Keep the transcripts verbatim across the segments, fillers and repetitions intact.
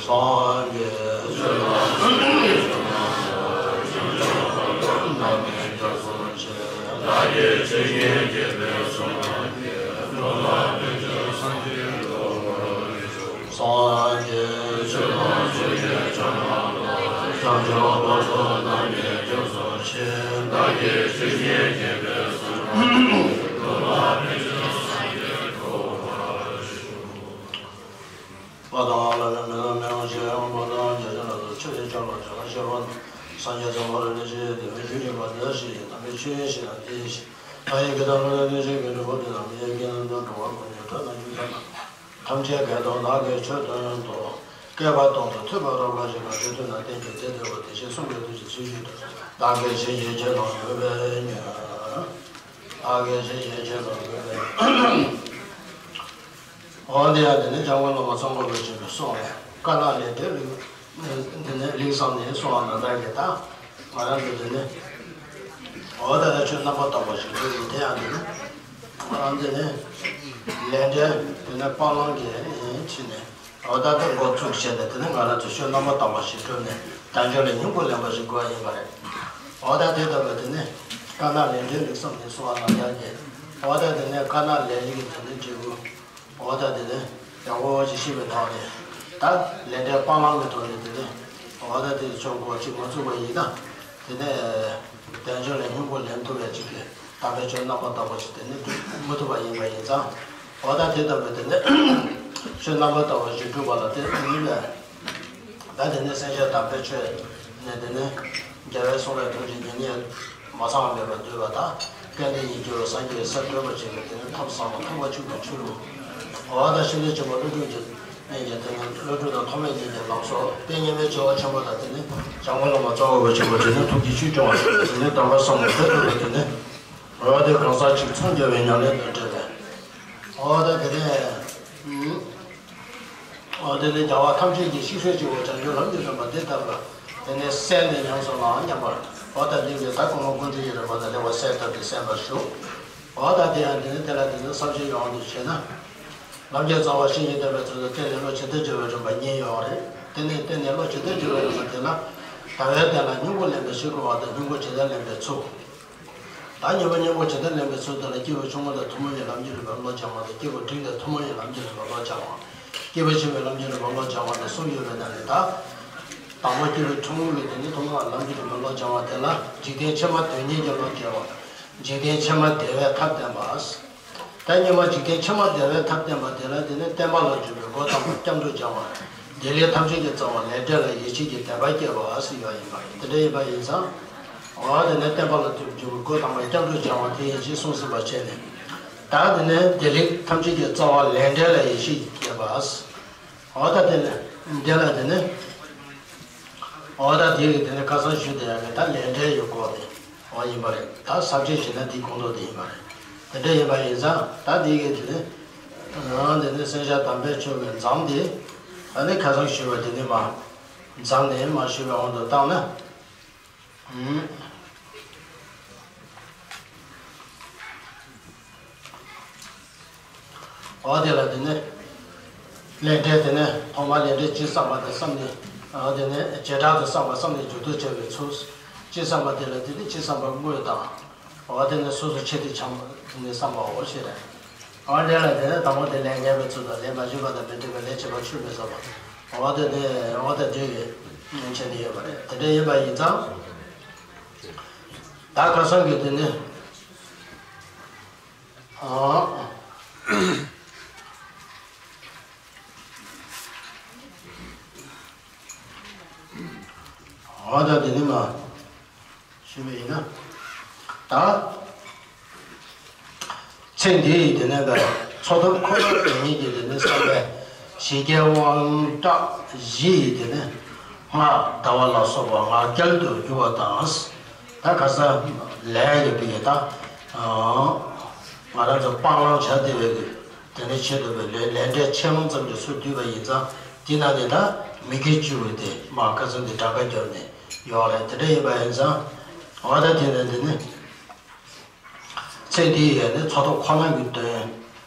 སངས་རྒྱས་ཆོས་དང་ཆོས་ཉིད་ཀྱི་ཕྱོགས་ནས་བསྐལ་པ་ཀུན་ཏུ་བདག་གིས་ཆོས་ཉིད་ཀྱི་ཕྱོགས་ནས་བདག་གིས་ཆོས་ཉིད་ཀྱི་ཕྱོགས་ནས་སངས་རྒྱས་ཆོས་དང་ཆོས་ཀྱི་ཕྱོགས་ནས་བྱང་ཆུབ་བར་དུ་བདག་གིས་སྐྱབས་སུ་མཆི། བདག་གིས་ཆོས་ཉིད་ཀྱི་ཕྱོགས་ནས་བ་དང་། བླ་ན་མེད་པ་མི་རང་བཞིན་དབང་པོ་དང་། རྒྱ་ཆེན་ལ་སོགས་ཆོས་ཀྱི་ཕྱོགས་ལ་ཕྱོགས་ལ་ཤེས་པ་དང་། སངས་རྒྱས་སམ་བླ་ན་མེད་པ་ཞེས་བྱ་བའི་རྒྱུ་ཡིན་པ་འདི་ཞེས་བྱ། དམ་པའི་ཆོས་ཡིན་ཞེ་ན་དེ་ཡིན་ཞེས། ཐལ་བའི་དགེ་དང་བླ་ན་མེད་པའི་དགེ་འདུན་པོ་དེ་དང་། མི་ཡི་དགེ་འདུན་དང་འགྲོ་བ་ཀུན་གྱི་དགྲ་རྣམས་ཀྱི་དགྲ་རྣམས། ཐམས་ཅད་བགེགས་དང་བདག་གིས་ཆོས་སྟོན་ཏོ། བསྐལ་པ་སྟོང་དུ་ཐོས་པ་རབ་དགའ་ཞིང་། གང་ཞིག་ཐོས་ན་བསྟན་གྱི་དེ་བདེ་བ་དེ་བཞིན་གསུང་གི་དུས་ཀྱི་ཚེ་ཞིག་ཏུ། བདག་གིས་ཆོས་ཀྱི་ཆོས་ལ་འགོད་པས་ཉོན། བདག་གིས་ཆོས་ཀྱི་ཆོས་ལ་འགོད་པས། འོ་དེ་ཡང་དེ་ནས་འཇམ་མགོན་བླ་མ་ཙོང་ཁ་པ་ཆེན་པོས་གསུངས་པའི་དཀར་ནག་ལས་འབྲས་ལུགས། དེ་ནས་ལེགས་བསམས་ནས་གསུངས་པ་ན་བདག་གིས་ད་ང་རང་ཚོ་དེ་ནས་འོ་ད་ལྟ་ཆོས་རྣམ་པར་དག་པ་ཞིག་འདོད་ཡོད། དེ་ཡང་དེ་ནས་ང་རང་དེ་ནས་ལས་འབྲས་དེ་ནས་སྤང་བླང་གི་ཕྱིར་ནས། འོ་ད་ལྟ་འགོ་བཙུགས་བྱས་ནས་དེ་ནས་ང་རང་ཚོ་ཆོས་རྣམ་པར་དག་པ་ཞིག་བསྒྲུབས་ནས་དལ་འབྱོར་ལས་སྙིང་པོ་ལེན་པ་ཞིག་དགོས་པ་ཡིན་པ་རེད། འོ་ད་དེ་ལྟ་བུ་དེ་ནས་དཀར་ནག་ལས་འབྲས་ལེགས་བསམས་ནས་གསུངས་པ་ན་བདག་གིས། འོ་ད་དེ་ནས་དཀར་ནག་ལས་རིགས་དེ་ནས་འབྲས་བུ། འོ་ད་དེ་ནས་ཡག་པོ་ཅིག་ཤེས་པའི་ཐོག་ནས། ད་ལས་འབྲས་སྤང་བླང་གི་ཐོག་ནས་དེ་ནས་འོ་ད་དེ་ཆོས་འགོ་ཅིག་མ་བཙུགས་པ་ཡིན་ན། དེ་ནས་དལ་འབྱོར་ལས་སྙིང་པོ་ལེན་ཐུབ་པའི་ཅིག་གི་དམ་པའི་ཆོས་རྣམ་པར་དག་པ་ཞིག་དེ་ནས་སྒྲུབ་མི་ཐུབ་པ་ཡིན་པ་ཡིན་ཙང་། འོ་ད་དེ་ལྟ་བུའི་དེ་ནས་ཆོས་རྣམ་པར་དག་པ་ཞིག་སྒྲུབ་པ་ལ་དེ་ནི་ལས། ད་དེ་ནས་སེམས་ཅན་དམ་པའི་ཆོས་ནས་དེ་ནས་རྒྱལ་བའི་གསུང་ལས་ཐུགས་རྗེ་ཉེ་ཉེ་མ་ཚང་བ་མེད་པར་འདུལ་བ་དང་། སྐལ་ལྡན་ཡིད་སྐྱོ་བའི་སངས་རྒྱས་སར་བགྲོད་པར་བྱེད་པའི་དེ་ནས་ཐབས་ཟབ་མོ་ཐེག་པ་ཆོས་ཀྱི་ཆོས་ལུགས། འོ་ད་ཤིན་ཏུ་ཆེན་པོ་ཀླུ་སྒྲུབ་ཀྱི་གནས་ཀྱི་དེ་ནས་ཀླུ་སྒྲུབ་དང་ཐོགས་མེད་གཉིས་ཀྱི་ལམ་སྲོལ། དེ་སྙེ་མའི་བྱེ་བ་ཆེན་པོ་དང་དེ་ནས་འཇམ་མགོན་བླ་མ་ཙོང་ཁ་པ་ཆེན་པོ་དེ་ནས་ཐུགས་ཀྱི་ཆོས་སྐྱོང་བ་དེ་ནས་དམ་པ་གསུམ་ལ་བགྲོད་པའི་དེ་ནས། འོ་དེ་གང་ཟག་གཅིག་འཚང་རྒྱ་བའི་ཉམས་ལེན་དང་འབྲེལ་བའི། འོ་དེ་དེ་ནས། འོ་དེ་ནས་རྒྱལ་བ་ཐམས་ཅད་ཀྱི་གཤེགས་ཤོས་གཅིག་པོ་བྱང་ཆུབ་ལམ་གྱི་རིམ་པ་འདི་ལྟ་བུ། དེ་ནས་གསན་ནས་ཉམས་སུ་བླང་སྙམ་པར། འོ་ད་འདི་གི་ད་གོང་མ་ཀུན་འདུས་ཀྱི་རིམ་པ་དང་ལེགས་པར་གསལ་བཏབ་སྟེ་གསན་པར་ཞུ། འོ་ད་དེ་ཡང་དེ་ནས་དེ་ལ་དེ་ནས་བསམ་ཤེས་ཡོང་དུ་བྱས་ན། ལམ་གྱི་རྩ་བ་བཤེས་གཉེན་བསྟེན་པའི་ཚུལ་དུ་བསྟེན་ནས་བློ་ཇི་ལྟར་བྱ་བའི་རིམ་པ་གཉིས་ཡོད་རེད། དེ་ནས་བསྟེན་ནས་བློ་ཇི་ལྟར་བྱ་བའི་རིམ་པ་དེ་ལ། ཟླ་བའི་གཏན་ལ་སྙིང་པོ་ལེན་པའི་ཕྱིར་དགོས་པ་དང་། སྙིང་པོ་ཇི་ལྟར་ལེན་པའི་ཚུལ། ད་སྙིང་པོ་སྙིང་པོ་ཇི་ལྟར་ལེན་པའི་ཚུལ་དེ་ལ། སྐྱེས་བུ་ཆུང་ངུ་དང་ཐུན་མོང་གི་ལམ་གྱི་རིམ་པར་བློ་སྦྱང་བ་དང་། སྐྱེས་བུ་འབྲིང་དང་ཐུན་མོང་གི་ལམ་གྱི་རིམ་པར་བློ་སྦྱང་བ། སྐྱེས་བུ་ཆེན་པོའི་ལམ་གྱི་རིམ་པར་བློ་སྦྱང་བ་དང་གསུམ་ཡོད་པའི་ནང་ནས། ད་དང་པོ་སྐྱེས་བུ་ཆུང་ངུ་གི་དེ་ནི་ཐུན་མོང་བ་ལམ་གྱི་རིམ་པར་བློ་སྦྱང་བ་དེ་ལ། འཇིག་རྟེན་ཕྱི་མ་དོན་གཉེར་གྱི་བློ་སྐྱེ་བ། འཇིག་རྟེན་ཕྱི་མ་བདེ་བའི་ཐབས་བསྟན་པ། ད་སྔོན་མ་འཇིག་རྟེན་ཕྱི་མ་བདེ་བའི་ཐབས་བསྟན་པ་དེ་ལ། དེ་ནི་བསྟན་པ་ལ་འཇུག་པའི་སྒོ་དང་པོ་སྐྱབས་འགྲོ་སྦྱང་བ། བདེ་ལེགས་ཐམས་ཅད་ཀྱི་རྩ་བ་ལས་འབྲས་ལ་ཡིད་ཆེས་ཀྱི་དད་པ་སྐྱེ་བ་ཟེར་ཡ་ཡིན་པ་ཡིན། དེ་འདྲ་ཡིན་པ་ཡིན་ཙང་། འོ་དེ་ནས་བསྟན་པ་ལ་འཇུག་པའི་སྒོ་དང་པོ་སྐྱབས་འགྲོ་སྦྱང་བ་དེ་ཡིན་ཞེས་གསུངས་ཟིན་པ་བྱས་ནས། ད་དེ་ནས་བདེ་ལེགས་ཐམས་ཅད་ཀྱི་རྩ་བ་ལས་འབྲས་ལ་ཡིད་ཆེས་ཀྱི་དད་པ། འོ་ད་དེ་ནས་འདི་ལ་དེ་ནས། འོ་ད་དེ་གི་དེ་ནས་ཁ་སང་ཞུས་དེ་ཡང་གི་ད་ལས་འབྲས་ཡོད་སྐོར་དེ། འོ་ཡིན་པ་རེད། ད་ཟབ་ཆོས་ཞེ་ན་དེའི་ཁོངས་གཏོགས་དེ་ཡིན་པ་རེད། དེ་འདྲ་ཡིན་པ་ཡིན་ཙང་ད་དེ་གི་དེ་ནས། འོ་དེ་ནས་སེམས་ཅན་དམ་པའི་ཆོས་ཀྱི་མཚམས་དེ། ད་ནི་ཁ་སང་ཞུས་པ་དེ་ནི་མ། མཚམས་ནས་མ་ཞུས་པའི་དབང་དུ་བཏང་ན། འོ་དེ་ལ་དེ་ནས། ལས་འབྲས་དེ་ནས་ཐོག་མར་ལས་འབྲས་སྤྱི་བསམ་པ་དང་བསམ་ནས། འོ་དེ་ནས་བྱེ་བྲག་ཏུ་བསམ་པ་བསམ་ནས་མཇུག་ཏུ་བྱ་བའི་ཚུལ། སྤྱི་བསམ་པ་དེ་ལ་དེ་ནས་སྤྱི་བསམ་པ་དངོས་དང་། འོ་དེ་ནས་སོ་སོ་ཆེད་དུ་འཆང་བ་དེ་ནས་བསམ་པའོ་ཞེས་རེད། འོ་དེ་ལ་དེ་ནས་དང་པོ་དེ་ལས་ངན་པའི་ཚུལ་དང་། ལས་མ་བྱས་པ་དང་མི་འབྲལ་བའི་ལས་བྱེད་པ་ཆོས་མི་ཟད་པ། འོ་དེ་ནས་འོ་དེ་འདྲ་གི་བྱས་ནས་ཡོད་པ་རེད། དེ་འདྲ་ཡིན་པ་ཡིན་ཙང་། ད་ཁ་སང་གི་དེ་ནས། ཨ། འོ་ད་དེ་ནི་མ་ཞུས་པ་ཡིན་ན། ད་ཚེ་འདི་ཡི་དེ་ནས་པའི་འཚོ་ཐབས་ཁོ་ནར་དོན་གཉེར་གྱི་དེ་ནས་བསམ་པའི་ཞི་རྒྱས་དབང་དྲག་བཞི་ཡི་དེ་ནས་སྔགས་བཟླ་བ་ལ་སོགས་པ་ངག་འཁྱལ་དུ་གྱུར་པ་དང་། ད་ཁ་སང་ལས་ཡོད་པའི་ད་ང་རང་ཚོ་སྤང་བླང་བྱ་བདེ་བའི་གི། དེ་ནས་ཆེད་དུ་བའི་ལས་ལས་འབྲས་ཆེ་ལོང་ཙམ་གྱིས་སུ་བསྡུས་པ་ཡིན་ཙང་། དེ་ན་ནི་ད་མི་དགེ་བཅུ་བའི་དེ་མ་ཁ་སང་འདི་གྲངས་ཀ་བརྒྱབ་ནས་ཡོད་རེད། དེ་འདྲ་ཡིན་པ་ཡིན་ཙང་། འོ་ད་དེ་ནས་འདི་ནི་ཚེ་འདི་ཡི་ནི་འཚོ་ཐབས་ཁོ་ན་གི་དོན།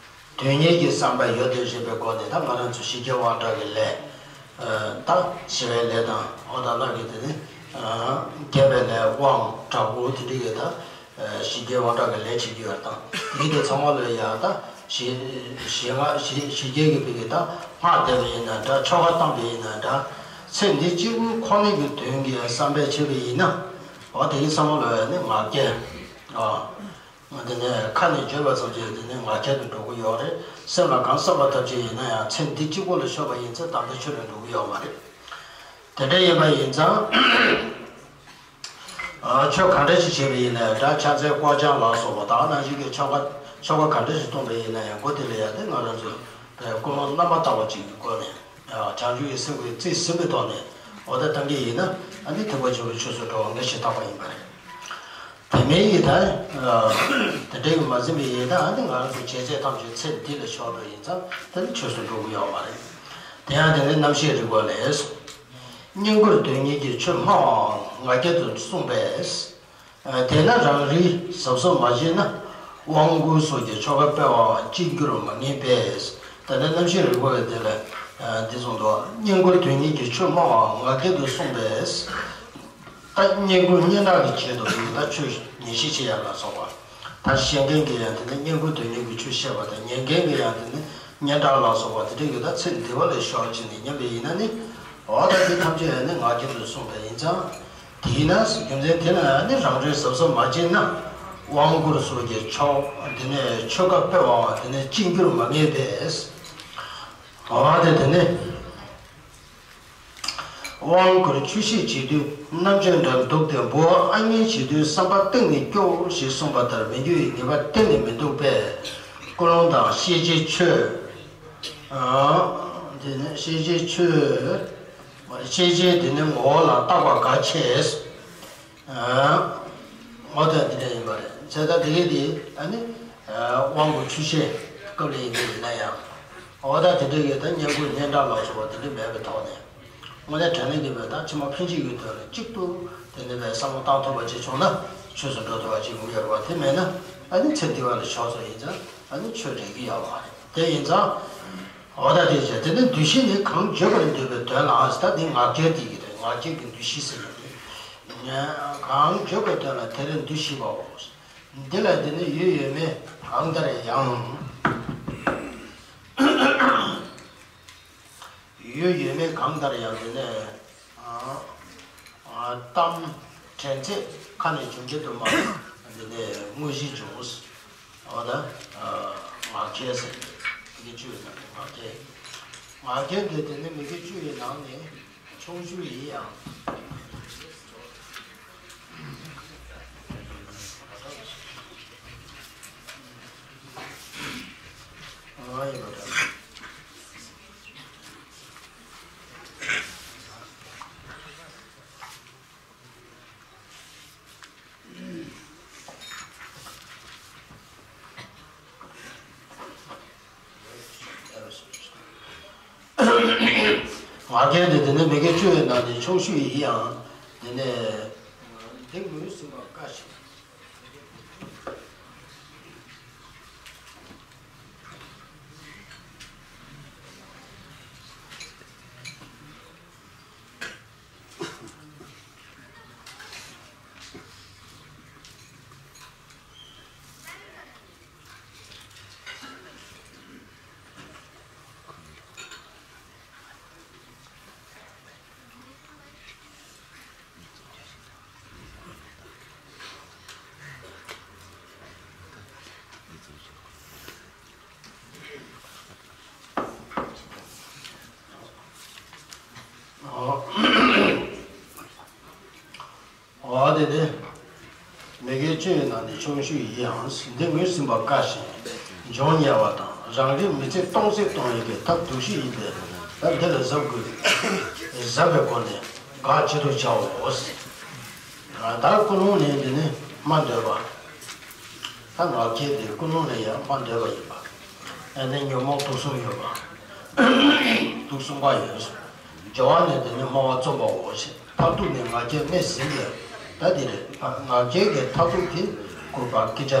དོན་གཉེར་གྱི་བསམ་པ་ཡོད་དེ་རེད་པའི་སྒོ་ནས། ད་ང་རང་ཚོ་ཞི་རྒྱས་དབང་དྲག་གི་ལས། ད་ཞི་བའི་ལས་དང་། འོ་ད་ལྷ་གི་དེ་ནི་རྒྱས་པའི་ལས། དབང་དྲག་པོ་དེ་འདྲ་གི་ད་ཞི་རྒྱས་དབང་དྲག་གི་ལས་བྱེད་ཀྱི་ཡོད་དང་། དེ་དེ་ཚང་མ་ལ་ཡ་ད་ཞི་ཞི་ང་ཞི་ཞི་རྒྱས་ཀྱི་བོད་ཀྱི་ད་སྔགས་བཟླས་པ་ཡིན་ན་འདྲ། ཆོ་ག་བཏང་པ་ཡིན་ན་འདྲ། ཚེ་འདི་གཅིག་པུ་ཁོ་ན་གི་དོན་གྱི་བསམ་པས་བྱས་པ་ཡིན་ན། འོ་དེ་ཚང་མ་ལ་ཡ་ནི་ངག་བརྒྱས། ཨ། དེ་ནས་ཁ་ནས་བརྗོད་པ་ཙམ་གྱིས་དེ་ནས་ངག་བརྒྱད་དུ་འགྲོ་གི་ཡོད་རེད། སེམས་ལ་གང་བསམ་པ་ཐམས་ཅད་ཡིན་ན་ཡང་ཚེ་འདི་གཅིག་པོ་ལ་ཤོར་བ་ཡིན་ཚེ་ད་ལྟ་ཆོས་ལ་འགྲོ་གི་ཡོད་མ་རེད། དེ་འདྲ་ཡིན་པ་ཡིན་ཙང་། ཨ། ཆོས་གང་འདྲ་ཞིག་བྱས་པ་ཡིན་ན་ཡང་འདྲ། ཕྱག་འཚལ་སྐོར་སྦྱང་ལ་སོགས་པ་དག་ནང་བཞིན་གྱི་ཆོ་ག་ཆོ་ག་གང་འདྲ་ཞིག་གཏོང་པ་ཡིན་ན་ཡང་། སྒོ་དེ་ལ་ཡང་དེ་ང་རང་ཚོས་ཀུན་སློང་རྣམ་པར་དག་པ་ཅིག་གི་སྒོ་ནས། ཨ། བྱང་ཆུབ་ཀྱི་སེམས་ཀྱིས་རྩིས་ཟིན་པའི་ཐོག་ནས་འོ་ད་བཏང་གི་ཡིན་ན། ཨ་ནི་ཐེག་པ་ཆེན་པོའི་ཆོས་སུ་འགྲོ་བ་ངེས་ཤེས་དག་པ་ཡིན་པ་རེད། དེ་མིན་ཡིན་ད། ཨ། དེ་འདྲ་ཡིན་མ་ཟིན་པའི་ཡིན་ད། ཨ་ནི་ང་རང་ཚོ་བྱས་རྗེས་ཐམས་ཅད་ཚེ་འདི་ལ་ཤོར་འགྲོ་ཡིན་ཙང་། དེ་ནི་ཆོས་སུ་འགྲོ་གི་ཡོད་མ་རེད། དེ་ཡང་དེ་ནི་རྣམ་བཤད་རིགས་པ་ལས། བསྙེན་བཀུར་དོན་གཉེར་གྱི་ཆོས་སྨྲ་བའང་ངག་བརྒྱད་དུ་གསུངས་པས། དེས་ན་རང་རིག་གཟབ་གཟབ་མ་བྱས་ན། དབང་བསྐུར་སོགས་ཀྱི་ཆོ་ག་སྤེལ་བའང་ཅི་འགྱུར་མ་ངེས་པས། ད་ནི་རྣམ་བཤད་རིགས་པ་བའི་དེ་ལ་འདི་གསུངས་འདུག། བསྙེན་བཀུར་དོན་གཉེར་གྱི་ཆོས་སྨྲ་བའང་ངག་བརྒྱད་དུ་གསུངས་པས། ད་བསྙེན་བཀུར་སྙན་གྲགས་ཀྱི་ཆེད་དུ་ད་ཆོས་ཉན་ཤེས་བྱེད་ཡ་ལ་སོགས་པ། ད་བཤད་མཁན་གྱིས་ཡང་དེ་ནི་བསྙེན་བཀུར་དོན་གཉེར་གྱི་ཆོས་བཤད་པ་དང་། ཉན་མཁན་གྱིས་ཡང་དེ་ནི་སྙན་གྲགས་ལ་སོགས་པ་དེ་འདྲ་ཡོད་ད། ཚེ་འདི་བ་ལ་ཤོར་བྱས་ནས་ཉན་པ་ཡིན་ན་ནི། འོ་ད་དེ་ཐམས་ཅད་ཡང་ནི་ངག་བརྒྱད་དུ་གསུངས་པ་ཡིན་ཙང་། དེས་ན་རྒྱུ་མཚན་དེ་ལ་ནི་རང་རེས་གཟབ་གཟབ་མ་བྱས་ན། དབང་བསྐུར་སོགས་ཀྱི་ཆོ་དེ་ནས་ཆོ་ག་སྤེལ་བའང་དེ་ནས་ཅི་འགྱུར་མ་ངེས་པས། འོ་དེ་དེ་ནས་དབང་བསྐུར་ཆོས་བཤད་བྱེད་དུས་རྣམ་དཔྱོད་འདྲ་འདུག་སྟེ། འབུལ་བ་ཨ་ནེ་བྱེད་དུས་བསམ་པ་གཏིང་ནས་སྐྱོ་ཞེས་གསུངས་པ་ལྟར་མི་འགྱུར་བའི་ངེས་པ་གཏན་ནས་མི་འདུག་པས། ཀུན་སློང་དང་ཤེས་བྱའི་ཆོས། ཨ། དེ་ནས་ཤེས་བྱའི་ཆོས། ཤེས་བྱའི་དེ་ནས་ངོ་བོ་ལ་བརྟག་པ་དགའ་ཆེ། ཨ། འོ་ད་དེ་འདྲ་ཡིན་པ་རེད། བྱས་ཙང་དེ་གས་དེ་ཨ་ནི། ཨ། དབང་བསྐུར་ཆོས་བཤད་སྐབས་ལ་ཡིན་པ་ཡིན་ན་ཡང་། འོ་ད་དེ་འདྲ་གས་ད་བསྙེན་བཀུར་སྙན་གྲགས་ལ་སོགས་པ་དེ་འདྲ་མེད་པའི་ཐོག་ནས། དངོས་གནས་དྲང་གནས་ཀྱི་བོད་ད་ཕྱི་མ་ཕན་ཆད་ཀྱི་དོན་ལ་གཅིག་ཏུ་དེ་འདྲ་བའི་བསམ་བློ་བཏང་ཐུབ་པ་ཅིག་བྱུང་ན་ཆོས་སུ་འགྲོ་ཐུབ་པ་ཅིག་ཡོང་གི་ཡོད་རེད་པ། དེ་མེད་ན་ཨ་ནི་ཚེ་འདི་བ་ལ་ཤོར་སོང་ཡིན་ཙང་ཨ་ནི་ཆོས་འགྲིག་གི་ཡོད་མ་རེད། དེ་ཡིན་ཙང་། འོ་ད་དེ་བྱས། དེ་ནི་འདུ་ཤེས་ནི་གང་བརྗོད་པར་འདོད་པའི་དོན་ལ། ད་འདི་ངག་འཁྱལ་དེ་གི་རེད། ངག་འཁྱལ་གྱི་འདུ་ཤེས་ཟེར་ཡོད་རེད། གང་བརྗོད་པའི་དོན་ལ་དེར་འདུ་ཤེས་པའོ། འདི་ལ་དེ་ནི་ཡུལ་ཡོད་མེད་གང་ལྟར་ཡང་། ཡུལ་ཡོད་མེད་གང་ལྟར་ཡང་དེ་ནས། ཨ། ཨ། གཏམ་དྲན་ཚད་ཁ་ནས་བྱུང་རྒྱུ་དུ་མ། དེ་ནས་དངོས་གཞི་བྱུང་། འོ་ད། ཨ། ངག་འཁྱལ་ཟེར། མི་དགེ་བཅུ་ཡི་ནང་ནས་ངག་འཁྱལ། ངག་འཁྱལ་དེ་དེ་ནི་མི་དགེ་བཅུ་ཡི་ནང་ནས་ཆུང་ཤོས་ཡིན་ཡང་། ཨ། ཡིན་པ་འདྲ། ངག་འཁྱལ་དེ་དེ་ནི་མི་དགེ་བཅུ་ཡི་ནང་ནས་ཆུང་ཤོས་ཡིན་ཡང་། དེ་ནས་འདི་ངོས་ཟིན་པ་དཀའ་ཞིང་། འོ། འོ་དེ་ནི། མི་དགེ་བཅུ་ཡི་ནང་ནས་ཆུང་ཤོས་ཡིན་ཡང་། འདི་ངོས་ཟིན་པ་དཀའ་ཞིང་། འབྱུང་ཉེ་བ་དང་རང་རིག་མི་ཚེ་སྟོང་ཟད་གཏོང་ཡས་ཀྱི་ཐབས་སྡུག་ཤོས་ཡིན་པས། ད་འདི་ལ་གཟབ་དགོས། གཟབ་པའི་སྒོ་ནས་དགག་ཅི་ཐུབ་བྱའོ། ད་ཀུན་སློང་ནི་འདི་ནི་སྨྲ་འདོད་པ། ད་ངག་འཁྱལ་དེ་ཀུན་སློང་ནས་ཡང་སྨྲ་འདོད་པ་ཡིན་པ། ཨ་ནི་ཉོན་མོངས་དུག་གསུམ་ཡོད་པ། དུག་གསུམ་པ་ཡོད། སྦྱོར་བ་ནས་དེ་ནི་སྨྲ་བ་རྩོམ་པའོ་ཞེས། མཐར་ཐུག་ནས་ངག་འཁྱལ་སྨྲས་ཟིན་པས། ད་དེ་རེད། ངག་འཁྱལ་གྱི་མཐར་ཐུག་དེ་བཀོད་པ་སྐད་ཆ་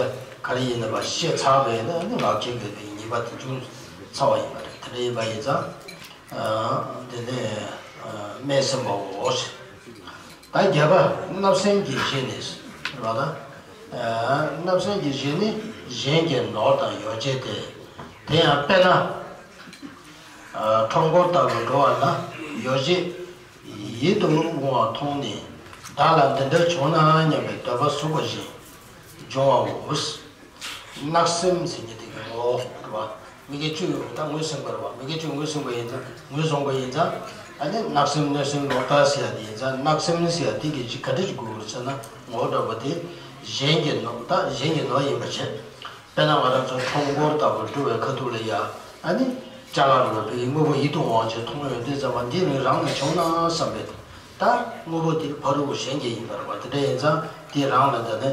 ག་རེ་ཡིན་ན་བ་བཤད་ཚར་བས་ན་ནི་ངག་འཁྱལ་གྱི་དེ་ཉེས་ པ་དེ་ཅུང་ཚ་བ་ཡིན་པ་རེད། དེ་འདྲ་ཡིན་པ་ཡིན་ཙང་། ཨ། དེ་ནས་ཨ་སྨད་སེམས་པའོ། ད་བརྒྱད་པ་བརྣབ་སེམས་ཀྱི་གཞི་ནི་རེད་པ། ད་ཨ་བརྣབ་སེམས་ཀྱི་གཞི་ནི་གཞན་གྱི་ནོར་དང་ཡོ་བྱད་དེ། དེ་ཡང་དཔེར་ན། ཨ་ཁྲོམ་སྐོར་ལྟ་བུར་འགྲོ་བ་ན་ཡོ་བྱད་ཡིད་དུ་འོང་བ་མཐོང་ནས་བདག་ལ་འདི་འདྲ་བྱུང་ན་སྙམ་པའི་འདོད་པ་ཟུག་པ་བཞིན་འབྱུང་བའོ། བརྣབ་སེམས་ཟེར་མཁན་དེ་གི་ངོ་བོ་རེད་པ། མི་དགེ་བཅུ་ཡོད་པ་ད་ངོས་ཟིན་པ་རེད་པ། མི་དགེ་བཅུ་ངོས་ཟིན་པ་ཡིན་ཙང་ངོས་བཟུང་པ་ཡིན་ཙང་། ཨ་ནི་བརྣབ་སེམས་གནོད་སེམས་ལོག་ལྟ་ཟེར་ཡ་དེ་ཡིན་ཙང་། བརྣབ་སེམས་ཟེར་ཡ་དེ་གི་གཞི་ག་འདྲ་ཞིག་དགོས་ཟེར་ན། ངོ་བོ་འདྲ་པོ་དེ་གཞན་གྱི་ནོར། ད་གཞན་གྱི་ནོར་ཡིན་པ་བྱས། དཔེར་ན་ང་རང་ཚོ་ཁྲོམ་སྐོར་ལྟ་བུར་འགྲོ་བའི་ཁ་ཐུག་ལ་ཡ། ཨ་ནི་ཅ་ལག་རུ་བའི་དངོས་པོ་ཡིད་དུ་འོང་བ་ཅིག་མཐོང་ཡོང་དུས་ཙམ་པ་འདི་ནི་རང་ལ་བྱུང་ན་བསམ་པའི། ད་དངོས་པོ་དེ་ཕ་རོལ་པོ་གཞན་གྱི་ཡིན་པ་རེད་པ། དེ་འདྲ་ཡིན་ཙང་དེ་རང་ལ་ད་ནི་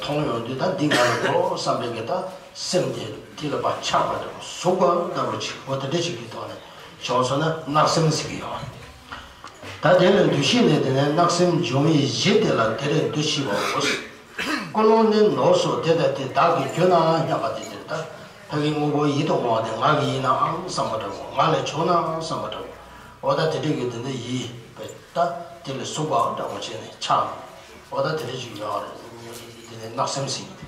མཐོང་ཡོང་དུས་ད་འདི་ང་ལ་དགོས་བསམ་པའི་གི་ད་སེམས་དེ་དེ་ལ་ཕར་ཆགས་པ་འདྲ་པོ་ཟུག་པ་འདྲ་པོ་ཅིག་འོ་དེ་འདྲ་ཞིག་གི་ཐོག་ནས་བྱུང་སོང་ན་བརྣབ་སེམས་ཟེར་གི་ཡོད་རེད། ད་དེ་ལ་འདུ་ཤེས་ནི་དེ་ནས་བརྣབ་སེམས་འབྱུང་བའི་གཞི་དེ་ལ་དེ་ལས་འདུ་ཤེས་པའོ། ཀུན་སློང་ནི་ནོར་སོགས་དེ་ལྟ་སྟེ། བདག་གི་གྱུར་ནའང་སྙམ་པ་དེ་སྟེ། ད་ཕ་གིའི་དངོས་པོ་ཡིད་དུ་འོང་བ་དེ་ང་གི་ཡིན་ནའང་བསམ་པ་འདྲ་པོ། ང་ལ་བྱུང་ནའང་བསམ་པ་འདྲ་པོ། འོ་ད་དེ་འདྲ་གི་དེ་འདྲ་ཡིན་པས་ད་དེ་ལ་ཟུག་པ་འདྲ་པོ་བྱས་ནས་ཆགས། འོ་ད་དེ་འདྲ་ཞིག་ཡོད་རེད། དེ་ནས་བརྣབ་སེམས་ཟེར་གི་དེ།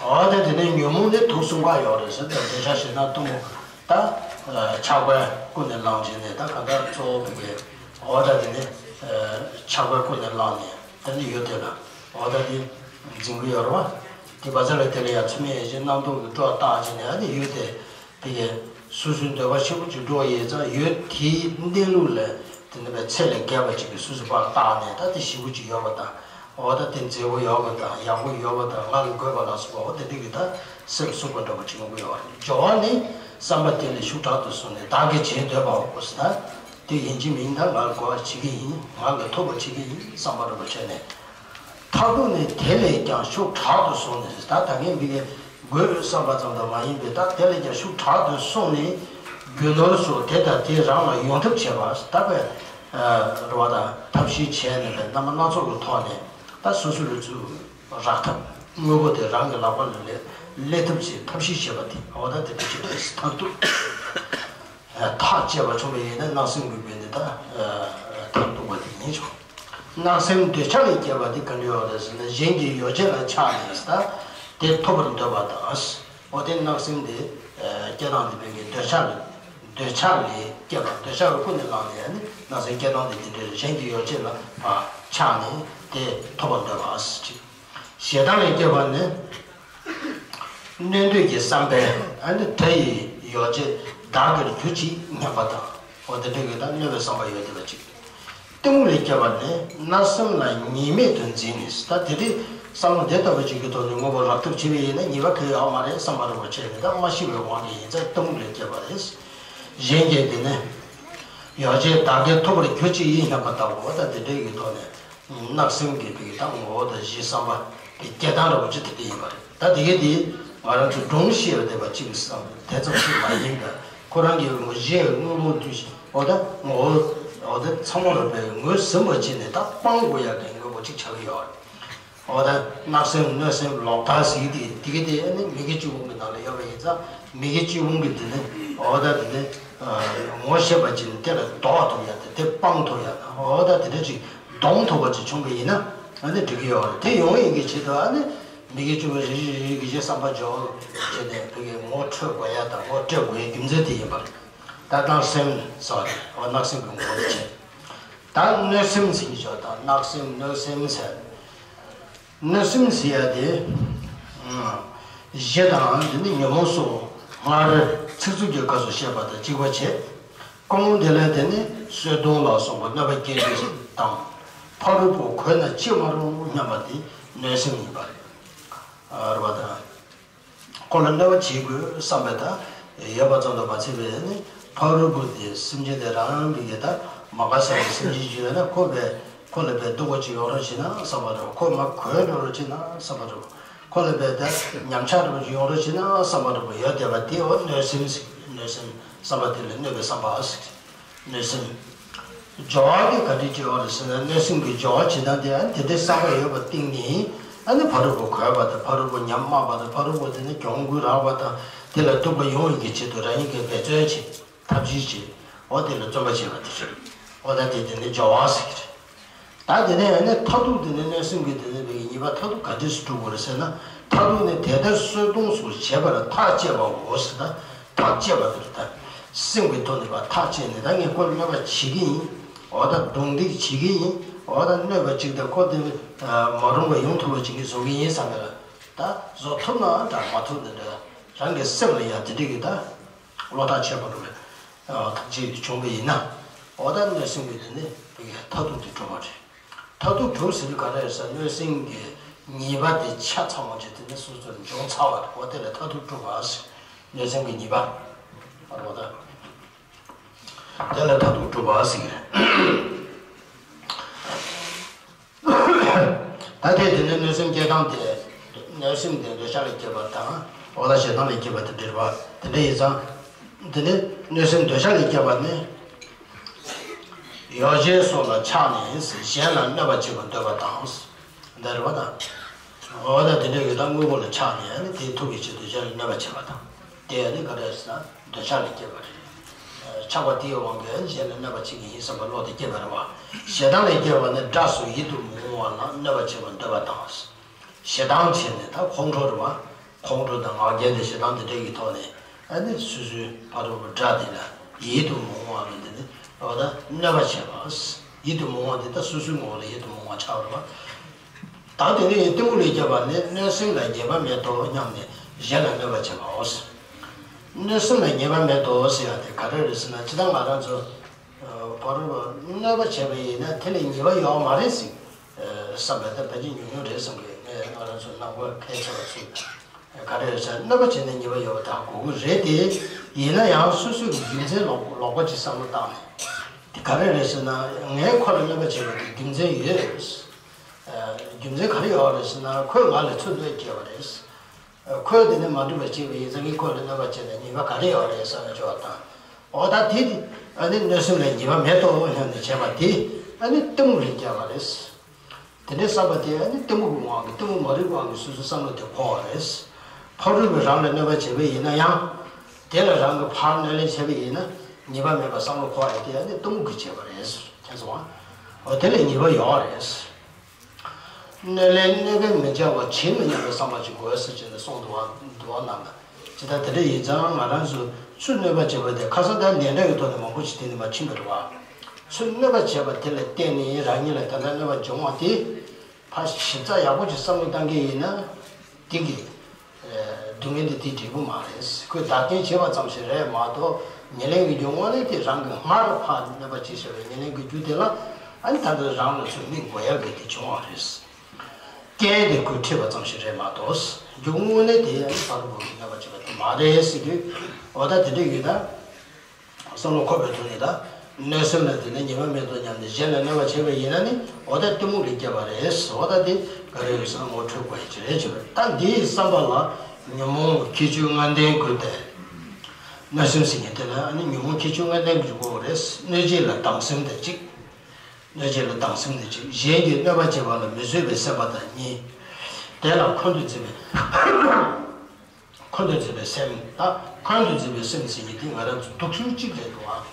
འོ་ད་དེ་ནས་ཉོན་མོངས་ནི་དུག་གསུམ་ཀ་ཡོད་རེད་ཟེར། ད་འདོད་ཆགས་ཞེ་སྡང་གཏི་མུག་ད་ཆགས་པ་ཀུན་ནས་བསླངས་བྱས་ནས། ད་ག་ད་གཙོ་བོ་བུ་གའི་འོ་ད་དེ་ནས་ཆགས་པ་ཀུན་ནས་བསླངས་ནས་དེ་ནས་ཡོད་དེ་ལ། འོ་ད་དེ་འཛིན་གྱི་ཡོད་རེད་པ། དེ་བ་ཚ་ལ་དེ་ལ་ཡང་ཚུལ་མིན་ཡིད་བྱེད་རྣམ་རྟོག་གི་སྒྲོ་བཏགས་བྱས་ནས། ཨ་ནི་ཡོད་དེ་བུ་གའི་སོ་སོའི་འདོད་པ་ཆེན་པོ་ཅིག་འགྲོ་ཡིན་ཙང་། ཡོད་དེའི་གནས་ལུགས་ལ་དེ་ནས་བའི་ཚད་ལས་བརྒལ་བ་ཅིག་གི་སོ་སོ་ཕར་བཏགས་ནས། ད་དེ་ཞེ་པོ་ཅིག་ཡོད་པ་དང་། འོ་ད་དེ་མཛེས་པོ་ཡོད་པ་དང་། ཡག་པོ་ཡོད་པ་དང་། ང་ལ་དགོས་པ་ལ་སོགས་པ། འོ་དེ་འདྲ་གི་ད་སེམས་ཟུག་པ་འདྲ་པོ་ཅིག་ཡོང་གི་ཡོད་རེད། སྦྱོར་བ་ནི་བསམ་པ་དེ་ལས་ཤུགས་དྲག་ཏུ་སོང་ནས། བདག་གིས་བྱེད་འདོད་པའོ་ཟེར། ད་དེ་ཡིན་གཅིག་མིན་གཅིག་ད་ང་ལ་དགོས་པ་བྱེད་ཀྱི་ཡིན། ང་ལ་ཐོབ་པ་བྱེད་ཀྱི་ཡིན་བསམ་པ་འདྲ་པོ་བྱས་ནས། མཐར་ཐུག་ནི་དེ་ལས་ཀྱང་ཤུགས་དྲག་ཏུ་སོང་ནས། ད་ད་གིན་འདི་གའི་དགོས་བསམ་པ་ཙམ་དུ་མ་ཡིན་པའི། ད་དེ་ལས་ཀྱང་ཤུགས་དྲག་ཏུ་སོང་ནས། རྒྱུ་ནོར་སོགས་དེ་དང་དེ་རང་ལ་ཡོང་ཐབས་བྱེད་པ། ད་བས་རེ་བ་དང་ཐབས་ཤེས་བྱས་ནས། རྣམ་པ་སྣ་ཚོགས་ཀྱི་ཐོག་ནས་ད་སོ་སོ་ལ་ཚུར་རག་ཐབས། དངོས་པོ་དེ་རང་གི་ལག་པ་ལ་སླེབས་ཐབས་བྱེད། ཐབས་ཤེས་བྱེད་པ་དེ། འོ་ད་དེ་འདྲ་ཅིག་རེད། མཐར་ཐུག་ཐག་བཅད་པ་བྱུང་བ་ཡིན་ན་བརྣབ་སེམས་ཀྱི་སྒོ་ནས་ད་མཐར་ཐུག་པ་དེ་ཡིན་ཆོག་བརྣབ་སེམས་འདོད་ཆགས་ལས་སྐྱེས་པ་དེ་ག་འདྲ་ཡོད་རེད་ཟེར་ན། གཞན་གྱི་ཡོ་བྱད་ལ་ཆགས་ནས་ད་དེ་ཐོབ་པར་འདོད་པ་དང་། འོ་དེ་བརྣབ་སེམས་དེ་སྐྱེ་སྟངས་དེ་བས་ཀྱི་འདོད་ཆགས་ལས། འདོད་ཆགས་ལས་སྐྱེས་པ། འདོད་ཆགས་ཀྱི་ཀུན་ནས་བསླངས་ནས། ཨ་ནི་བརྣབ་སེམས་སྐྱེ་སྟངས་དེ་དེ་འདྲ་རེད། གཞན་གྱི་ཡོ་བྱད་ལ་ཆགས་ནས་དེ་ཐོབ་པར་འདོད་པ་ཟེར། ཞེ་སྡང་ལས་སྐྱེས་པ་ནི། གནོད་འདོད་ཀྱི་བསམ་པས་ཨ་ནི་དགྲ་ཡི་ཡོ་བྱད་བདག་གིར་གྱུར་ཅིག་སྙམ་པ་དང་། འོ་དེ་འདྲ་གི་ད་གནོད་པའི་བསམ་པ་ཡོད་བསྡད་པ་ཅིག་གཏི་མུག་ལས་སྐྱེས་པ་ནི་བརྣབ་སེམས་ལ་ཉེས་མེད་དུ་འཛིན་ནས། ད་དེ་དུས་བསམ་བློ་དེ་ལྟ་བུ་ཅིག་གི་ཐོག་ནས་དངོས་པོ་རག་ཐབས་བྱས་པ་ཡིན་ན་ཉེས་པ་གང་ཡང་ཡོད་མ་རེད་བསམ་པ་འདྲ་པོ་བྱས་ནས། ད་མ་ཤེས་པའི་དབང་གིས་ཡིན་ཙང་གཏི་མུག་ལས་སྐྱེས་པ་རེད། གཞན་གྱིས་དེ་ནི་ཡོ་བྱད་བདག་གིར་ཐོབ་པར་གྱུར་ཅིག་ཡིན་སྙམ་པ་ལྟ་བུ། འོ་ད་དེ་འདྲ་གི་ཐོག་ནས། བརྣབ་སེམས་ཀྱི་བུ་གའི་ད་ངོ་བོ་དང་གཞི་བསམ་པ་དེ་སྐྱེ་སྟངས་འདྲ་པོ་ཅིག་དེ་འདྲ་ཡིན་པ་རེད། ད་དེ་གའི་དེ་ང་རང་ཚོ་སྒྲུང་བཤད་པ་བསྡད་པ་ཅིག་བསམ། དེ་ཙམ་ཞིག་མ་ཡིན་པ། ཁོ་རང་གི་ངོ་བོ་གཞི་དངོས་པོ་འདུས། འོ་ད་ངོ་བོ་འོ་ད་ཚང་མ་ལ་བས་ངོས་ཟིན་པ་བྱས་ནས་ད་སྤང་དགོས་ཡག་གི་དངོས་པོ་ཅིག་ཆགས་ཀྱི་ཡོད་རེད། འོ་ད་བརྣབ་སེམས་གནོད་སེམས་ལོག་ལྟ་ཟེར་གི་དེ། དེ་གའི་དེ་ནི་མི་དགེ་བཅུ་སྤོང་གི་ནང་ལ་ཡོད་པ་ཡིན་ཙང་། མི་དགེ་བཅུ་སྤོང་གི་དེ་ནི་འོ་ད་དེ་ནི་ངོ་ཤེས་པ་བྱས་ནས་དེ་ལ་ཟློག་ཐུབ་ཡག་དེ། དེ་སྤང་ཐུབ་ཡག་དང་། འོ་ད་དེ་འདྲ་ཅིག་སྡོམ་ཐུབ་པ་ཅིག་བྱུང་བ་ཡིན་ན་ཨ་ནི་འགྲིག་གི་ཡོད་རེད། དེ་ཡོང་བ་ཡིན་གྱི་ཆེད་དུ་ཨ་ནི་མི་དགེ་བཅུ་སྤོང་རེ་རེ་རེ་རེ་གི་གཞི་བསམ་པ་སྦྱོར་བྱས་ནས་བུ་གའི་ངོ་འཕྲོད་དགོས་ཡག་དང་ངོ་སྤྲོད་དགོས་ཡག་རྒྱུ་མཚན་དེ་ཡིན་པ་རེད། ད་བརྣབ་སེམས་ཟེར་བ་རེད། འོ་བརྣབ་སེམས་ཀྱི་ངོ་བོ་བྱས། ད་གནོད་སེམས་ཟེར་གྱི་ཆོག་ད་བརྣབ་སེམས་གནོད་སེམས་ཟེར། གནོད་སེམས་ཟེར་ཡ་དེ། ཨ། གཞི་དང་དེ་ནི་ཉོན་མོངས་སོགས་སྔར་ཚིག་རྩུབ་ཀྱི་སྐབས་སུ་བཤད་པ་དང་གཅིག་པ་བྱས། ཀུན་སློང་དེ་ལ་དེ་ནི་གསོད་གཏོང་ལ་སོགས་པ་གནོད་པ་སྐྱེལ་རྒྱུ་དང་། ཕ་རོལ་པོ་གོས་ན་ཅི་མ་རུང་སྙམ་པ་དེ་གནོད་སེམས་ཡིན་པ་རེད། ཨ། རེད་པ། ད་ཁོ་ལ་གནོད་པ་བྱེད་དགོས་བསམ་པའི་ད་ཡོད་པ་ཙམ་དུ་མ་ཚད་པའི་ནི། ཕ་རོལ་པོ་དེ་སེམས་ཅན་དེ་རང་གི་ཡ་ད་མ་དགའ་ས་གི་སེམས་ཅན་ཅིག་ཡོད་ན། ཁོ་བས་ཁོ་ལ་བས་སྡུག་པ་ཅིག་ཡོང་རོགས་བྱེད་ན་བསམ་པ་འདྲ་པོ། ཁོ་མ་གོས་འགྲོ་རོགས་བྱེད་ན་བསམ་པ་འདྲ་པོ། ཁོ་ལ་བས་ད་ཉམས་ཆག་འདྲ་པོ་ཅིག་ཡོང་རོགས་བྱེད་ན་བསམ་པ་འདྲ་པོ་ཡོད་བསྡད་པ་དེ། འོ་གནོད་སེམས་ཟེར། གནོད་སེམས་བསམ་པ་དེ་ལ་གནོད་པའི་བསམ་པ་ཟེར། གནོད་སེམས། སྦྱོར་བ་དེ་ག་འདྲ་ཅིག་ཡོད་རེད་ཟེར་ན། གནོད་སེམས་ཀྱི་སྦྱོར་བ་བྱེད་སྟངས་དེ་ཨ་ནི་དེ་འདྲའི་བསམ་པ་ཡོད་པ་གཏིང་ནས། ཨ་ནི་ཕ་རོལ་པོ་གོས་པ་དང་། ཕ་རོལ་པོ་ཉམས་དམའ་བ་དང་། ཕ་རོལ་པོ་དེ་ནི་གྱོང་གུན་རག་པ་དང་ དེ་ལ་ཐུག་པ་ཡོང་བའི་གི་ཆེད་དུ་རང་ཉིད་ཀྱིས་འབད་བརྩོན་བྱེད། ཐབས་ཤེས་བྱེད། འོ་དེ་ལ་བརྩོན་པ་བྱེད་པ་དེ་རེད། འོ་ད་དེ་དེ་ནི་སྦྱོར་བ་ཟེར་གྱི་རེད། ད་དེ་ནས་ཡང་ནི་མཐར་ཐུག་དེ་ནི་གནོད་སེམས་ཀྱི་དེ་ནི་བའི་ཉེས་པ་མཐར་ཐུག་ག་འདྲས་སུ་འགྲུབ་དགོས་རེད་ཟེར་ན། མཐར་ཐུག་ནི་དེ་ལྟར་གསོད་གཏོང་སོགས་བྱེད་པར་ཐག་བཅད་པའོ་ཟེར། ད་ཐག་བཅད་པ་དེ་རེད། ད་སེམས་ཀྱི་ཐོག་ནས་ཕར་ཐག་བཅད་ནས་ད་ངས་ཁོ་ལ་གནོད་པ་བྱེད་ཀྱི་ཡིན། འོ་ད་རྡུང་རྡེག་བྱེད་ཀྱི་ཡིན། འོ་ད་གནོད་པ་ཅིག་དང་ཁོ་དེ་མ་རུངས་པ་ཡོང་ཐུབ་པ་ཅིག་ངས་བཟོ་གི་ཡིན་བསམ་པ་ལ། ད་བཟོ་ཐུབ་ན་འདྲ་མ་ཐུབ་ན་འདྲ། རང་གི་སེམས་ལ་ཡང་དེ་འདྲ་གི་ད་བློ་ཐག་ཆོད་པ་འགྲོ་བའི་ཐབས་ཅིག་བྱུང་བ་ཡིན་ན། འོ་ད་གནོད་སེམས་ཀྱི་དེ་ནི་བའི་མཐར་ཐུག་དེ་གྲུབ་པ་རེད། མཐར་ཐུག་གྲུབ་ཟེར་དུས་ག་རེ་རེད་ཟེར། གནོད་སེམས་ཀྱི་ཉེས་པ་དེ་ཆ་ཚང་བ་ཅིག་དེ་ནི་སོ་སོར་འབྱུང་ཚར་བ་རེད། འོ་དེ་ལ་མཐར་ཐུག་གྲུབ་པ་ཟེར། གནོད་སེམས་ཀྱི་ཉེས་པ། འོ་ད། དེ་ལ་མཐར་ཐུག་གྲུབ་པ་ཟེར་གྱི་རེད། ད་ལྟའི་དེ་ནས་གནོད་སེམས་སྐྱེ་སྟངས་དེ། གནོད་སེམས་དེ་འདོད་ཆགས་ལས་སྐྱེས་པ་དང་། འོ་ད་ཞེ་སྡང་ལས་སྐྱེས་པ་དེ་འདྲ་རེད་པ། དེ་འདྲ་ཡིན་ཙང་། དེ་ནས་གནོད་སེམས་འདོད་ཆགས་ལས་སྐྱེས་པ་ནི། ཡོ་བྱད་སོགས་ལ་ཆགས་ནས་གཞན་ལ་གནོད་པ་བྱེད་པར་འདོད་པ་དང་། འདི་རེད་པ་ད། འོ་ད་དེ་འདྲ་ཡོད་ད་དངོས་པོ་ལ་ཆགས་ནས་ནི་དེའི་ཐུགས་ཀྱི་ཆེད་དུ་གཞན་ལ་གནོད་པ་བྱེད་པ་དང་། དེ་ནི་ག་རེ་ཟེར་ན་འདོད་ཆགས་ལས་སྐྱེས་པ་རེད། ཆགས་པ་དེའི་དབང་གིས་གཞན་ལ་གནོད་པ་བྱེད་ཀྱི་ཡིན་བསམ་པའི་བློ་དེ་སྐྱེས་པ་རེད་པ། ཞེ་སྡང་ལས་སྐྱེས་པ་ནི་དགྲ་སོགས་ཡིད་དུ་མི་འོང་བ་ལ་གནོད་པ་བྱེད་པར་འདོད་པ་དང་། ཞེ་སྡང་བྱས་ནས་ད་ཁོང་ཁྲོ་རེད་པ། ཁོང་ཁྲོ་དང་ང་རྒྱལ་དང་ཞེ་སྡང་དེ་འདྲ་ཡི་ཐོག་ནས་ཨ་ནི་སོ་སོའི་ཕ་རོལ་པོ་དགྲ་དེ་ལ་ཡིད་དུ་མི་འོང་བ་ལ་འདི་ནི་འོ་ད་གནོད་པ་བྱེད་པ། ཡིད་དུ་མི་འོང་བ་དེ་ད་སོ་སོའི་ངོ་བོ་ལ་ཡིད་དུ་མི་འོང་བ་ཆགས་པ་རེད་པ། ད་དེ་ནས་གཏི་མུག་ལས་སྐྱེས་པ་ནི་གནོད་སེམས་ལ་ཉེས་པ་མེད་དོ་སྙམ་ནས་གཞན་ལ་གནོད་པ་བྱེད་པའོ། གནོད་སེམས་ལ་ཉེས་པ་མེད་དོ་ཟེར་ཡ་དེ་ག་རེ་རེད་ཟེར་ན། ཇི་ལྟར་ང་རང་ཚོ་ཨ་བར་བར་གནོད་པ་བྱས་པ་ཡིན་ན་དེ་ལ་ཉེས་པ་ཡོད་མ་རེད་ཟེར་ཨ་བསམ་པ་དེ་ཕལ་ཆེར་ཉུང་ཉུང་རེད་བསམ་གི། ངས་ང་རང་ཚོ་ནང་པ་མཁས་ཚོ་ལ་གསུངས། ག་རེ་རེད་ཟེར་ན། གནོད་པ་བྱས་ན་ཉེས་པ་ཡོད་པ་ད་གོ་གི་རེད་དེ། ཡིན་ན་ཡང་སོ་སོའི་རྒྱུ་མཚན་ལོག་ལོག་པ་ཅིག་བསམ་བློ་བཏང་ནས། དེ་ག་རེ་རེད་ཟེར་ན། ངས་ཁོ་ལ་གནོད་པ་བྱས་པ་དེ་རྒྱུ་མཚན་ཡོད། ཨ་རྒྱུ་མཚན་ག་རེ་ཡོད་རེད་ཟེར་ན། ཁོས་ང་ལ་ཚུར་གནོད་བསྐྱལ་བ་རེད། ཨ་ཁོས་དེ་ནས་མ་འགྲུབ་པ་བྱས་པ་ཡིན་ཙང་ངས་ཁོ་ལ་གནོད་པ་བྱས་ན་ཉེས་པ་ག་རེ་ཡོད་རེད་བསམ་བློ་བྱས་པ་དང་། འོ་ད་དེ་དེ་ཨ་ནི་གནོད་སེམས་ལ་ཉེས་པ་མེད་དོ་སྙམ་ནས་བྱས་པ་དེ་ཨ་ནི་གཏི་མུག་ལས་སྐྱེས་པ་རེད། དེ་འདྲའི་བསམ་པ་དེ་ཨ་ནི་གཏི་མུག་གི་དབང་གིས། གཏི་མུག་མ་རིག་པའི་དབང་གིས་སོ་སོའི་བསམ་བློ་དེ་འཁོར་བ་རེད། ཕ་རོལ་པོས་རང་ལ་གནོད་པ་བྱས་པ་ཡིན་ན་ཡང་། དེ་ལ་རང་གིས་ཕར་གནོད་ལན་བྱས་པ་ཡིན་ན་ཉེས་པ་མེད་པར་བསམ་བློ་འཁོར་བ་དེ་ཨ་ནི་གཏི་མུག་གིས་བྱས་པ་རེད། མཁྱེན་སོང་ང་། འོ་དེ་ལ་ཉེས་པ་ཡོད་རེད། གནོད་ལན་གནོད་པས་མི་འཇལ་བ་བྱེད་མི་ཉན་པའི་བསམ་པ་ཅིག་དགོས་ཟེར་བྱས་ནས་གསུངས་འདུག་པ། འདུག་པ་རྣམས་ལ། ཇི་ལྟར་དེ་འདྲ་ཡིན་ཙང་ང་རང་ཚོས་ཚུར་གནོད་པ་བྱས་པ་དེ་ཁ་སང་ད་ལན་གྲངས་ཀྱི་ཐོག་ནས་མང་པོ་ཞིག་དེ་ནས་མར་ཕྱིན་པ་རེད་པ། ཚུར་གནོད་པ་བྱས་པ་དེ་ལ་བརྟེན་ནས་རང་ཉིད་ལ་ད་ལྟ་གནོད་པ་འབྱུང་བ་དེ་ཕར་ཞིབ་ཚགས་ཡག་པོ་ཅིག་བསམ་བློ་བཏང་གི་ཡིན་ན། དེ་གི་སྡུག་བསྔལ་དེ་དེའི་འབྲས་བུ་མ་རེད། ཁོས་བདག་རྐྱེན་བྱས་པ་ཙམ་ཞིག་རེད་མ་གཏོགས། ཉེར་ལེན་གྱི་རྒྱུ་དངོས་གནས་དེ་རང་གིས་སྔར་ཕར་གནོད་པ་བྱས་བཞག་པའི་ཉེར་ལེན་གྱི་རྒྱུ་དེ་ལ་ཨ་ནི་ད་ལྟ་རང་ལ་ཚུར་དམིགས་དགོས་ཡག་གི་དེ་བྱུང་བ་རེད། རྐྱེན་དེ་ཁོས་འཁྲིད་པ་ཙམ་ཞིག་རེད་མ་གཏོགས། རྒྱུ་དངོས་གནས་དེ་ཨ་ནི་ཕ་རོལ་པོ་གིས་གནོད་པ་བྱས་པ་དེ་མ་རེད་ཟེར་དུས། འོ་ད་དེ་འདྲ་ཡོད་ད། བསམ་བློ་འཁོར་བའི་དུས་ནས་ད། གནོད་སེམས་ལ་དེ་ནི་ཉེས་པ་མེད་དོ་སྙམ་ནས་གཞན་ལ་གནོད་པ་བྱས་པ་ཡིན་ན་ནི། འོ་ད་གཏི་མུག་ལས་སྐྱེས་པ་རེད། འོ་ད་དེ་ག་རེ་ཡོད་ཟེར་ན་ངོ་འཕྲོད་དགོས་ཡག་ཅིག་རེད་ཅེས་པ། ད་འདིའི་བསམ་པ་ལ་ཉོན་མོངས་ཁྱད་ཆོས་ལྔ་ལྡན་དགོས་ཏེ། གནོད་སེམས་ཟེར་མཁན་དེ་ལ་ཨ་ནི་ཉོན་མོངས་ཁྱད་ཆོས་ལྔ་ལྡན་དགོས་རེད། གནོད་བྱེད་ལ་སྡང་སེམས་དང་གཅིག་གནོད་བྱེད་ལ་སྡང་སེམས་དང་གཅིག་གཞན་གྱིས་གནོད་པ་བྱས་པ་ལ་མི་བཟོད་པའི་སེམས་པ་དང་གཉིས། དེ་ལ་འཁོན་དུ་འཛིན་པའི། འཁོན་དུ་འཛིན་པའི་སེམས། ད་འཁོན་དུ་འཛིན་པའི་སེམས་ཟེར་མཁན་དེ་ང་རང་ཚོ་སྡུག་ཤོས་གཅིག་རེད་འདུག་ཨ།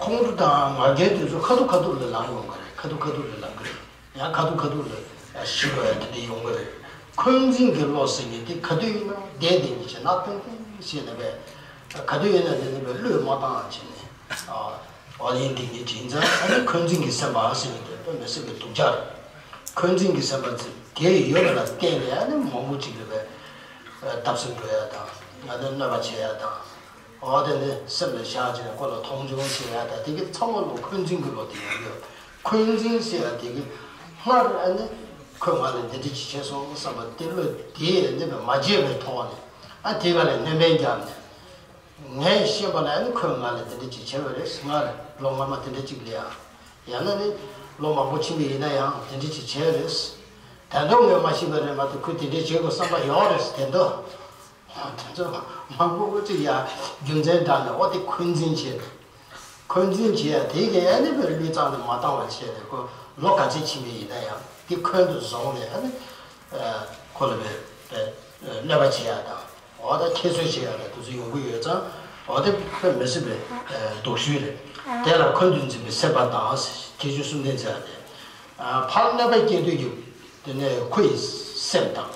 ཁོང་ཁྲོ་དང་ང་རྒྱལ་དེ་ཚོ་ཁ་ཐུག་ཁ་ཐུག་ལ་ལངས་ཡོང་གི་རེད། ཁ་ཐུག་ཁ་ཐུག་ལ་ལངས་གི་རེད། ཡང་ཁ་ཐུག་ཁ་ཐུག་ལ་ཞི་འགྲོ་ཡ་དེ་འདྲ་ཡོང་གི་རེད། འཁོན་འཛིན་གྱི་བློ་ཟེར་མཁན་དེ་ག་དུས་ཡིན་ན་བསྡད་བསྡད་ནས་བྱས་ན་ཏིང་ཏིང་བྱས་ནས་པས། ག་དུས་ཡིན་ན་དེ་ནས་པས་བློས་མ་བཏང་བྱས་ནས། ཨ། འོ་ཡིན་འདི་ཉིད་ཡིན་ཙང་ཨ་ནི་འཁོན་འཛིན་གྱི་སེམས་པ་ཟེར་ནས་དེ་དཔེ་མི་སྲིད་པའི་སྡུག་ཅག་རེད། འཁོན་འཛིན་གྱི་སེམས་པ་དེ་ཡོད་པ་ལ་བརྟེན་ནས་ཨ་ནི་མང་པོ་ཅིག་ལ་བས་བརྡབ་གསིག་འགྲོ་ཡ་དང་། ཨ་ནི་གནོད་པ་བྱེད་ཡ་དང་། འོ་དེ་ནི་སེམས་ལ་བཞག་བྱས་ནས་ཁོ་ལ་མཐོང་ཆུང་བྱེད་ཡ་དང་། དེ་གི་ཚང་མ་ལོ་འཁོན་འཛིན་གྱི་བློ་དེ་ཡོང་གི་ཡོད། འཁོན་འཛིན་ཟེར་ཡ་དེ་གི་སྔར་ཨ་ནི་ཁོས་ང་ལ་འདི་འདྲ་ཅིག་བྱས་སོང་བསམ་པ་དེ་བློ་དེ་ནི་མ་བརྗེད་པའི་ཐོག་ནས་ཨ་དེ་ག་ལ་སྣོན་པ་བརྒྱབ་ནས། ངས་ཤེས་པ་ལ་ནི་ཁོས་ང་ལ་དེ་འདྲ་ཅིག་བྱས་པ་རེད། ང་ལ་ལོ་སྔ་མ་དེ་འདྲ་ཅིག་ལས་ཡ། ཡང་ན་ནི་ལོ་མང་པོ་ཕྱིན་པ་ཡིན་ན་ཡང་དེ་འདྲ་ཅིག་བྱས་རེད། དེ་ཚོ་ངས་མ་ཤེས་པ་རེད་མ་གཏོགས་ཁོས་དེ་འདྲ་བྱེད་དགོས་བསམ་པ་ཡོད་རེད། དེ་ཚོ། དེ་ཚོ་མང་པོ་ཅིག་ཡ་རྒྱུ་མཚན་བསྒྲགས་ནས་འོ་དེ་འཁོན་འཛིན་བྱས། འཁོན་འཛིན་བྱས་ཡ་དེ་གས་ཨ་ནི་བས་ལུས་གཙང་དུ་མ་བཏང་བ་བྱས་ཏེ་ཁོ་ལོ་ག་ཚོད་ཕྱིན་པ་ཡིན་ན་ཡང་དེ་འཁོན་དུ་བཟུང་ནས་ཨ་ནི་ཁོ་ལ་བས་བས་གནོད་པ་བྱེད་ཡ་དང་། འོ་ད་ཁྱད་གསོད་བྱེད་ཡ་ལ་དེ་ཚོ་ཡོང་གི་ཡོད་ཙང་། འོ་དེ་དཔེ་མི་སྲིད་པའི་ཨ་སྡུག་ཤོས་རེད། དེ་ལ་འཁོན་དུ་འཛིན་པའི་སེམས་པ་དང་། ཁྱད་ཆོས་གསུམ་ལྡན་ཟེར་ཡ་དེ། ཨ་ཕར་གནོད་པ་སྐྱེལ་འདོད་ཀྱི་དེ་ནས་ཁོ་ཡི་སེམས་དང་།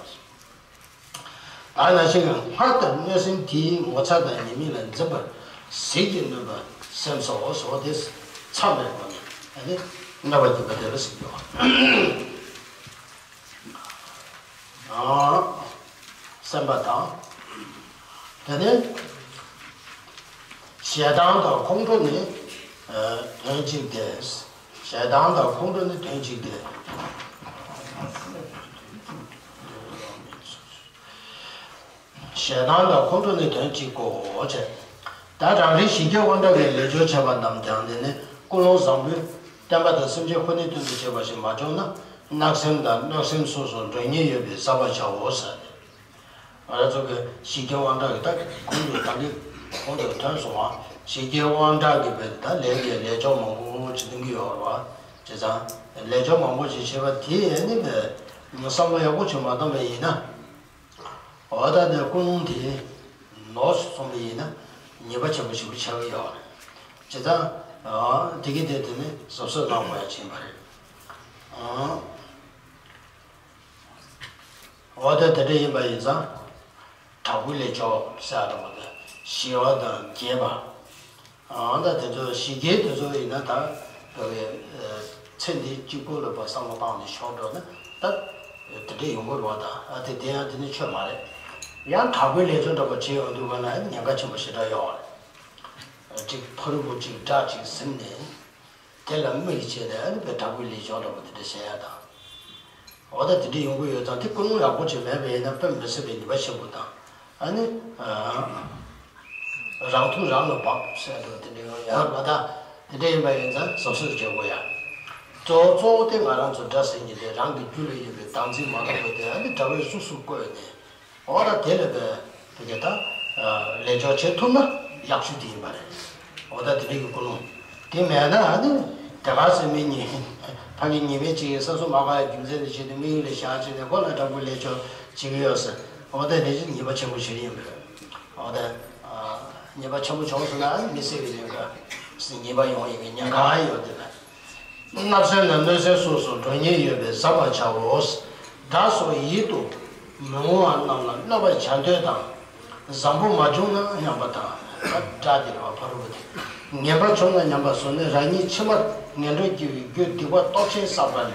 ད་ནང་བཞིན་སྔར་ལྟར་གནོད་སེམས་དེའི་ངོ་ཚ་དང་ཉེས་དམིགས་ལ་འཛིན་པར་ཟིལ་གྱིས་གནོན་པར་སེམས་སོ། སོ་དེ་མཚམས་མེད་པ་ནི་ཨ་ནི་གནོད་པ་བགྱིད་པ་དེ་ལ་ཟེར་གྱི་ཡོད། ཨ་སེམས་པ་དང་། དེ་ནས་ཞེ་སྡང་དང་ཁོང་ཁྲོ་ནི་ཨ་དོན་གཅིག་སྟེ། ཞེ་སྡང་དང་ཁོང་ཁྲོ་ནི་དོན་གཅིག་སྟེ། ཞེ་སྡང་དང་ཁོང་ཁྲོ་ནི་དོན་གཅིག་གོ་ཅེས། ད་རང་རིག་ཞི་རྒྱས་དབང་དྲག་གི་ལས་སྦྱོར་བྱས་པ་རྣམས་ཀྱང་དེ་ནི་ཀུན་སློང་བཟང་པོས་བསྟན་པ་དང་སེམས་ཅན་ཁོ་ནའི་དོན་དུ་བྱས་པ་ཞིག་མ་བྱུང་ན། བརྣབ་སེམས་དང་གནོད་སེམས་སོ་སོར་འདོར་ཉེན་ཡོད་པས་བཟའ་བར་བྱའོ་ཟེར་ཏེ། ང་རང་ཚོ་གི་ཞི་རྒྱས་དབང་དྲག་གི་ད་གོང་དུ་ད་གི་གོང་དུ་ཐོན་སོང་བ། ཞི་རྒྱས་དབང་དྲག་གི་བས་ད་ལས་ཀྱི་ལས་སྦྱོར་མང་པོ་ཅིག་གཏོང་གི་ཡོད་རེད་བ། བྱས་ཙང་ལས་སྦྱོར་མང་པོ་ཅིག་བྱས་པ་དེ་ནི་བས་བསམ་བློ་ཡག་པོ་ཅིག་མ་བཏང་བ་ཡིན་ན། འོ་ད་ནི་ཀུན་སློང་དེ་ནོར་སོང་བ་ཡིན་ན་ཉེས་པ་ཆེན་པོ་ཞིག་ཆགས་ཀྱི་ཡོད་རེད། བྱས་ཙང་དེ་གི་དེ་དེ་ནི་གཟབ་གཟབ་གནང་དགོས་ཡ་ཅིག་ཡིན་པ་རེད། འོ་ད་དེ་འདྲ་ཡིན་པ་ཡིན་ཙང་དྲག་པོའི་ལས་སྦྱོར་ཟེར་ཡ་འདྲ་པོ་དེ་ཞི་བ་དང་རྒྱས་པ། འོ་ད་དེ་ཚོ་ཞི་རྒྱས་དེ་ཚོ་ཡིན་ན་ད་བོད་ཀྱི་ཚེ་འདི་གཅིག་པོ་ལ་བསམ་བློ་བཏང་ནས་ཞོག་འགྲོ་ན་ད་དེ་འདྲ་ཡོང་གི་རེད་བ། ད་ཨ་དེ་དེ་ཡང་དེ་ནི་ཆོས་མ་རེད། ཡང་དྲག་པོའི་ལས་སྦྱོར་འདྲ་པོ་བྱེད་ཡོང་དུས་ག་ན་ཉེན་ཁ་ཆེན་པོ་ཞེ་དྲག་ཡོད་རེད། གཅིག་ཕ་རོལ་པོ་གཅིག་དགྲ་གཅིག་ཟིན་ནས། དེ་ལ་དམིགས་བྱས་ནས་ཨ་ནི་དཔེ་དྲག་པོའི་ལས་སྦྱོར་འདྲ་པོ་དེ་འདྲ་བྱེད་ཡ་དང་། འོ་ད་དེ་འདྲ་ཡོང་གི་ཡོད་ཙང་དེ་ཀུན་སློང་ཡག་པོ་ཅིག་མེད་པ་ཡིན་ན་དཔེ་མི་སྲིད་པའི་ཉེས་པ་ཆེན་པོ་དང་། ཨ་ནི་རང་ཐུག་རང་ལ་བབས་ཟེར་འདྲ་དེ་འདྲ་ཡོང་ཡ་མ་ད། དེ་འདྲ་ཡིན་པ་ཡིན་ཙང་གཟབ་གཟབ་བྱེད་དགོས་ཡ། གཙོ་བོ་གཙོ་བོ་དེ་ང་རང་ཚོ་དགྲ་ཟེར་མཁན་དེ་རང་གི་རྒྱུད་ལ་ཡོད་པའི་བདག་འཛིན་མ་ལོག་པ་དེ་ཨ་ནི་དགྲ་བོས་སུ་སུ་བཀོལ་ནས། འོ་ད་དེ་ལས་པའི་དེ་ག་ད་ལས་སྦྱོར་བྱེད་ཐུབ་ན་ཡག་ཤོས་དེ་ཡིན་པ་རེད། འོ་ད་དེ་འདྲ་གི་ཀུན་སློང་དེ་མེད་ན་ཨ་ནི་དེ་ག་ཟེར་མི་ཉེས་ཕ་གི་ཉེས་མེད་ཅིག་ཡིན་བསམ་བློ་མ་བཏང་ཡ་རྒྱུ་མཚན་དེ་བྱས་ཏེ་དམིགས་ཡུལ་ལ་བཞག་བྱས་ནས་ཁོ་ལ་དྲག་པོའི་ལས་སྦྱོར་བྱེད་ཀྱི་ཡོད་ཟེར། འོ་ད་དེ་ཅི་ཉེས་པ་ཆེན་པོ་ཞིག་ཡིན་པ་རེད། འོ་ད་ཉེས་པ་ཆེན་པོ་བྱུང་སོང་ན་ཨ་ནི་མི་སེར་གྱི་ལས་ཀ་ཉེས་པ་ཡོང་ཡ་གི་ཉེན་ཁ་ཡོད་དེ་ལ། བརྣབ་སེམས་དང་གནོད་སེམས་སོ་སོར་འདོར་ཉེན་ཡོད་པས་བཟའ་བར་བྱའོ། དགྲ་སོགས་ཡིད་དུ་མི་འོང་བ་རྣམས་ལ་གནོད་པ་བྱ་འདོད་དང་། བཟང་པོ་མ་བྱུང་ན་སྙམ་པ་དང་། དགྲ་དེ་རེད་བ་ཕ་རོལ་པོ་དེ། ངན་པ་བྱུང་ན་སྙམ་པ་སོགས་ནི་རང་ཉིད་ཕྱི་མར་ངན་འགྲོར་སྐྱེ་བའི་རྒྱུ་སྡིག་པ་སྟོབས་ཆེན་བསགས་པ་ལས་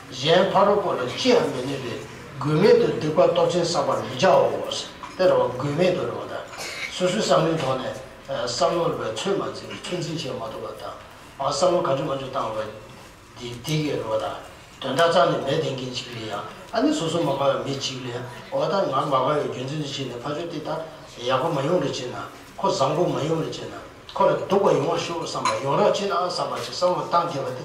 གཞན་ཕ་རོལ་པོ་ལ་ཅི་ཡང་མི་གནོད་པས་དགོས་མེད་དུ་སྡིག་པ་སྟོབས་ཆེན་བསགས་པར་མི་བྱའོ། དེ་རེད་བ་དགོས་མེད་དུ་རེད་བ་དང་། སོ་སོའི་བསམ་བློའི་ཐོག་ནས་བསམ་བློ་ལ་ཚོད་མ་འཛིན་ཚོད་འཛིན་བྱེད་མ་ཐུབ་པ་དང་། ཨ་བསམ་བློ་ག་ཚོད་མ་ཚོད་བཏང་བ་འདི་འདི་གི་རེད་བ་དང་། དོན་དག་རྩ་ནས་མེད་བསྡད་མཁན་ཅིག་ལ་ཡང་ཨ་ནི་སོ་སོ་མ་དགའ་བའི་མི་ཅིག་ལ་ཡང་འོ་ད་ང་མ་དགའ་བའི་རྒྱུ་མཚན་དེ་བྱས་ནས་ཕར་ཕྱོགས་དེ་ད་ཡག་པོ་མ་ཡོང་རེ་བྱས་ན་ཁོ་བཟང་པོ་མ་ཡོང་རེ་བྱས་ན་ཁོ་ལ་སྡུག་པ་ཡོང་བ་ཤོག་བསམ་པ་ཡོང་རོགས་བྱེད་ན་བསམ་པ་ཅིག་བསམ་བློ་བཏང་བསྡད་པ་དེ།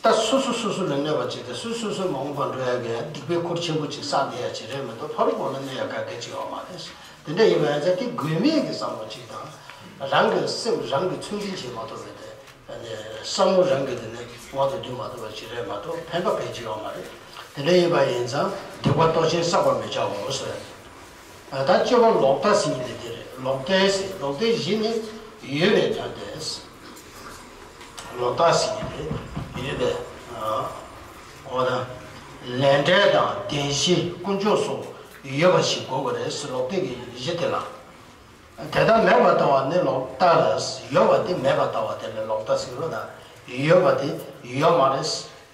ད་སོ་སོ་སོ་སོ་ལ་གནོད་པ་ཅིག་དང་སོ་སོ་སོ་མ་འོངས་པར་འགྲོ་ཡག་གི་སྡིག་པའི་ཁུར་ཆེན་པོ་ཅིག་བསགས་བསྡད་ཡག་ཅིག་རེད་མ་གཏོགས་ཕ་རོལ་པོ་ལ་གནོད་ཡག་ག་གེ་ཅིག་ཡོད་མ་རེད། དེ་འདྲ་ཡིན་པ་ཡིན་ཙང་དེ་དགོས་མེད་ཀྱི་བསམ་བློ་ཅིག་དང་། རང་གི་སེམས་རང་གིས་ཚོད་འཛིན་བྱེད་མ་ཐུབ་པའི་དེ། བསམ་བློ་རང་གིས་དེ་ནས་དབང་དུ་བསྡུ་མ་ཐུབ་པ་ཅིག་རེད་མ་གཏོགས་ཕན་པ་གང་ཅི་ཡོད་མ་རེད། དེ་འདྲ་ཡིན་པ་ཡིན་ཙང་སྡིག་པ་སྟོབས་ཆེན་བསགས་པར་མི་བྱའོ་ཟེར། ད་སྤྱོད་པ་ལོག་ལྟ་ཟེར་གྱི་དེ་དེ་རེད། ལོག་ལྟའི་ཟེར་ལོག་ལྟའི་གཞི་ནི་ཡོད་པའི་དོན་ཏེ། ལོག་ལྟ་ཟེར་གྱི་དེ་ཡོད་པའི། འོ་ད་ལས་འབྲས་དང་བདེན་བཞི་ཀུན་འབྱུང་སོགས་ཡོད་པ་ཞིག་དགོས་པ་རེད་ཟེར་ལོག་ལྟའི་གི་གཞི་དེ་ལ། དེ་ལྟར་མེད་པར་ལྟ་བ་ནི་ལོག་ལྟ་ལས། ཡོད་པ་དེ་མེད་པར་ལྟ་བ་དེ་ལ་ལོག་ལྟ་ཟེར་རོ། ད་ཡོད་པ་དེ་ཡོད་མ་རེད་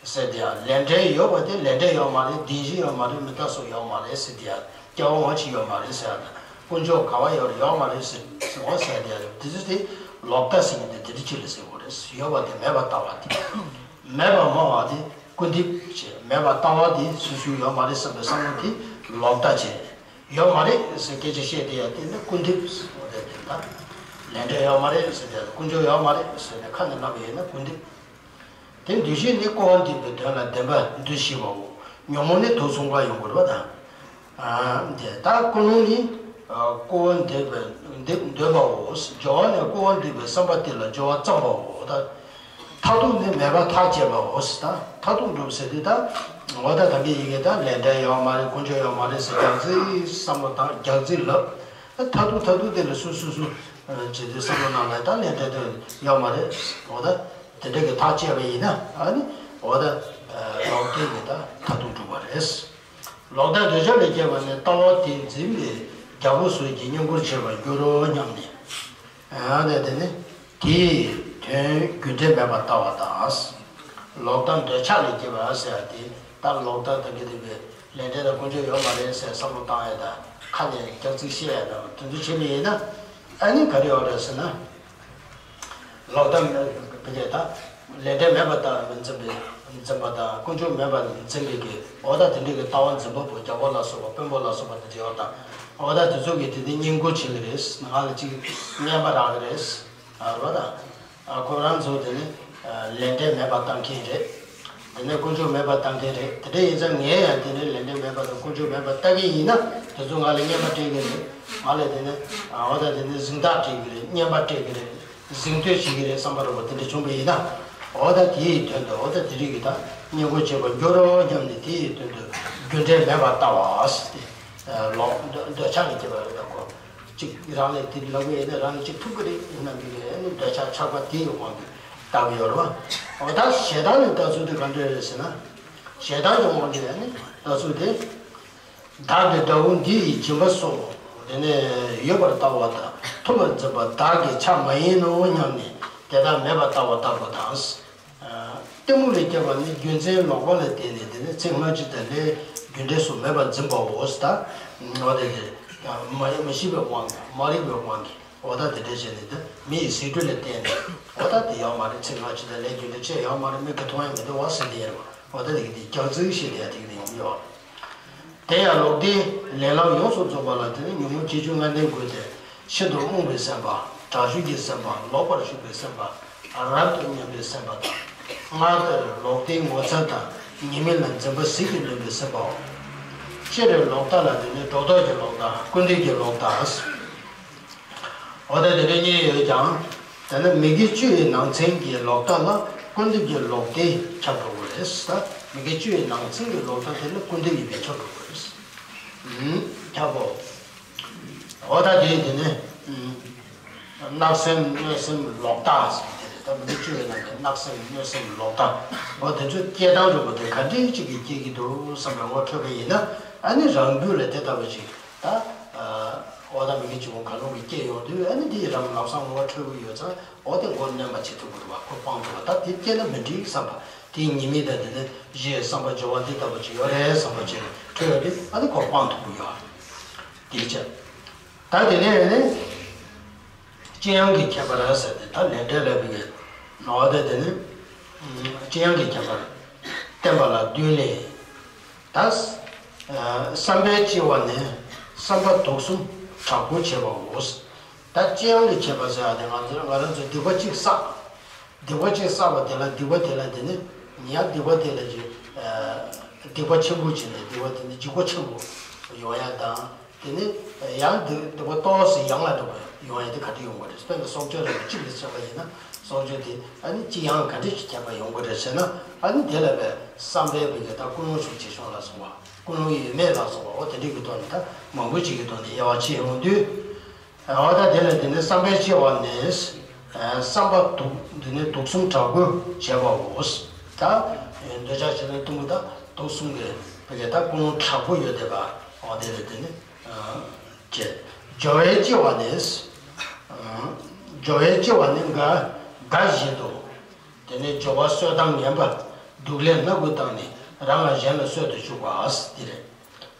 ཟེར་དེ་ཡང་ལས་འབྲས་ཡོད་པ་དེ་ལས་འབྲས་ཡོད་མ་རེད། བདེན་བཞི་ཡོད་མ་རེད། མི་རྟག་སོགས་ཡོད་མ་རེད་ཟེར་དེ་ཡང་སྐྱེ་བ་ངོ་གཅིག་ཡོད་མ་རེད་ཟེར་ཡང་ཀུན་འབྱུང་ག་བ་ཡོད་རེད་ཡོད་མ་རེད་ཟེར་ཟེར་བ་ཟེར་དེ་ཡང་དེ་ཚོ་དེ་ལོག་ལྟ་ཟེར་གྱི་དེ་དེ་འདྲ་ཅིག་ལ་ཟེར་དགོས་རེད། ཡོད་པ་དེ་མེད་པར་ལྟ་བ་དེ། མེད་པར་སྨྲ་བ་དེ་ཀུན་རྡིབ་བྱས། མེད་པར་ལྟ་བ་དེ་སོ་སོའི་ཡོད་མ་རེད་བསམ་པའི་བསམ་བློ་དེ་ལོག་ལྟ་བྱས། ཡོད་མ་རེད་ཟེར་སྐད་ཆ་བཤད་དེ་ཡང་དེ་ནི་ཀུན་རྡིབ་ཟེར་བ་རེད། དེ་ལ་ལས་འབྲས་ཡོད་མ་རེད་ཟེར་དེ་ཀུན་འབྱུང་ཡོད་མ་རེད་ཟེར་ནས་ཁ་ནས་ལབ་པ་ཡིན་ན་ཀུན་རྡིབ། དེ་འདུ་ཤེས་ནི་ཀོ་བ་འདུས་པའི་དོན་ལ་བདེན་པ་འདུ་ཤེས་པའོ། ཉོན་མོངས་ནི་དུག་མཚུངས་པ་ཡོང་དགོས་པ་དང་། དེ་ལྟར་ཀུན་སློང་ནི་ཀོ་བ་འདུས་པའི་འདུས་འདོད་པའོ། སྦྱོར་བ་ནི་ཀོ་བ་འདུས་པའི་བསམ་པ་དེ་ལ་སྦྱོར་བ་བརྩམས་པའོ། ད་མཐར་ཐུག་ནི་མེད་པར་ཐག་བཅད་པའོ། ད་མཐར་ཐུག་འགྲུབ་ཟེར་དེ་ད། འོ་ད་ད་གི་ཡི་གེ་ད་ལས་འབྲས་ཡོད་མ་རེད། དཀོན་མཆོག་ཡོད་མ་རེད་ཟེར། རྒྱག་རྩིས་བསམ་བློ་བཏང་། རྒྱག་རྩིས་ལབ། མཐར་ཐུག་མཐར་ཐུག་དེ་ལ་སུ་སུ་སུ་བྱེད་དུས་བསམ་བློ་ནང་ལ་ད་ལས་འབྲས་དེ་ཡོད་མ་རེད། འོ་ད་དེ་འདྲ་གི་ཐག་བཅད་པ་ཡིན་ན། ཨ་ནི་འོ་ད་ལོག་ལྟའི་གི་ད་མཐར་ཐུག་འགྲུབ་པ་རེད། ལོག་ལྟ་འདོད་ཆགས་ལས་སྐྱེས་པ་ནི། ལྟ་བ་དེ་འཛིན་པའི་རྒྱལ་པོ་ཟུར་གྱིས་བསྙེན་བཀུར་བྱེད་པར་འགྱུར་རོ་སྙམ་ནས། ཨ་ནི་དེ་ནི་དེའི་དོན་རྒྱུ་འབྲས་མེད་པར་ལྟ་བ་དང་། ལོག་ལྟ་འདོད་ཆགས་ལས་སྐྱེས་པ་ཟེར་ཡ་དེ། ད་ལོག་ལྟ་དང་གི་དེ་བའི་ལས་འབྲས་དང་དཀོན་མཆོག་ཡོད་མ་རེད་ཟེར་བསམ་བློ་བཏང་ཡ་དང་། ཁ་ནས་རྒྱག་རྩིས་བཤད་ཡ་དང་དེ་ཚོ་བྱེད་པ་ཡིན་ན། ཨ་ནི་ག་རེ་ཡོད་རེད་ཟེར་ན། ལོག་ལྟ་མེད་པའི་གི་ད་ལས་འབྲས་མེད་པ་ལྟ་བུ་འཛིན་པའི་འཛིན་པ་དང་། དཀོན་མཆོག་མེད་པ་འཛིན་པའི་གི། འོ་ད་དེ་འདྲའི་གི་ལྟ་བ་འཛིན་པ་པོ། རྒྱལ་པོ་ལ་སོགས་པ། དཔོན་པོ་ལ་སོགས་པ་དེ་འདྲ་ཡོད་དང་། འོ་ད་དེ་ཚོ་གི་དེ་དེ་བསྙེན་བཀུར་བྱེད་གི་རེད། ང་ལ་ཅིག་རྔན་པ་རག་གི་རེད། ཨ་རོ་ད། ཨ་ཁོ་རང་ཚོ་དེ་ནི་ལས་འབྲས་མེད་པ་བཏང་མཁན་རེད། དེ་ནས་དཀོན་མཆོག་མེད་པ་བཏང་མཁན་རེད། དེ་འདྲ་ཡིན་ཙང་ངས་ཡང་དེ་ནི་ལས་འབྲས་མེད་པ་དང་དཀོན་མཆོག་མེད་པ་ལྟ་གི་ཡིན་ན། དེ་ཚོ་ང་ལ་རྔན་པ་སྤྲད་གི་རེད། ང་ལ་དེ་ནི་འོ་ད་དེ་ནི་གཟེངས་རྟགས་སྤྲད་གི་རེད། རྔན་པ་སྤྲད་གི་རེད། གཟེངས་བསྟོད་བྱེད་ཀྱི་རེད་བསམ་པ་རེད་པ། དེ་འདྲ་བྱུང་བ་ཡིན་ན། འོ་ད་དེའི་དོན་དུ། འོ་ད་དེ་རིགས་ཀྱི་ད་བསྙེན་བཀུར་བྱེད་པར་འགྱུར་རོ་སྙམ་ནས། དེའི་དོན་དུ་རྒྱུ་འབྲས་མེད་པར་ལྟ་བ་ཟེར་ཏེ། ལོག་འདོད་ཆགས་ལས་སྐྱེས་པ་རེད་ད་ཁོ། གཅིག་རང་ལས་དེ་ལབ་ཀྱི་ཡིན་ན། རང་ལས་གཅིག་ཐུབ་ཀྱི་རེད་ཡིན་ན། འདི་ལས་ནི་འདོད་ཆགས་ཆགས་པ་དེའི་དབང་གིས་ལྟ་གི་ཡོད་རེད་པ། འོ་ད་ཞེ་སྡང་ནི་ལྟ་ཚུལ་དེ་ག་འདྲ་རེད་ཟེར་ན། ཞེ་སྡང་གི་དབང་གིས་ནི་ལྟ་ཚུལ་དེ། བདག་གི་དགྲ་བོ་འདི་ཡི་སྦྱིན་པ་སོགས་དེ་ནས་ཡོད་པར་ལྟ་བ་དང་། མཐོ་བར་འཛིན་པ་བདག་གི་ཆ་མ་ཡིན་ནོ་སྙམ་ནས་དེ་དག་མེད་པར་ལྟ་བ་ལྟ་བུ་དང་། གཏི་མུག་ལས་སྐྱེས་པ་ནི། རྒྱུ་མཚན་ལོག་པ་ལ་བརྟེན་ནས་དེ་ནི་ཚེ་སྔ་ཕྱི་དང་ལས་རྒྱུ་འབྲས་སོགས་མེད་པར་འཛིན་པའོ། ད་འོ་དེ་གི་མ་མ་ཤེས་པའི་དབང་གིས། མ་རིག་པའི་དབང་གིས། འོ་ད་དེ་འདྲ་བྱས་ནས་ད་མི་ཡི་ཟེར་སྒྲོས་ལ་བརྟེན་ནས། འོ་ད་དེ་ཡོད་མ་རེད། ཚེ་སྔ་ཕྱི་དང་ལས་རྒྱུ་འབྲས་ཅི་ཡང་ཡོད་མ་རེད། མིག་གིས་མཐོང་ཡང་མི་འདུག་པ་ཟེར་དེ་ཡིན་རེད་པ། འོ་ད་དེ་གི་དེ་རྒྱག་རྩིས་བཤད་དེ་ཡ་དེ་གི་དེ་ཡོང་གི་ཡོད། དེ་ཡང་ལོག་ལྟའི་ལས་ལམ་ཡོངས་སུ་རྫོགས་པ་ལ་དེ་ནི་ཉོན་མོངས་བཅས་བཅུ་ལྔ་ལྡན་དགོས་ཏེ། ཤིན་ཏུ་རྨོངས་པའི་སེམས་པ། དྲག་ཤུལ་གྱི་སེམས་པ། ལོག་པར་ཞུགས་པའི་སེམས་པ། རབ་ཏུ་སྙན་པའི་སེམས་པ་དང་། སྔར་ལྟར་ལོག་ལྟའི་ངོ་ཚ་དང་། ཉེས་དམིགས་ལ་འཛིན་པ་ཟིལ་གྱིས་གནོན་པའི་སེམས་པའོ། སྤྱིར་ལོག་ལྟ་ལ་དེ་ནི་སྒྲོ་འདོགས་ཀྱི་ལོག་ལྟ། སྐུར་འདེབས་ཀྱི་ལོག་ལྟ། འོ་ད་དེ་འདྲ་གཉིས་ཡོད་ཀྱང་། དེ་ནི་མི་དགེ་བཅུ་ཡི་ནང་ཚན་གྱི་ལོག་ལྟ་ལ་སྐུར་འདེབས་ཀྱི་ལོག་ལྟས་ཁྱབ་འགྲོ་གི་རེད། ད་མི་དགེ་བཅུ་ཡི་ནང་ཚན་གྱི་ལོག་ལྟ་དེ་ནི་སྐུར་འདེབས་ཡིན་པས་ཁྱབ་འགྲོ་གི་རེད། ཨུམ། ཁྱབ་པོ། འོ་ད་དེ་དེ་ནི། ཨུམ། བརྣབ་སེམས་གནོད་སེམས་ལོག་ལྟ་ཟེར་དེ་རེད། ད་མི་དགེ་བཅུ་ཡི་ནང་གི་བརྣབ་སེམས་གནོད་སེམས་ལོག་ལྟ། འོ་དེ་ཚོ་སྐྱེ་སྟངས་འདྲ་པོ་དེ་ག་འདྲའི་ཅིག་གིས་སྐྱེ་གི་འདུག་བསམ་པའི་ངོ་འཕྲོད་པ་ཡིན་ན། ཨ་ནི་རང་རྒྱུད་ལ་དེ་ལྟ་བུ་ཅིག་ད། འོ་ད་མི་དགེ་བཅུ་སྤོང་གང་རུང་གིས་སྐྱེས་ཡོང་དུས། ཨ་ནི་དེ་ཡི་རང་ལམ་སང་ངོ་འཕྲོད་ཀྱི་ཡོད་ཙང་། འོ་དེ་མགོ་གནོན་པ་བྱེད་ཐུབ་ཀྱི་འདུག་པ། ཁོ་སྤང་ཐུབ་པ། ད་དེ་སྐྱེས་ན་མི་འགྲིག་བསམ་པ། དེའི་ཉེས་དམིགས་དང་དེ་ནི་གཞི་བསམ་པ་སྦྱོར་བ་འདི་ལྟ་བུ་ཅིག་ཡོད་རེད་བསམ་པ་ཅིག་འཕྲོད་ཡོང་དུས། ཨ་ནི་ཁོ་སྤང་ཐུབ་ཀྱི་ཡོད། དེ་བྱས། ད་དེ་ནས་ནི། ལྕི་ཡང་གི་ཁྱད་པར་ཟེར་ཏེ། ད་ལས་འབྲས་ལ་བའི་ནོ་དེ་དེ་ནི། ལྕི་ཡང་གི་ཁྱད་པར་བསྟན་པ་ལ་བསྟུན་ནས། ད་བསམ་པས་ལྕི་བ་ནི་བསམ་པ་དུག་གསུམ་དྲག་པོ་བྱེད་པའོ། ད་ལྕི་ཡང་གི་ཁྱད་པར་ཟེར་ཡ་དེ། ང་ཚོ་ང་རང་ཚོས་སྡིག་པ་གཅིག་བསགས། སྡིག་པ་གཅིག་བསགས་པ་དེ་ལ། སྡིག་པ་དེ་ལ་དེ་ནི་ཡང་སྡིག་པ་དེ་ལ་ཅིག་སྡིག་པ་ཆེན་པོ་བྱས་ནས་སྡིག་པ་དེ་ནི་འཇིགས་པ་ཆེན་པོ་ཡོང་ཡ་དང་། དེ་ནས་ཡང་སྡིག་སྡིག་པ་ཏོག་ཙམ་ཡང་ལ་འགྲོ་བ་ཡོང་ཡ་དེ་ག་འདྲ་ཡོང་གི་རེད། དཔེར་ན་སྲོག་གཅོད་རེད་པ། གཅིག་ལ་བྱས་པ་ཡིན་ན། སྲོག་གཅོད་དེ་ཨ་ནི་ལྕི་ཡང་ག་འདྲ་ཞིག་ཁྱད་པར་ཡོང་གི་རེད་ཟེར་ན། ཨ་ནི་དེ་ལ་བའི་བསམ་པའི་བའི་གི་ད་ཀུན་སློང་ཞུགས་ཆེ་ཆུང་ལ་སོགས་པ། ཀུན་སློང་ཡོད་མེད་ལ་སོགས་པ། འོ་དེ་འདྲ་གི་ཐོག་ནས། ད་མང་པོ་ཅིག་གི་ཐོག་ནས་དབྱེ་བ་ཕྱེ་ཡོང་དུས། འོ་ད་དེ་ལ་དེ་ནི་བསམ་པས་ལྕི་བ་ནི། བསམ་པ་དུག་དེ་ནི་དུག་གསུམ་དྲག་པོས་བྱེད་པའོ། ད་འདོད་ཆགས་ཞེ་སྡང་གཏི་མུག་དང་དུག་གསུམ་གྱི་བའི་གི་ད་ཀུན་སློང་དྲག་པོ་ཡོད་བསྡད་པ། འོ་དེ་ལ་དེ་ནི་བྱེད། སྦྱོར་བས་ལྕི་བ་ནི། སྦྱོར་བས་ལྕི་བ་ནི་འགའ་འགའ་བཞིན་དུ། དེ་ནས་སྦྱོར་བ་གསོད་དང་ངན་པ་སྡུག་ལས་སྣ་དགུ་བཏང་ནས་རང་ལ་གཞན་ལ་གསོད་དུ་བཅུག་པ་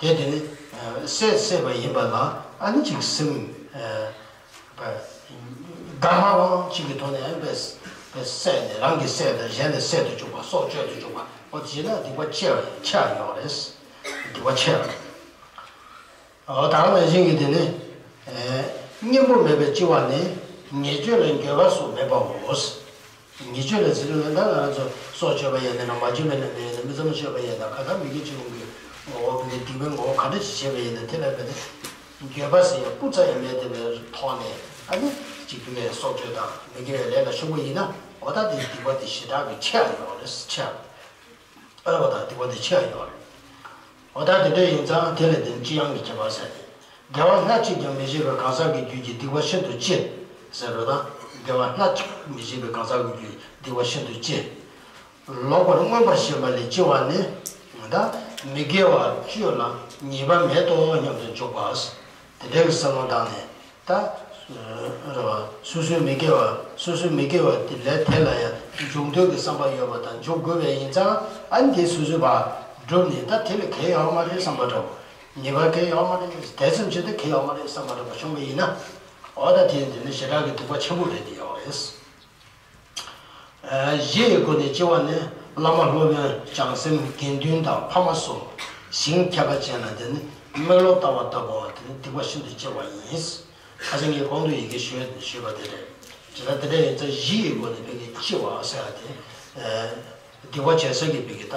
དེ་རེད། དེ་དེ་ནི་བསད་བསད་པ་ཡིན་པ་ལ། ཨ་ནི་ཅིག་སེམས་དགའ་སྣང་ཅིག་གི་ཐོག་ནས་བསད་བསད་ནས་རང་གིས་བསད་དང་གཞན་ལ་བསད་དུ་བཅུག་པ། སྲོག་གཅོད་དུ་བཅུག་པ། འོ་དེ་བྱས་ན་སྡིག་པ་ཆེ་བ་ཆེ་བ་ཡོད་རེད། སྡིག་པ་ཆེ་བ། འོ་ད་ག་ནང་བཞིན་གྱི་དེ་ནི། གཉེན་པོ་མེད་པས་ལྕི་བ་ནི། ཉེས་སྤྱོད་ལ་འགྱོད་པ་སོགས་མེད་པའོ། ཉེས་སྤྱོད་ལ་ཟེར་དུས་ད་ང་རང་ཚོ་སྲོག་གཅོད་པ་ཡིན་ན། མ་བྱིན་པའི་ལས་ཡིན་ན། མི་ཚངས་སྤྱོད་པ་ཡིན་ན། གང་ལྟར་མི་དགེ་བཅུ་སྤོང་གི་ངོ་བོ་གི་སྡིག་པའི་ངོ་བོ་ག་འདྲ་ཞིག་བྱས་པ་ཡིན་ན། དེ་ལ་བས་ཏེ་འགྱོད་པ་ཟེར་ཡ་སྤུ་ཙམ་ཡང་མེད་པའི་ཐོག་ནས། ཨ་ནི་ཅིག་དགེ་བའི་སྲོག་གཅོད་དང་མི་དགེ་བའི་ལས་ལ་ཤུགས་པ་ཡིན་ན། འོ་ད་དེ་སྡིག་པ་དེ་ཞེ་དྲག་གི་ཆེ་བ་ཡོད་རེད། ཆེ་བ། ལྟ་བ་དང་སྡིག་པ་དེ་ཆེ་བ་ཡོད་རེད། འོ་ད་དེ་འདྲ་ཡིན་ཙང་དེ་ལས་དེ་ནི་ཅི་ཡང་གི་ཁྱད་པར་ཟེར་ཏེ། དགེ་བ་སྣ་གཅིག་ཀྱང་མི་བྱེད་པའི་གང་ཟག་གི་རྒྱུད་ཀྱི་སྡིག་པ་ཤིན་ཏུ་ལྕི་ཟེར་རོ་དང་། དགེ་བ་སྣ་གཅིག་མི་བྱེད་པའི་གང་ཟག་གི་རྒྱུད་སྡིག་པ་ཤིན་ཏུ་ལྕི། ལོག་པར་མངོན་པར་ཞེན་པ་ལས་ལྕི་བ་ནི། ད་མི་དགེ་བ་བཅུ་ལ་ཉེས་པ་མེད་དོ་སྙམ་དུ་འཇུག་པ། དེ་འདྲའི་བསམ་བློ་བཏང་ནས་ད། རེད་བ། སོ་སོའི་མི་དགེ་བ། སོ་སོའི་མི་དགེ་བ་དེ་ལས་དེ་ལ་ཡང་འཇུག་འདོད་ཀྱི་བསམ་པ་ཡོད་པ་དང་འཇུག་དགོས་པ་ཡིན་ཙང་ཨ་ནི་དེ་སོ་སོའི་བ་བསྒྲུབས་ནས་ད་དེ་ལས་གལ་ཡོད་མ་རེད་བསམ་པ་འདྲ་བོ། ཉེས་པ་གལ་ཡོད་མ་རེད། དེ་ཙམ་བྱས་ཏེ་གལ་ཡོད་མ་རེད་བསམ་པ་འདྲ་བོ་བྱུང་བ་ཡིན་ན། འོ་ད་དེ་དེ་ནི་ཞེ་དྲག་གི་སྡིག་པ་ཆེན་པོ་རེད་དེ་ཡོད་རེད། བཞི་ཡི་སྒོ་ནས་ལྕི་བ་ནི་བླ་མ་སློབ་དཔོན་བྱང་སེམས་དགེ་འདུན་དང་ཕ་མ་སོགས་ཞིང་ཁྱད་པར་ཅན་ལ་དེ་ནི་མིག་ལོག་ལྟ་བ་ལྟ་བུ་དེ་ནི་སྡིག་པ་ཤིན་ཏུ་ལྕི་བ་ཡིན། ཁ་སང་ངས་གོང་དུ་ཡི་གེ་ཞུས་ཞུས་པ་དེ་རེད། ཇི་ལྟར་དེ་འདྲ་ཡིན་ཙང་བཞི་ཡི་སྒོ་ནས་བོད་ཀྱི་ལྕི་བ་ཟེར་བ་དེ། སྡིག་པ་བྱེད་ས་གི་བོད་ཀྱི་ད་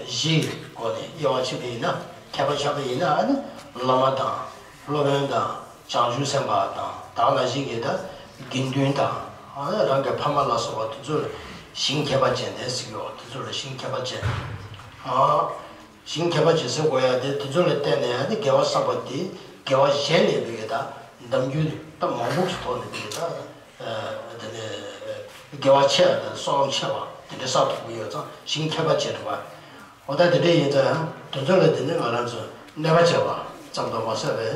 བཞི་ཡི་སྒོ་ནས་དབྱེ་བ་ཕྱེ་བ་ཡིན་ན། ཁྱད་པར་ཆགས་པ་ཡིན་ན་ཨ་ནི་བླ་མ་དང་སློབ་དཔོན་དང་། བྱང་ཆུབ་སེམས་དཔའ་དང་། དེ་ནང་བཞིན་གྱི་ད་དགེ་འདུན་དང་། ཨ་རང་གི་ཕ་མ་ལ་སོགས་པ་དེ་ཚོ་ལ་ཞིང་ཁྱད་པར་ཅན་དེ་ཟེར་གྱི་ཡོད། དེ་ཚོ་ལ་ཞིང་ཁྱད་པར་ཅན། ཨ་ཞིང་ཁྱད་པར་ཅན་ཟེར་དགོས་ཡ་དེ་དེ་ཚོ་ལ་བརྟེན་ནས་ཨ་ནི་དགེ་བ་བསགས་པ་དེ་དགེ་བ་གཞན་ལས་བོད་ཀྱི་ད་འདམ་རྒྱུད་ད་མང་པོ་ཞིག་ཐོག་ནས་བོད་ཀྱི་ད་དེ་ནས་དགེ་བ་ཆེ་བ་དང་བསོད་ནམས་ཆེ་བ་དེ་འདྲ་བསགས་ཐུབ་ཀྱི་ཡོད་ཙང་ཞིང་ཁྱད་པར་ཅན་རེད་པ། འོ་ད་དེ་འདྲ་ཡིན་ཙང་དེ་ཚོ་ལ་དེ་ནི་ང་རང་ཚོ་གནོད་པ་བྱས་པ་ཙམ་དུ་མ་ཟད་པའི་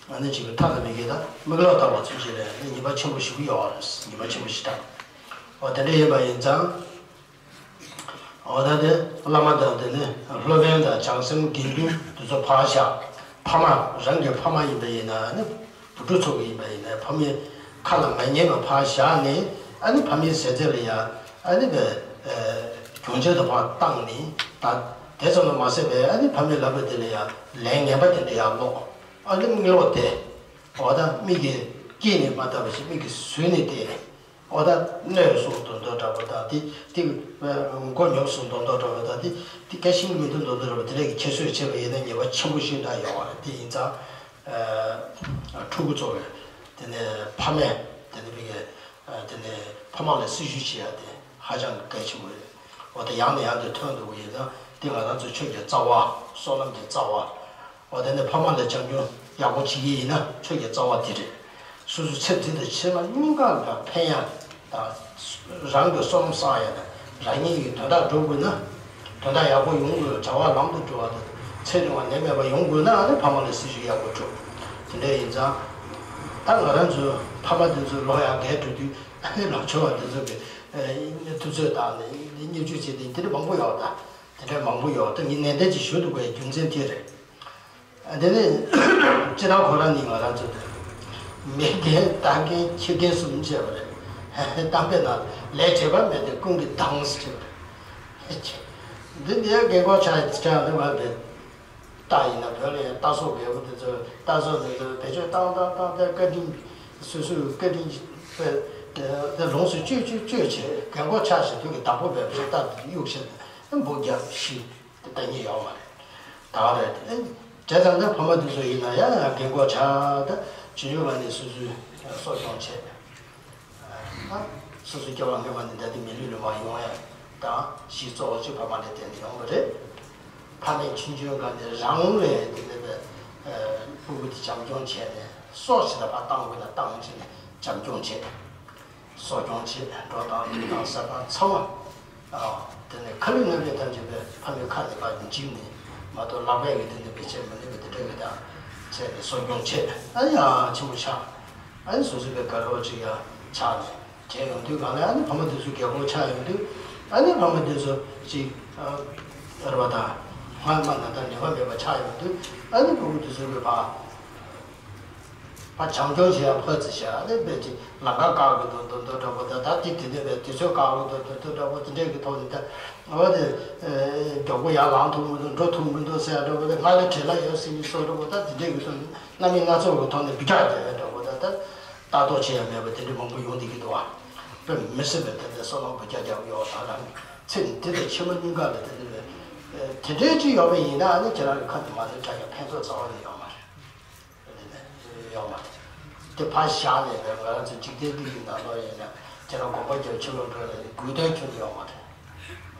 ཨ་ནི་ཅིག་མཐའ་ལ་མི་དགེ་དང་མིག་ལོག་ལྟ་བ་ཚུན་ཆད་ལ་ནི་ཉེས་པ་ཆེན་པོ་ཞེ་པོ་ཡོད་རེད། ཉེས་པ་ཆེན་པོ་ཞེ་དྲག་འོ་དེ་འདྲ་ཡིན་པ་ཡིན་ཙང་། འོ་ད་དེ་བླ་མ་དང་དེ་ནི་སློབ་དཔོན་དང་བྱང་སེམས་དགེ་འདུན་དེ་ཚོ་ཕར་བཞག་ཕ་མ་རང་གི་ཕ་མ་ཡིན་པ་ཡིན་ན་ནི། བུ་ཕྲུག་ཚོ་གི་ཡིན་པ་ཡིན་ན་ཕ་མའི་ཁ་ལ་མ་ཉན་པ་ཕར་བཞག་ནས་ཨ་ནི་ཕ་མའི་ཟས་རྫས་ལ་ཡ་ཨ་ནི་བས་གྱོང་ཆེ་དུ་ཕར་བཏང་ནས་ད་དེ་ཙམ་ལ་མ་ཟད་པས་ཨ་ནི་ཕ་མའི་ལབ་པ་དེ་ལ་ཡ་ལན་ངན་པ་དེ་འདྲ་ཡ་སློག་ཨ་ནི་མིག་ལོག་དེ་འོ་ད་མིག་གིས་ཀྱེ་ནས་མ་བལྟ་བ་ཞིག་མིག་གིས་ཟོས་ནས་བལྟས། འོ་ད་གནོད་སོང་མདོག་མདོག་འདྲ་པོ་དང་དེ་དེ་མགོ་ཉོབ་སོང་མདོག་མདོག་འདྲ་པོ་དང་དེ་དེ་སྐད་ཤིང་མི་འདུག་མདོག་མདོག་འདྲ་པོ་དེ་འདྲ་གི་ཁྱད་གསོད་བྱས་པ་ཡིན་ན་ཉེས་པ་ཆེན་པོ་ཞིག་འདྲ་ཡོང་བ་རེད། དེ་ཡིན་ཙང་། ཕྲུ་གུ་ཚོ་གི་དེ་ནས་ཕ་མས་དེ་ནས་མི་གི་དེ་ནས་ཕ་མ་ལ་སྲི་ཞུ་བྱེད་ཡ་དེ་ཧ་ཅང་གལ་ཆེན་པོ་རེད། འོ་ད་ཡང་ནས་ཡང་དུ་ཐོན་འདུག་གི་ཡིན་ཙང་དེ་ང་རང་ཚོ་ཆོས་ཀྱི་རྩ་བ། བསོད་ནམས་ཀྱི་རྩ་བ། འོ་དེ་ནས་ཕ་མ་ལ་བྱམས་སྐྱོང་ཡག་པོ་བྱེད་ཀྱི་ཡིན་ན་ཆོས་ཀྱི་རྩ་བ་དེ་རེད། སོ་སོའི་ཚེ་འདི་དང་ཕྱི་མ་གཉིས་ཀ་ལ་ཕན་ཡ་དང་། རང་གི་བསོད་ནམས་བསགས་ཡ་དང་། རང་ཉིད་ཀྱི་དོན་དག་སྒྲུབ་དགོས་ན། དོན་དག་ཡག་པོ་ཡོང་དགོས། བྱ་བ་ལམ་དུ་འགྲོ་བ་དང་། ཚེ་རིང་བ་ནད་མེད་པ་ཡོང་དགོས་ན་ཨ་ནི་ཕ་མ་ལ་སྲི་ཞུ་ཡག་པོ་སྒྲུབ། དེ་འདྲ་ཡིན་ཙང་། ད་ང་རང་ཚོའི་ཕ་མ་དེ་ཚོ་ལོ་ཡག་རྒས་འགྲོ་དུས་ཨ་ནི་ལོ་ཆུང་བ་དེ་ཚོ་གི་དུས་ཚོད་བཏང་ནས་བརྙས་བཅོས་བྱས་ཏེ་དེ་འདྲ་མང་པོ་ཡོད་ད། དེ་འདྲ་མང་པོ་ཡོད་ད། ངས་ནན་ཏན་ཅིག་ཞུ་ཐུབ་པའི་རྒྱུ་མཚན་དེ་རེད། དེ་ནས་སྤྱིར་བཏང་ཁོ་རང་ནི་ང་རང་ཚོ་དེ་མི་རྒན་རྟ་རྒན་ཁྱི་རྒན་གསུམ་བྱས་པ་རེད། གཏམ་དཔེ་ནང་ལས་བྱེད་པ་མེད་དེ་ཀུན་གྱིས་སྡང་ཟེར་བ་རེད། འདི་འདི་རྒན་གོག་ཆགས་ཆགས་འདི་བ་རེད། རྟ་ཡིན་ན་བོད་ལ་ཡང་རྟ་ཟོག་རྒད་པོ་དེ་ཚོ་རྟ་ཟོག་དེ་ཚོ་བེད་སྤྱོད་བཏང་བཏང་བཏང་དེ་བཀའ་དྲིན་སོ་སོའི་བཀའ་དྲིན་དེ་ལོངས་སུ་སྤྱོད་སྤྱོད་སྤྱོད་བྱས་རྒན་གོག་ཆགས་ཤིག་དུས་ཀྱི་བདག་པོ་བས་བྱས་རྟ་དེ་གཡུག་བྱས་ནས་འབུ་བརྒྱབ་ཤི། དེ་ལྟ་ཉེས་ཡོད་མ་རེད། ད་ག་རེད་དེ། བྱས་ཙང་ད་ཕ་མ་དེ་ཚོ་ཡིན་ན་ཡང་ཡང་རྒན་གོག་ཆགས་ད་ཆུང་ཆུང་ལ་ནས་སོ་སོའི་གསོ་སྐྱོང་བྱས། ད་སོ་སོའི་སྐྱེ་བ་སྔོན་མ་ནས་ད་དེ་མི་ལུས་ལ་མ་ཡོང་ཡ་དང་གཞི་གཙོ་བོ་གཅིག་ཕ་མ་ལ་བརྟེན་ནས་ཡོང་བ་རེད། ཕ་མས་ཆུང་ཆུང་སྒང་ནས་རང་ལས་དེ་འདྲ་བའི་ཕྲུ་གུ་དེ་བྱམས་སྐྱོང་བྱས་ནས་སྲོག་ཆེ་ད་ཕར་བཏང་དགོས་ན་བཏང་བྱས་ནས་བྱམས་སྐྱོང་བྱས། གསོ་སྐྱོང་བྱེད། འགྲོ་སྟངས་འདུག་སྟངས་ཟ་སྟངས་ཚང་མ། ཨ། དེ་ནས་ཁ་ལུད་སྣ་བའི་ཐམས་ཅད་པའི་ཕ་མའི་ཁ་ནས་ཕར་འཇིབ་ནས་མ་གཏོགས་ལག་པས་ཀྱི་དེ་འདྲ་བའི་བྱེད་མི་ནུས་པའི་དེ་འདྲ་གི་དང་བྱས་ནས་གསོ་སྐྱོང་བྱེད། ཨ་ནི་ཡང་ཆེན་པོ་ཆགས། ཨ་ནི་སོ་སོའི་པའི་དགའ་རོགས་ཅིག་ཡང་ཆགས་ནས་བྱས་ཡོང་དུས་གང་ལ་ཨ་ནི་ཕ་མ་དེ་ཚོ་རྒད་པོ་ཆགས་ཡོང་དུས་ཨ་ནི་ཕ་མ་དེ་ཚོ་ཅིག་ཨ་རེད་པ་དང་སྔ་མ་ན་ད་ནད་པ་མེད་པ་ཆགས་ཡོང་དུས་ཨ་ནི་ཕྲུ་གུ་དེ་ཚོ་གི་ཕར། ཕར་བྱམས་སྐྱོང་བྱེད་ཡ་ཕར་ཙི་བྱ་ཨ་ནི་དཔེ་ཅིག་ལམ་ཁ་བཀག་གི་འདུག་འདུག་འདུག་འདྲ་པོ་དང་ད་དེ་དེ་འདྲ་བའི་དུས་ཚོད་བཀག་གི་འདུག་འདུག་འདུག་འདྲ་པོ་དེ་འདྲ་གི་ཐོག་ནས་ད་འོ་དེ་མགྱོགས་པོ་ཡར་ལངས་ཐུབ་མི་འདུག་འགྲོ་ཐུབ་མི་འདུག་ཟེར་ཡ་འདྲ་པོ་དེ་ང་ལ་བྲེལ་བ་ཡོད་ཟེར་ནས་སོ་འདྲ་པོ་ད་དེ་འདྲ་གི་ཐོག་ནས་རྣམ་སྨིན་སྣ་ཚོགས་ཀྱི་ཐོག་ནས་འབུད་རྒྱག་བསྡད་ཡ་འདྲ་པོ་ད་ད་ལྟ་རྟོག་བྱེད་ཡ་མེད་པ་དེ་འདྲ་མང་པོ་ཡོང་བསྡད་ཀྱི་འདུག་བ། དཔེ་མི་སྲིད་པའི་དེ་འདྲ་བསོད་ནམས་འབུད་རྒྱག་རྒྱག་ཡོད་ད་རང་ཚེ་འདི་དང་ཕྱི་མ་གཉིས་ཀ་ལ་དེ་འདྲ་བའི་དེ་འདྲའི་ཅིག་ཡོད་པ་ཡིན་ན་ཨ་ནི་ཁྱེད་རང་གི་ཁ་དེ་མ་ལུས་དྲག་ཡ་ཕན་ཐོགས་རྩ་བ་ནས་ཡོད་མ་རེད། ཡོད་མ་རེད། དེ་ཕར་བཞག་ནས་ང་རང་ཚོ་འཇིག་རྟེན་འདི་ཡི་ནང་ལོགས་ཡིན་ན་དེ་ལ་དགོངས་པ་རྒྱབ་ཕྱི་ལོགས་འགྲོ་ཡ་དགོས་དོན་ཁྱོན་ནས་ཡོད་མ་རེད།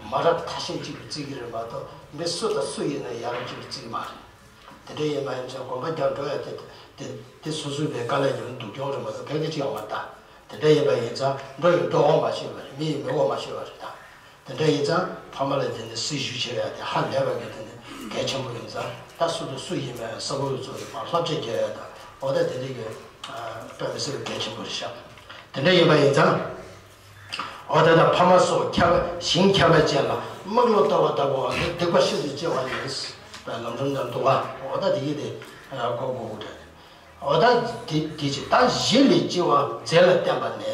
མ་རབས་ཐ་ཤལ་གཅིག་ལ་བརྩི་གི་རེད་མ་གཏོགས། མི་སུ་དང་སུ་ཡིན་ན་ཡ་རབས་གཅིག་ལ་བརྩི་གི་མ་རེད། དེ་འདྲ་ཡིན་པ་ཡིན་ཙང་གོམ་པ་རྒྱག་འགྲོ་ཡ་དེ་དེ་དེ་སོ་སོའི་བའི་དཀའ་ལས་ཀྱང་སྡུག་གྱོང་རེད་མ་གཏོགས་ཕན་གི་ཅི་ཡང་མ་ད། དེ་འདྲ་ཡིན་པ་ཡིན་ཙང་འགྲོ་ཡི་འགྲོ་འོང་མ་ཤེས་པ་རེད། མི་ཡི་མི་འོང་མ་ཤེས་པ་རེད་ད། དེ་འདྲ་ཡིན་ཙང་ཕ་མ་ལ་དེ་ནས་སྲི་ཞུ་བྱེད་ཡ་དེ་ཧ་ལས་པ་གི་དེ་ནས་གལ་ཆེན་པོ་ཡིན་ཙང་ད་སུ་དང་སུ་ཡིན་པའི་ས་ཁུལ་ཚོ་ཡི་མར་བསླབ་བྱ་རྒྱག་ཡ་ད་འོ་ད་དེ་འདྲ་གི་དཔེ་མི་སྲིད་པའི་གལ་ཆེན་པོ་རེད་ཤག་དེ་འདྲ་ཡིན་པ་ཡིན་ཙང་། འོ་ད་ལྟ་ཕ་མ་སོགས་ཁྱབ་པ་ཞིང་ཁྱབ་པ་ཅན་ལ་དམག་ལོ་ལྟ་བུ་ལྟ་བུའང་སྡིག་པ་ཤིན་ཏུ་ལྕི་བ་ཡིན། ལམ་རིམ་དང་འདུག་པ་འོ་ད་དེ་ཡི་དེ་གོ་དགོས་དགོས་དྲན། འོ་ད་དེ་དེ་ཅི་ད་གཞི་ལས་ལྕི་བ་རྫས་ལ་བརྟེན་པ་ནས།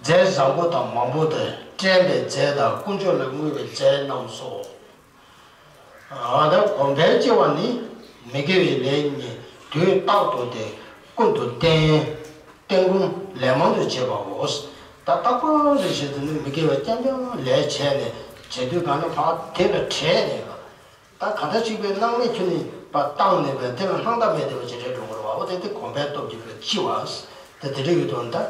རྫས་བཟང་པོ་དང་མང་པོ་དང་བཀྲེན་པའི་རྫས་དང་དཀོན་མཆོག་ལ་བསྔོས་པའི་རྫས་རྣམས་སོ། ཨ་ད་གོམས་པའི་ལྕི་བ་ནི་མི་དགེ་བའི་ལས་ཉིད་དུས་རྟག་ཏུ་སྟེ་ཀུན་ཏུ་བསྟེན། བསྟེན་སྒོམ་ལན་མང་དུ་བྱེད་པའོ། ད་རྟག་པར་རེ་བྱེད་དུ་ནི་མི་དགེ་བ་རྐྱང་རྐྱང་ལས་བྱས་ནས་བྱེད་དུས་གང་ན་ཕར་དེ་ལ་བྲེད་ནས་ད་གང་ལྟར་གཅིག་པའི་སྣང་མེད་ཁྱོད་ནི་བཏང་ནས་པའི་དེ་ལ་སྣང་དག་མེད་དེ་བ་ཇེ་བྲེལ་འགྲོ་གི་རེད་བ། འོ་དེ་དེ་གོམས་པའི་སྟོབས་ཀྱིས་པའི་ལྕི་བ། དེ་དེ་རིགས་ཀྱི་དོན་དག་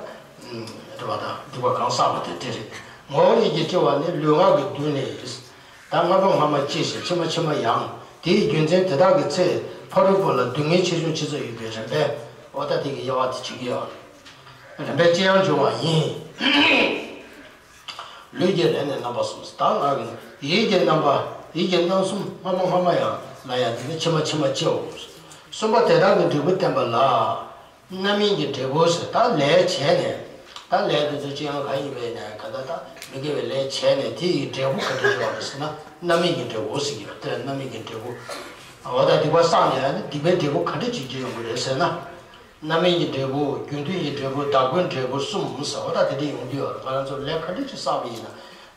རེད་བ། དང་སྡིག་པ་གང་བསགས་པ་དེ་དེ་རེད། ངོ་བོ་ཉིད་ཀྱི་ལྕི་བ་ནི་ལུས་ངག་གི་མདུན་ནས། ད་སྔ་མ་སྔ་མ་ལྕི་ཞིང་ཕྱི་མ་ཕྱི་མ་ཡང་། དེའི་རྒྱུ་མཚན་དེ་དག་གི་ཚེ་ཕ་རོལ་པོ་ལ་སྡུག་བསྔལ་ཆེ་ཆུང་ཆེ་ཚད་ཡོད་པའི་རིམ་པས་འོ་ད་དེ་གི་དབྱེ་བ་དེ་བྱེད་ཀྱི་ཡོད། རིམ་པས་ལྕི་ཡང་འབྱུང་བ་ཡིན། ལུས་ཀྱི་རིམས་ནི་རྣམ་པ་གསུམ། ད་ང་གི་ཡིད་ཀྱི་རྣམ་པ་ཡིད་ཀྱི་རྣམ་གསུམ་སྔ་མ་སྔ་མ་ཡང་ལ་ཡང་དེ་ནི་ཕྱི་མ་ཕྱི་མ་ལྕིའོ། གསུམ་པ་དེ་དག་གི་འབྲས་བུ་བསྟན་པ་ལ། རྣམ་སྨིན་གྱི་འབྲས་བུ་ཟེར་ད་ལས་བྱས་ནས། ད་ལས་དེ་ཚོ་ཅི་ཡང་གང་ཡིན་པའི་ནས་ག་ད་ད་མི་དགེ་བའི་ལས་བྱས་ནས་དེ་ཡི་འབྲས་བུ་ག་འདྲ་ཡོད་རེད་ཟེར་ན་རྣམ་སྨིན་གྱི་འབྲས་བུ་ཟེར་གྱི་ཡོད་དེ་རྣམ་སྨིན་གྱི་འབྲས་བུ། འོ་ད་སྡིག་པ་བསགས་ནས་ནི་སྡིག་པའི་འབྲས་བུ་ག་འདྲ་ཅིག་ཅིག་ཡོང་གི་རེད་ཟེར་ན། རྣམ་སྨིན་གྱི་འབྲས་བུ་རྒྱུ་མཐུན་གྱི་འབྲས་བུ་བདག་པོའི་འབྲས་བུ་གསུམ་ཟེར་བ་ད་དེ་འདྲ་ཡོང་གི་ཡོད་རེད། ང་རང་ཚོ་ལས་ག་འདྲ་ཅིག་བསགས་པ་ཡིན་ན།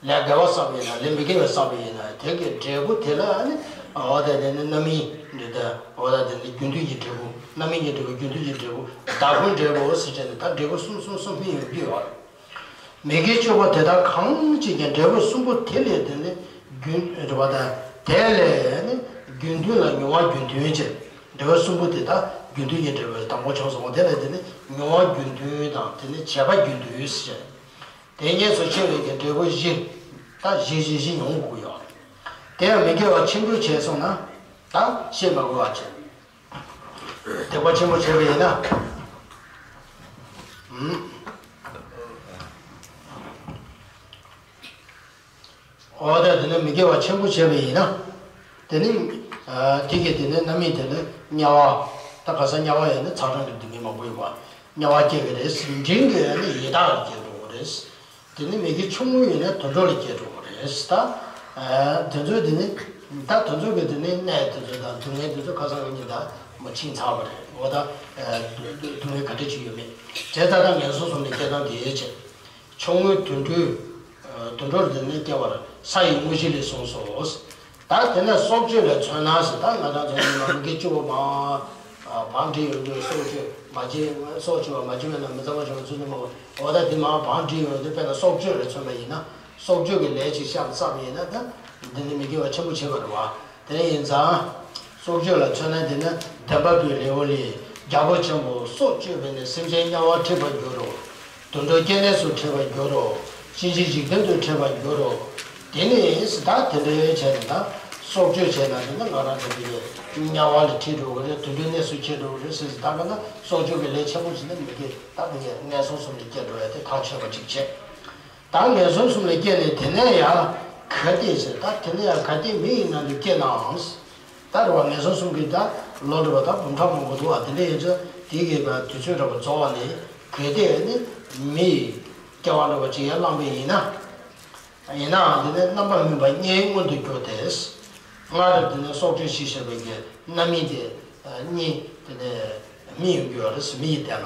ལས་དགེ་བ་བསགས་པ་ཡིན་ན་ལས་མི་དགེ་བ་བསགས་པ་ཡིན་ན་དེ་གི་འབྲས་བུ་དེ་ལ་ནི་འོ་ད་དེ་ནི་རྣམ་སྨིན་འདི་ལྟ་འོ་ད་དེ་ནི་རྒྱུ་མཐུན་གྱི་འབྲས་བུ་རྣམ་སྨིན་གྱི་འབྲས་བུ་རྒྱུ་མཐུན་གྱི་འབྲས་བུ་བདག་པོའི་འབྲས་བུ་ཟེར་བྱས་ནས་ད་འབྲས་བུ་གསུམ་གསུམ་གསུམ་སྨིན་ཡོང་གི་ཡོད་རེད། མི་དགེ་བཅུ་པོ་དེ་དག་གང་ཅིག་ཀྱང་འབྲས་བུ་གསུམ་པོ་དེ་ལས་དེ་ནི་རྒྱུན་རེད་བ་དང་དེ་ལས་ནི་རྒྱུན་མཐུན་ལ་མྱོང་བ་རྒྱུན་མཐུན་བྱེད། འབྲས་བུ་གསུམ་པོ་དེ་དག་རྒྱུན་མཐུན་གྱི་འབྲས་བུ་དང་པོ་བྱུང་སོང་བ་དེ་ལས་དེ་ནི་མྱོང་བ་རྒྱུན་མཐུན་དང་དེ་ནི་བྱེད་པ་རྒྱུན་མཐུན་ཟེར། དེ་གཉིས་སུ་ཕྱེ་བའི་གི་འབྲས་བུ་བཞི། ད་བཞི་བཞི་བཞི་མྱོང་དགོས་ཀྱི་ཡོད་རེད། དེ་ཡང་མི་དགེ་བ་ཆེན་པོ་བྱས་སོང་ན་ད་བཤད་མ་དགོས་པ་བྱས། སྡིག་པ་ཆེན་པོ་བྱས་པ་ཡིན་ན། ཨུམ། འོ་ད་དེ་ནི་མི་དགེ་བ་ཆེན་པོ་བྱས་པ་ཡིན་ན། དེ་ནི། དེ་གི་དེ་ནི་རྣམ་སྨིན་དེ་ནི་དམྱལ་བ། ད་ག་ས་དམྱལ་བ་ཡིན་ན་ཚ་གྲང་གི་སྡུག་བསྔལ་མང་པོ་ཡོད་པ། དམྱལ་བ་སྐྱེ་གི་རེད། འབྲིང་གི་ནི་ཡི་དྭགས་ལ་སྐྱེ་འགྲོ་གི་རེད། དེ་ནི་མི་དགེ་ཆུང་ངུ་ཡིན་ན་དུད་འགྲོ་ལ་སྐྱེ་འགྲོ་གི་རེད་ད། དེ་ཚོའི་དེ་ནི། ད་དེ་ཚོ་གི་དེ་ནི་གནས་དེ་ཚོ་དང་སྡུག་བསྔལ་དེ་ཚོ་ཁ་སང་གི་ཉིན་ད་མ་ཕྱིན་ཚར་བ་རེད། འོ་ད། སྡུག་བསྔལ་ག་འདྲ་ཅིག་ཡོད་མེད། བྱས་ཙང་ད་ངན་སོང་གསུམ་ནི་སྐྱེ་སྟངས་དེ་ཡོད་ཅེས། ཆུང་ངུའི་དུད་འགྲོའི། དུད་འགྲོར་དེ་ནི་སྐྱེ་བར་ས་ཡི་དངོས་གཞི་ལས་གསུངས་སོ། ད་དེ་ནས་སྲོག་གཅོད་ལ་མཚོན་ན་ཟེར་ད་ང་རང་ཚོ་ནི་མ་མི་དགེ་བཅུ་པོ་མ། བང་སྒྲིག་ཡོང་དུས་སྲོག་གཅོད་མ་བྱེད་སྲོག་གཅོད་པ་མ་བྱེད་པས་ན་མི་གཙང་བ་བྱུང་བའི་ཚུལ་དུ་མ་འོ་ད་དེ་མ་བང་སྒྲིག་ཡོང་དུས་དཔེར་ན་སྲོག་གཅོད་ལ་མཚོན་པ་ཡིན་ན་སྲོག་གཅོད་ཀྱི་ལས་ཅིག་བཤམས་བསགས་པ་ཡིན་ན་ད་འདི་ནི་མི་དགེ་བ་ཆེན་པོ་བྱེད་པ་རེད་བ། དེ་ཡིན་ཙང་། སྲོག་གཅོད་ལ་མཚོན་ན་དེ་ནི་བདེན་པ་པའི་ལེའུ་ལས་རྒྱལ་པོ་ཆེན་པོ་སྲོག་གཅོད་པས་ནི་སེམས་ཅན་དམྱལ་བར་ཁྲིད་པར་འགྱུར་རོ། དུད་འགྲོ་སྐྱེ་གནས་སུ་ཁྲིད་པར་འགྱུར་རོ། གཤིན་རྗེ་འཇིག་རྟེན་དུ་ཁྲིད་པར་འགྱུར་རོ། དེ་ནི་ད་དེ་འདྲའི་བྱས་ནས་ད་སྲོག་གཅོད་བྱས་ན་དེ་ནི་ང་རང་ཚོ་འདི་གའི་དམྱལ་བ་ལ་ཁྲིད་འགྲོ་གི་རེད། དུད་འགྲོའི་གནས་སུ་ཁྱེར་འགྲོ་གི་རེད་ཟེར་ཟེར་ད་ག་ན་སྲོག་གཅོད་ཀྱི་ལས་ཆེན་པོ་ཞིག་ནི་མི་དགེ་ད་དེ་གའི་ངན་སོང་གསུམ་ལ་སྐྱེ་འགྲོ་ཡ་དེ་ཐག་ཆོད་པ་ཅིག་བྱས། ད་ངན་སོང་གསུམ་ལ་སྐྱེས་ནས་དེ་ནས་ཡང་གལ་ཏེ་ཟེར་ད་དེ་ནས་ཡང་གལ་ཏེ་མི་ཡི་ནང་དུ་སྐྱེས་ནའང་། ད་རེད་བ་ངན་སོང་གསུམ་གྱི་ད་ལོ་འགྲོ་བ་ད་འབུམ་ཕྲག་མང་པོ་འདུག་བ། དེ་འདྲ་ཡིན་ཙང་དེ་གའི་བ་དུས་ཚོད་འདྲ་བ་རྫོགས་པ་ནས་གལ་ཏེ་ནི་མི་ཡི་སྐྱེ་བ་འདྲ་བ་ཅིག་ཡང་བླངས་པ་ཡིན་ན། ཡིན་ནའང་དེ་ནས་རྣམ་པར་སྨིན་པ་ལྔའི་སྔོན་དུ་གྱུར་ཏེ། སྔར་དེ་ནས་སྲོག་གཅོད་ཞེས་བྱ་བའི་གི་རྣམ་སྨིན་དེ་གཉིས་དེ་ནས་སྨིན་ཡོང་གི་ཡོད་རེད་ཟེར་མི་ཡི་སྟེང་ན།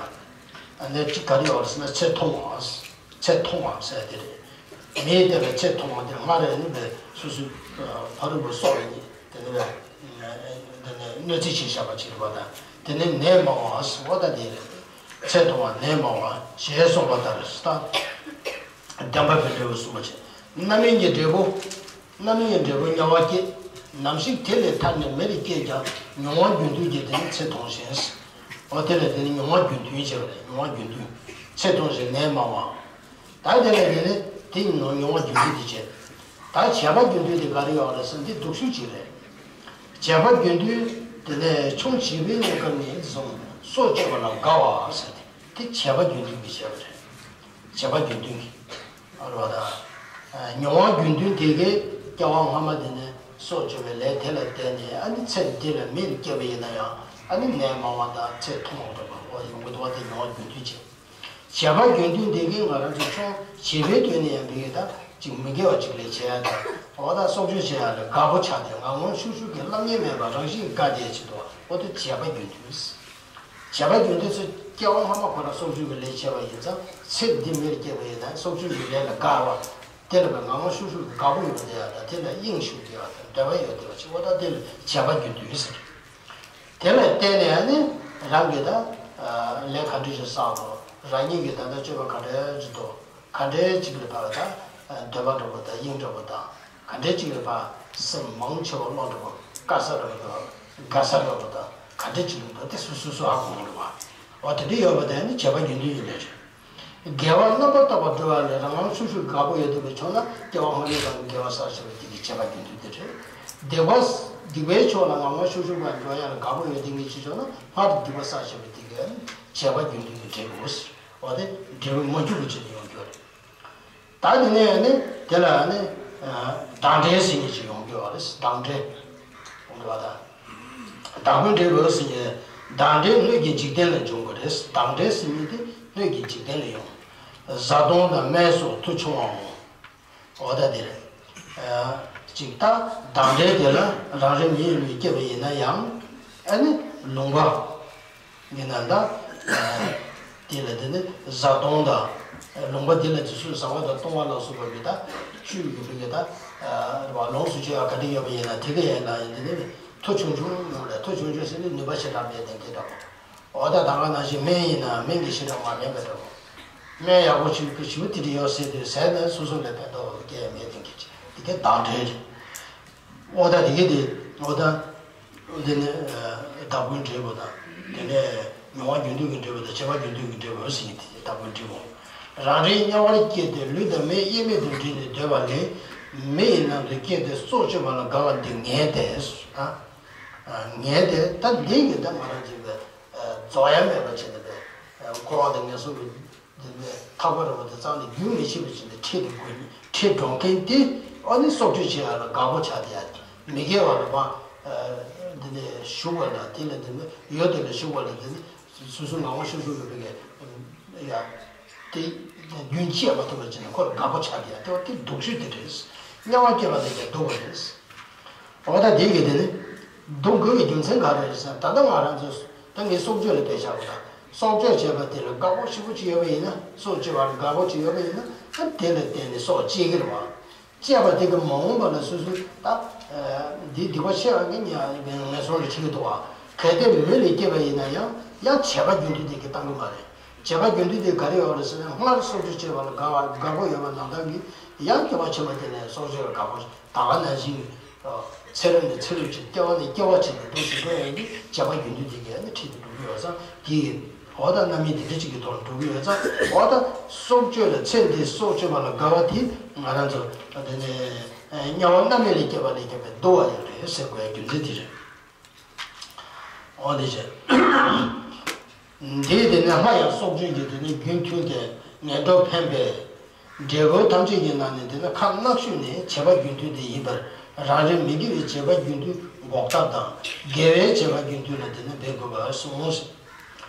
ཨ་ནི་གཅིག་ག་རེ་ཡོད་རེད་ཟེར་ན་ཚེ་ཐུང་བ། ཚེ་ཐུང་བ་ཟེར་དེ་རེད། མི་ཡི་སྟེང་ན་ཚེ་ཐུང་བ་དེ་སྔར་ནི་བས་སོ་སོའི་ཕ་རོལ་པོ་སྲོག་ལ་ནི་དེ་ནི་བས་དེ་ནས་གནོད་འཚེ་བྱས་བཞག་པ་ཅིག་རེད་པ་དང་དེ་ནི་ནད་མང་བ་ཟེར་བ་ད་དེ་རེད། ཚེ་ཐུང་བ་ནད་མང་བ་ཞེས་གསུངས་པ་ལྟར་ད། བདེན་པ་པའི་འབྲས་བུ་གསུངས་པ་བྱས། རྣམ་སྨིན་གྱི་འབྲས་བུ། རྣམ་སྨིན་གྱི་འབྲས་བུ་དམྱལ་བ་སྐྱེ། ནམ་ཞིག་དེ་ལས་ཐར་ནས་མི་རུ་སྐྱེས་ཀྱང་མྱོང་བ་རྒྱུན་མཐུན་གྱི་དེ་ནི་ཚེ་ཐུང་ཞིང་། འོ་དེ་ལས་དེ་ནི་མྱོང་བ་རྒྱུན་མཐུན་བྱས་པ་རེད། མྱོང་བ་རྒྱུན་མཐུན། ཚེ་ཐུང་ཞིང་ནད་མང་བ། ད་དེ་ལས་དེ་ནི་དེ་ཡིན་ནོ་མྱོང་བ་རྒྱུན་མཐུན་དེ་བྱས། ད་བྱས་པ་རྒྱུ་མཐུན་དེ་ག་རེ་ཡོད་རེད་ཟེར་ན་འདི་སྡུག་ཤོས་ཅིག་རེད། བྱས་པ་རྒྱུ་མཐུན་དེ་ནས་ཆུང་བྱིས་པའི་གནས་སྐབས་ནས་བཟུང་སྲོག་གཅོད་པ་ལ་དགའ་བ་ཟེར་ཏེ་དེ་བྱས་པ་རྒྱུ་མཐུན་གྱིས་བྱས་པ་རེད། བྱས་པ་རྒྱུ་མཐུན་གྱིས། ཨ་རོ་ད། མྱོང་བ་རྒྱུ་མཐུན་དེ་གའི་སྐྱེ་བ་སྔ་མ་དེ་ནས་སྲོག་གཅོད་པའི་ལས་དེ་ལ་བརྟེན་ནས་ཨ་ནི་ཚེ་འདི་ལ་མི་ལ་སྐྱེས་པ་ཡིན་ན་ཡང་ཨ་ནི་ནད་མང་བ་དང་ཚེ་ཐུང་བ་འགྲོ་བ་ཡོང་གི་འདུག་བ་དེ་མྱོང་བ་རྒྱུ་མཐུན་བྱས། བྱས་པ་རྒྱུ་མཐུན་དེ་གིས་ང་རང་ཚོ་ཆུང་བྱིས་པའི་དུས་ནས་ཡང་བི་ཡོད་ད་ཅིག་མི་དགེ་བ་ཅིག་ལས་བྱེད་ཡ་ད་འོ་ད་སྲོག་གཅོད་བྱེད་ཡ་ལ་དགའ་པོ་ཆགས་ཏེ་ངང་ངམ་ཤུགས་ཤུགས་ཀྱིས་བླ་ངེས་མེད་པ་རང་བཞིན་དགའ་བདེ་བྱེད་དོ་འོ་དེ་བྱས་པ་རྒྱུ་མཐུན། བྱས་པ་རྒྱུ་མཐུན་ཚོ་སྐྱེ་བ་སྔ་མ་ཁོ་རང་སྲོག་གཅོད་ཀྱི་ལས་བྱས་པ་ཡིན་ཙང་ཚེ་འདི་མིར་སྐྱེས་པ་ཡིན་ན་སྲོག་གཅོད་ཀྱི་ལས་ལ་དགའ་བ། དེ་ལ་ངང་ངམ་ཤུགས་ཤུགས་ཀྱིས་དགའ་པོ་ཡོང་བསྡད་ཡ་ད་དེ་ལ་དབྱིངས་ཞུགས་བསྡད་ཡ་ད་འདོད་པ་ཡོད་བསྡད་པ་ཅིག་འོ་ད་དེ་ལ་བྱས་པ་རྒྱུ་མཐུན་ཟེར། དེ་ལ་བརྟེན་ནས་ནི་རང་གིས་ད་ལས་ག་འདྲ་ཞིག་བསགས་དོ། རང་ཉིད་ཀྱིས་ད་ལྟ་སྤྱོད་པ་ག་འདྲ་ཞིག་འདུག་ག་འདྲའི་ཅིག་ལ་བབས་ད་འདོད་པ་འགྲོ་བ་དང་དབྱིངས་འགྲོ་བ་དང་ག་འདྲའི་ཅིག་ལ་བབས་སེམས་མང་ཆེ་བ་བློ་འགྲོ་བ་དགའ་ས་འགྲོ་བ་དང་དགའ་ས་འགྲོ་བ་དང་ག་འདྲའི་ཅིག་ལ་འགྲོ་དེ་སོ་སོ་སོ་ཧ་གོ་འགྲོ་བ། འོ་དེ་འདྲ་ཡོད་པ་དེ་ནི་བྱས་པ་རྒྱུ་མཐུན་ཡིན་པའི་ཕྱིར། དགེ་བ་རྣམ་པར་དག་པར་སྒྲུབ་པ་ལས་རང་རང་ཤུགས་ཤུགས་དགའ་པོ་ཡོད་བསྡད་པའི་ཕྱོགས་ན་སྐྱེ་བ་སྔ་མའི་བར་དུ་དགེ་བ་བསགས་བྱས་པ་དེ་གི་བྱས་པ་རྒྱུ་མཐུན་དེ་རེད། སྡིག་པ་སྡིག་པའི་ཕྱོགས་ལ་ངང་ངམ་ཤུགས་ཤུགས་པར་འགྲོ་ཡ་ལ་དགའ་པོ་ཡོད་བསྡད་མཁན་ཅིག་ཕྱོགས་ན་སྔར་དུ་སྡིག་པ་བསགས་བྱས་པ་དེ་གི་བྱས་པ་རྒྱུ་མཐུན་གྱི་འབྲས་བུ། འོ་དེ་འབྲས་བུ་མ་འཇུག་པའི་ཕྱིར་དུ་ཡོང་རྒྱུ་རེད། ད་དེ་ནས་ནི་དེ་ལ་ནི་བདག་འབྲས་ཟེར་མཁན་ཅིག་ཡོང་གི་ཡོད་རེད། བདག་འབྲས་ཡོང་གི་ཡོད་ད། བདག་པོའི་འབྲས་བུ་ཟེར་མཁན་བདག་འབྲས་སྣོད་ཀྱི་འཇིག་རྟེན་ལ་འབྱུང་གི་རེད། བདག་འབྲས་ཟེར་མཁན་དེ་སྣོད་ཀྱི་འཇིག་རྟེན་ལ་ཡོང་། བཟའ་བཏུང་དང་སྨན་སོགས་མཐུ་ཆུང་བའམ། འོ་ད་དེ་རེད། གཅིག་ད་བདག་འབྲས་དེ་ལ་རང་རེ་མི་ཡུལ་ལ་སྐྱེས་པ་ཡིན་ན་ཡང་ཨ་ནི་ལུང་པ། ཡིན་ན་ད། དེ་ལ་དེ་ནི་བཟའ་བཏུང་དང་། ལུང་པ་དེ་ལ་དེ་ཚོའི་བཟའ་བ་དང་བཏུང་བ་ལ་སོགས་པ་གི་ད། བཅུད་ཀྱི་ཕུད་ཀྱི་ད། རེད་བ་ལོངས་སུ་སྤྱོད་ཡ་ག་དེ་ཡོད་པ་ཡིན་ན་དེ་ག་ཡན་ལག་ཡིན་དེ་ནི། མཐུ་ཆུང་ཆུང་ཡོང་རེད། མཐུ་ཆུང་ཆུང་ཟེར་ནི་ནུས་པ་ཞེ་དྲག་མེད་དེ་འདྲ་འདྲ་པོ། འོ་ད་ད་ག་ནང་བཞིན་སྨན་ཡིན་ན་སྨན་གྱི་ཞེ་དྲག་མ་ལེན་པ་འདྲ་པོ། སྨན་ཡག་པོ་ཞིག་གི་ཞིབ་དེ་འདྲ་ཡོད་ཟེར་དུས་ཟས་ནི་སོ་སོ་ལ་ཕན་ཐོགས་སྐྱེ་ཡ་མེད་དེ་འདྲ་གི་དེ་ག་བདག་འབྲས་རེད། འོ་ད་དེ་ག་དེ། འོ་ད། འདི་ནི། བདག་པོའི་འབྲས་བུ་དང་། དེ་ནས་མྱོང་བ་རྒྱུ་མཐུན་གྱི་འབྲས་བུ་དང་བྱས་པ་རྒྱུ་མཐུན་གྱི་འབྲས་བུ་ཟེར་གྱི་དེ་བདག་པོའི་འབྲས་བུ། རང་རེའི་དམྱལ་བར་སྐྱེས་ཏེ་ལུས་དང་མིའི་དབྱེར་མེད་དུ་འདྲེས་ནས་སྡོད་པ་ལས། མི་ཡི་ནང་དུ་སྐྱེས་ཏེ་སྲོག་གཅོད་པ་ལ་དགའ་བ་འདི་ངན་ཏེ། ངན་ཏེ་ད་འདི་གི་ད་ང་རང་ཚོའི་རྫོགས་ཡ་མེད་པ་བྱས་ནས་འཁོར་བ་དང་ངན་སོང་གི། འདི་ནས་ཐག་པ་རིང་པོ་དེ་རྩ་ནས་རྒྱུན་མི་ཆད་པ་ཅིག་ནས་ཁྲིད་དུ་འགྲོ་ཁྲིད་འགྲོ་མཁན་དེ་ཨ་ནི་སྲོག་གཅོད་བྱེད་ཡ་ལ་དགའ་པོ་ཆགས་བསྡད་ཡ། མི་དགེ་བ་ལ་མ། འདི་ནས་ཞུགས་པ་ལ་དེ་ལ་འདི་ནས་ཡུལ་དེ་ལ་ཞུགས་པ་ལ་འདི་ནས་སོ་སོ་ངང་པ་ཤུགས་ཤུགས་ཡོད་པའི་ཡ། དེ་རྒྱུན་ཆད་མ་ཐུབ་པ་ཅིག་ནས་ཁོ་ལ་དགའ་པོ་ཆགས་བསྡད་ཡ་དེ་བ་དེ་སྡུག་ཤོས་དེ་རེད། དམྱལ་བ་སྐྱེས་པ་དེ་ཀྱང་སྡུག་པ་རེད། འོ་ད་དེ་གི་དེ་ནི། སྡུག་དགོས་ཀྱི་རྒྱུ་མཚན་ག་རེ་རེད་ཟེར་ན་ད་ལྟ་ང་རང་ཚོས་ད་ངས་སྲོག་གཅོད་ལ་དཔེ་བཞག་པ་དང་སྲོག་གཅོད་བྱས་པ་དེ་ལ་དགའ་པོ་ཞེ་པོ་ཅིག་ཡོད་པ་ཡིན་ན་སྲོག་གཅོད་པ་ལ་དགའ་པོ་ཅིག་ཡོད་པ་ཡིན་ན་ད་དེ་ལ་བརྟེན་ནས་སྲོག་གཅད་ཀྱི་རེད་བ། གཅད་པ་དེ་གི་མ་འོངས་པ་ལ་སོ་སོའི་ད། འདིའི་སྡིག་པ་ཆེ་བ་གི་ངས་ངན་སོང་ལ་ཁྲིད་ཀྱི་འདུག་བ། གལ་ཏེ་མི་ལ་སྐྱེས་པ་ཡིན་ན་ཡང་ཡང་བྱས་པ་རྒྱུ་མཐུན་དེ་གི་བཏང་གི་མ་རེད། བྱས་པ་རྒྱུ་མཐུན་དེ་ག་རེ་ཡོད་རེད་ཟེར་ན་སྔར་སྲོག་གཅོད་བྱས་པ་ལ་དགའ་བ་དགའ་པོ་ཡོད་པ་ནང་ལྟར་གྱི་ཡང་སྐྱེ་བ་ཕྱི་མ་དེ་ནས་སྲོག་གཅོད་ལ་དགའ་པོ་ད་ག་ནང་བཞིན། ཚེ་རབས་ནས་ཚེ་རབས་ཀྱི་སྐྱེ་བ་ནས་སྐྱེ་བ་ཕྱིན་ནས་འདུག་ཟེར་འགྲོ་ཡོང་དུས་བྱས་པ་རྒྱུ་མཐུན་དེ་གས་ནི་ཁྲིད་དུ་འགྲོ་གི་ཡོད་ཙང་དེ་ཡིན། འོ་ད་རྣམ་སྨིན་དེ་འདྲ་གཅིག་གི་ཐོག་ལ་འགྲོ་གི་ཡོད་ཙང་འོ་ད་སྲོག་གཅོད་ལ་ཚེ་འདིའི་སྲོག་གཅོད་པ་ལ་དགའ་བ་དེ་ང་རང་ཚོ་དེ་ནས་དམྱལ་བ་རྣམ་སྨིན་ལས་སྐྱེས་པ་ལས་སྐྱེས་པའི་སྡུག་བ་ཡོད་རེད་ཟེར་དགོས་ཡ་རྒྱུ་མཚན་དེ་རེད། འོ་དེ་བྱས། འདིའི་དེ་ནས་སྔར་ཡང་སྲོག་གཅོད་ཀྱི་དེ་ནས་རྒྱུན་མཐུན་ཏེ་ངན་འགྲོར་འཕེན་པའི་འབྲས་བུ་ཐམས་ཅད་ཀྱི་ནང་ནས་དེ་ནས་ཁག་གནག་ཤོས་ནི་བྱས་པ་རྒྱུན་མཐུན་དེ་ཡིན་པར་རང་རེ་མི་དགེ་བའི་བྱས་པ་རྒྱུན་མཐུན་འགོག་ཐབས་དང་དགེ་བའི་བྱས་པ་རྒྱུན་མཐུན་ལ་དེ་ནས་འབད་དགོས་པར་གསུངས།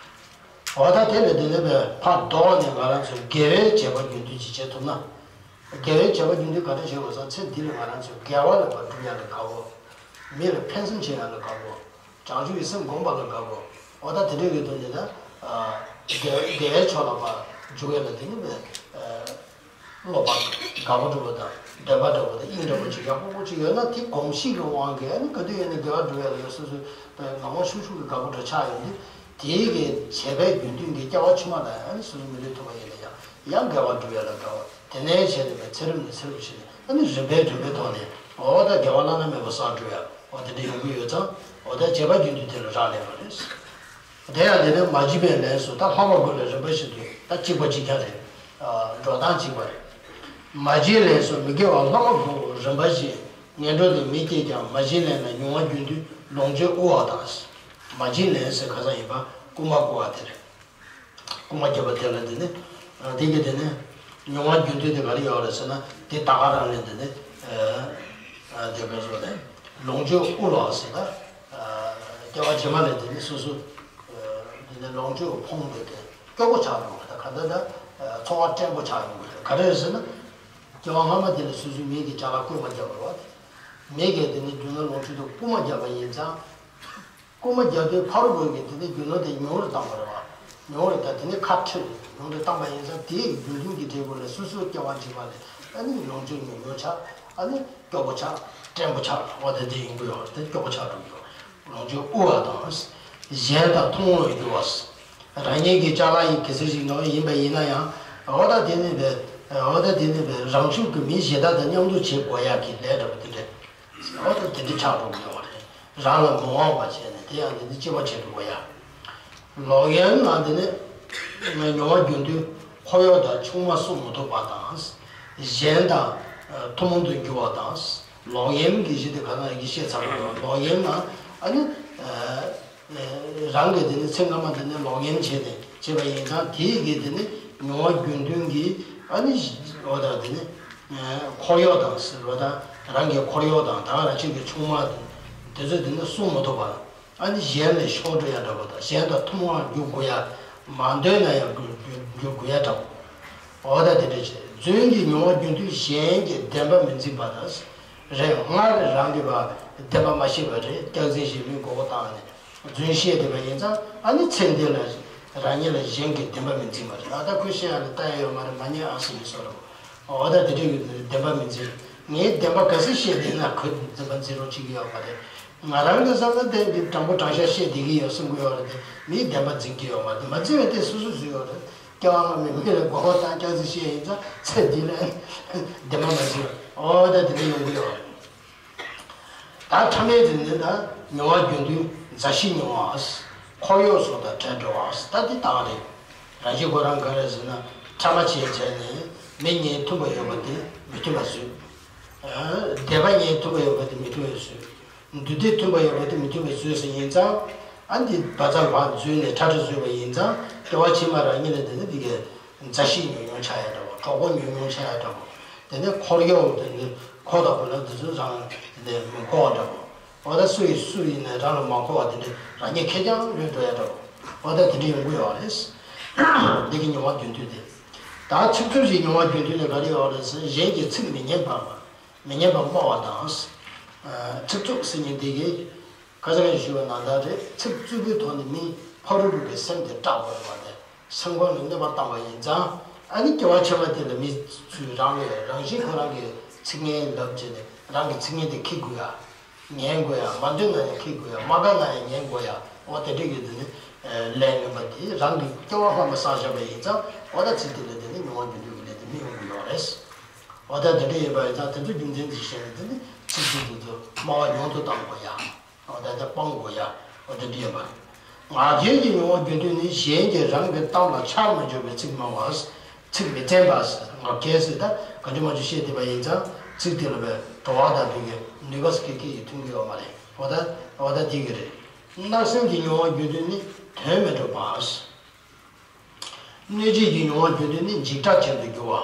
འོ་ད་དེ་ལས་དེ་ནས་ཕར་ལྡོག་ནས་ང་རང་ཚོས་དགེ་བའི་བྱས་པ་རྒྱུན་མཐུན་ཅིག་བྱེད་ཐུབ་ན། དགེ་བའི་བྱ་བ་རྒྱུན་མཐུན་ག་འདྲ་བྱེད་དགོས་ཟེར་ཚེ་འདི་ལ་ང་རང་ཚོས་དགེ་བ་ལ་ཕར་སྒྲུབ་ཡ་ལ་དགའ་བོ། མི་ལ་ཕན་སེམས་བྱེད་ཡ་ལ་དགའ་བོ། བྱང་ཆུབ་ཀྱི་སེམས་བསྒོམ་པ་ལ་དགའ་བོ། འོ་ད་དེ་འདྲའི་གི་དོན་དེ་ད། དགེ་དགེ་བའི་ཕྱོགས་ལ་ཕར་འཇུག་ཡ་ལ་དེ་ནི་བས། བསླབ་པ་དགའ་བོ་འགྲུབ་པ་དང་འདོད་པ་འགྲུབ་པ་དང་དབྱིངས་འགྲུབ་པ་ཅིག་ཡག་པོ་པོ་ཅིག་ཡོད་ན་དེ་གོམས་གཤིས་ཀྱི་དབང་གིས་ཨ་ནི་ག་དུས་ཡིན་ན་དགེ་བ་སྒྲུབ་ཡ་ལ་སོ་སོའི་ངང་པ་ཤུགས་ཤུགས་ཀྱི་དགའ་བོ་འདྲ་ཆགས་ཡོང་དུས་དེའི་གི་བྱས་པའི་རྒྱུན་མཐུན་གྱི་སྐྱེ་བ་ཕྱི་མ་ལ་ཨ་ནི་སོ་སོ་མི་ལུས་ཐུབ་པ་ཡིན་ན་ཡང་ཡང་དགེ་བ་སྒྲུབ་ཡ་ལ་དགའ་བ། དེ་ནས་བྱས་ནས་ཚེ་རབས་ནས་ཚེ་རབས་ཕྱིན་ནས་ཨ་ནི་རིམ་པས་རིམ་པའི་ཐོག་ནས་འོ་ད་དགེ་བ་བླ་ན་མེད་པ་བསགས་འགྲོ་ཡ་འོ་དེ་འདྲ་ཡོང་གི་ཡོད་ཙང་འོ་ད་བྱས་པ་རྒྱུན་མཐུན་དེ་ལ་རག་ལས་པ་རེད། དེ་ཡང་དེ་ནས་མ་བྱས་པའི་ལས་སུ་ད་ལྷག་པ་དགུ་ལ་རིམ་པ་བཞིན་དུ་ད་གཅིག་པ་གཅིག་རྐྱང་རེད། འགྲོ་སྟངས་གཅིག་པ་རེད། མ་བྱིན་ལེན་སོགས་མི་དགེ་བ་ལྷག་མ་དགུ་རིམ་པ་བཞིན་ངན་འགྲོ་ནས་མི་སྐྱེས་ཀྱང་མ་བྱིན་ལེན་ན་མྱོང་བ་རྒྱུན་མཐུད་ལོངས་སྤྱོད་དབུལ་བ་དང་། མ་བྱིན་ལེན་ཟེར་ག་ས་ཡིན་པ་རྐུན་མ་རྐུ་བ་དེ་རེད། རྐུན་མ་རྒྱབ་པ་དེ་ལ་དེ་ནི་དེ་གི་དེ་ནི་མྱོང་བ་རྒྱུན་མཐུད་དེ་ག་རེ་ཡོད་རེད་ཟེར་ན་དེ་ད་ག་རང་ལས་དེ་ནི་དེ་ག་སོགས་ནས་ལོངས་སྤྱོད་དབུལ་བ་ཟེར་ན་སྐྱེ་བ་རྗེས་མ་ལས་དེ་ནི་སོ་སོ་དེ་ནི་ལོངས་སྤྱོད་ཕོངས་པའི་དེ། སྐྱོ་པོ་ཆགས་ཡོང་གི་རེད། ག་འདྲ་ད་འཚོ་བ་བཀྲེན་པོ་ཆགས་ཡོང་གི་རེད། ག་རེ་རེད་ཟེར་ན། སྐྱེ་བ་སྔ་མ་དེ་ལ་སོ་སོའི་མི་གི་ཅ་ལག་རྐུན་མ་བརྒྱབ་པ་རེད་བ། མི་གིས་དེ་ནི་རྒྱུ་ནོར་ལོངས་སྤྱོད་དུ་རྐུན་མ་བརྒྱབ་པ་ཡིན་ཙང་། རྐུན་མ་བརྒྱབ་དུས་ཕ་རོལ་པོ་གིས་དེ་ནི་རྒྱུ་ནོར་དེ་ཉུང་རུ་བཏང་བ་རེད་བ། ཉུང་རུ་ད་དེ་ནི་ཁ་ཁྲལ་ཉུང་རུ་བཏང་པ་ཡིན་ཙང་དེའི་རྒྱུ་མཐུན་གྱི་འབྲས་བུ་ལ་སོ་སོའི་སྐྱེ་བ་རྗེས་མ་ལ་ཨ་ནི་ལོངས་སྤྱོད་ཉུང་ཉུང་ཆགས། ཨ་ནི་སྐྱོ་པོ་ཆགས། བཀྲེན་པོ་ཆགས། འོ་དེ་དེ་ཡོང་གི་ཡོད་རེད། དེ་སྐྱོ་པོ་ཆགས་འགྲོ་གི་ཡོད་རེད། ལོངས་སྤྱོད་དབུལ་བ་དང་། གཞན་དང་མཐུན་དབང་འགྱུར་བ། རང་ཉིད་ཀྱི་ཅ་ལག་ཡིན་གལ་སྲིད་ཞིག་ནང་ཡིན་པ་ཡིན་ན་ཡང་། འོ་ད་དེ་ནི་བས། འོ་ད་དེ་ནི་བས་རང་ཕྱོགས་ཀྱི་མི་གཞན་དག་དང་མཉམ་དུ་བྱེད་དགོས་ཡག་གི་ལས་འདྲ་པོ་དེ་འདྲ། འོ་ད་དེ་འདྲ་ཆགས་འགྲོ་གི་ཡོད་རེད། རང་ལ་མི་དབང་བ་བྱས་ནས་དེ་ཡང་དེ་འདྲ་སྐྱིད་པ་བྱེད་འགྲོ་གི་ཡ། ལོག་གཡེམ་ལ་དེ་ནི་མྱོང་བ་རྒྱུན་མཐུད་འཁོར་གཡོག་དང་ཆུང་མ་བསྲུང་མི་ཐུབ་པ་དང་། གཞན་དང་ཐུན་མོང་དུ་འགྱུར་བ་དང་། ལོག་གཡེམ་གྱི་གཞི་དེ་ག་ན་ཡི་གེ་བཤད་ཚར་བ་རེད། ལོག་གཡེམ་ལ་ཨ་ནི། རང་གིས་དེ་ནི་ཚེ་སྔ་མ་དེ་ནི་ལོག་གཡེམ་བྱས་ནས་བྱས་པ་ཡིན་ཙང་དེའི་གི་དེ་ནི་མྱོང་བ་རྒྱུན་མཐུད་ཀྱི་ཨ་ནི་འོ་ད་དེ་ནི་འཁོར་གཡོག་དང་ཟེར་བ་དང་རང་གི་འཁོར་གཡོག་དང་ད་ག་རང་ཁྱིམ་གྱི་ཆུང་མ་དེ་ཚོ་དེ་ནི་བསྲུང་མི་ཐུབ་པ་ཨ་ནི་གཞན་ལས་ཤོར་འགྲོ་ཡ་འདྲ་པོ་དང་གཞན་དང་ཐུན་མོང་བར་འགྱུར་དགོས་ཡ་མ་འདོད་ན་ཡང་འགྱུར་འགྱུར་དགོས་ཡ་འདྲ་པོ། འོ་ད་དེ་འདྲ་བྱས་རྫུན་གྱི་མྱོང་བ་རྒྱུན་མཐུད་གཞན་གྱི་བདེན་པ་མི་འཛིན་པ་དང་། རེད། སྔར་རང་གིས་བདེན་པ་མ་ཤེས་པ་རེད། སྐྱག་རྫུན་ཞིག་མི་མགོ་བོ་བཏང་ནས་རྫུན་བཤད་བསྡད་པ་ཡིན་ཙང་ཨ་ནི་ཚེ་འདི་ལ་རང་ཉིད་ལ་གཞན་གྱི་བདེན་པ་མི་འཛིན་པ་རེད། ཨ་ད་ཁོས་བཤད་ཡ་ལ་ལྟ་ཡ་ཡོད་མ་རེད། མ་ཉན་ཨ་སི་མི་སོ་རེད། འོ་ད་དེ་འདྲའི་བདེན་པ་མི་འཛིན། ངས་བདེན་པ་ག་ཚོད་བཤད་བསྡད་ན་ཁོས་བདེན་པ་འཛིན་རོགས་བྱེད་ཀྱི་ཡོད་མ་རེད། ང་རང་གི་བསམ་ན་དེ་འདི་དྲང་པོ་དྲང་བཞག་བཤད་བསྡད་ཀྱི་ཡོད་བསམ་གྱི་ཡོད་རེད་དེ་མིས་བདེན་པ་འཛིན་གྱི་ཡོད་མ་རེད། མ་འཛིན་པའི་དེ་སོ་སོས་བཟོས་ཡོད་རེད། སྐྱེ་བ་སྔ་མའི་མི་ལ་མགོ་བོ་བཏང་སྐྱག་རྫུན་བཤད་ཡིན་ཙང་ཚེ་འདི་ལ་བདེན་པ་མ་འཛིན་པ། འོ་ད་དེ་འདྲ་ཡོང་གི་ཡོད་རེད། ད་ཕྲ་མའི་དེ་ནི་ད་མྱོང་བ་རྒྱུན་མཐུད་མཛའ་བཤེས་མྱོང་བ། འཁོར་གཡོག་སོགས་དང་བྲལ་འགྲོ་བ། ད་འདི་དག་རེད། རང་བཞིན་ཁོ་རང་ག་རེ་ཟེར་ན་ཕྲ་མ་བྱས་བྱས་ནས་མི་གཉིས་མཐུན་པ་ཡོད་པ་དེ་མི་མཐུན་པ་བཟོས། སྡེ་པ་གཉིས་མཐུན་པ་ཡོད་པ་དེ་མི་མཐུན་པ་བཟོས། འདུས་སྡེ་མཐུན་པ་ཡོད་པ་དེ་མི་མཐུན་པ་བཟོས་ཟེར་ཡིན་ཙང་། ཨ་འདི་བ་ཚ་བ་འཛུལ་ནས་ཁྲ་ཁྲ་བཟོས་པ་ཡིན་ཙང་སྐྱེ་བ་ཕྱི་མ་རང་ཉིད་ལ་དེ་ནི་འདི་གའི་མཛའ་བཤེས་ཉུང་ཉུང་ཆགས་ཡ་འདྲ་བོ། གྲོགས་པོ་ཉུང་ཉུང་ཆགས་ཡ་འདྲ་བོ། དེ་ནས་འཁོར་གཡོག་དེ་ནི་ཁོ་དང་ཁོ་ན་དེ་ཚོ་རང་དེ་མི་མཁོ་བ་འདྲ་བོ། འོ་ད་སུ་ཡིས་སུ་ཡིན་ནའི་རང་ལ་མ་མཁོ་བ་དེ་འདྲ་རང་ཉིད་ཁེར་རྐྱང་ལུས་འགྲོ་ཡ་འདྲ་བོ། འོ་ད་དེ་འདྲ་ཡོང་གི་ཡོད་རེད། འདི་གི་མྱོང་བ་རྒྱུན་མཐུད་དེ། ད་ཚིག་རྩུབ་ཀྱི་མྱོང་བ་རྒྱུན་མཐུད་ནི་ག་རེ་ཡོད་རེད་ཟེར་ན་གཞན་གྱི་ཚིག་མི་སྙན་པ། མི་སྙན་པ་སྨྲ་བ་དང་། ཚིག་རྩུབ་ཟེར་མཁན་འདི་གི་ཁ་སང་ཞུས་པ་ནང་ལྟར་རེད། ཚིག་རྩུབ་པོའི་ཐོག་ནས་མིའི་ཕ་རོལ་པོ་གི་སེམས་དེ་སྐྲག་དགོས་པ་དེ་སེམས་ཁོང་ལ་གནོད་པ་བཏང་བ་ཡིན་ཙང་། ཨ་ནི་སྐྱེ་བ་ཕྱི་མ་དེ་ལ་མི་ཚོས་རང་ལ་རང་བཞིན་ཁོ་རང་གི་ཚིག་ངན་ལབ་བྱས་ནས་རང་གི་ཚིག་ངན་དེ་འཁྱེར་དགོས་ཡ། ཉན་དགོས་ཡ། མ་འདོད་ན་ཡང་འཁྱེར་དགོས་ཡ། མ་དགའ་ན་ཡང་ཉན་དགོས་ཡ། འོ་དེ་འདྲ་གི་དེ་ནི་ལས་ངན་པ་དེ་རང་གི་སྐྱེ་བ་སྔ་མ་བསགས་བཞག་པ་ཡིན་ཙང་། འོ་ད་ཚིག་དེ་ལ་དེ་ནི་མྱོང་བ་རྒྱུན་མཐུད་ཀྱི་ལས་དེ་མི་ཡོང་གི་ཡོད་རེད། འོ་ད་དེ་འདྲ་ཡིན་པ་ཡིན་ཙང་དེ་ཚོ་རྒྱུ་མཚན་དེ་བཤད་ནས་དེ་ནི་ཚིག་རྩུབ་དེ་ཚོ་སྨྲ་བ་ཉུང་དུ་གཏང་དགོས་ཡ། འོ་ད་དེ་སྤང་དགོས་ཡ། འོ་དེ་འདྲ་ཡིན་པ། ངག་འཁྱལ་གྱི་མྱོང་བ་རྒྱུན་མཐུད་ནི་གཞན་གྱིས་རང་གི་གཏམ་ལ་ཆ་མ་འཇོག་པའི་ཚིག་སྨྲ་བ། ཚིག་མི་བཙན་པ། ངག་འཁྱལ་ཟེར་ད་ག་འདྲ་མ་འདྲ་བཤད་བསྡད་པ་ཡིན་ཙང་ཚིག་དེ་ལ་བའི་བྲོ་བ་དང་དེ་གའི་ནུས་པ་སྐད་ཀྱི་ཐོན་གྱི་ཡོད་མ་རེད། འོ་ད་འོ་ད་དེ་གི་རེད། བརྣབ་སེམས་ཀྱི་མྱོང་བ་རྒྱུན་མཐུད་ནི་དོན་མི་འགྲུབ་པ། གནོད་བྱེད་ཀྱི་མྱོང་བ་རྒྱུན་མཐུད་ནི་འཇིགས་སྐྲག་ཅན་དུ་འགྱུར་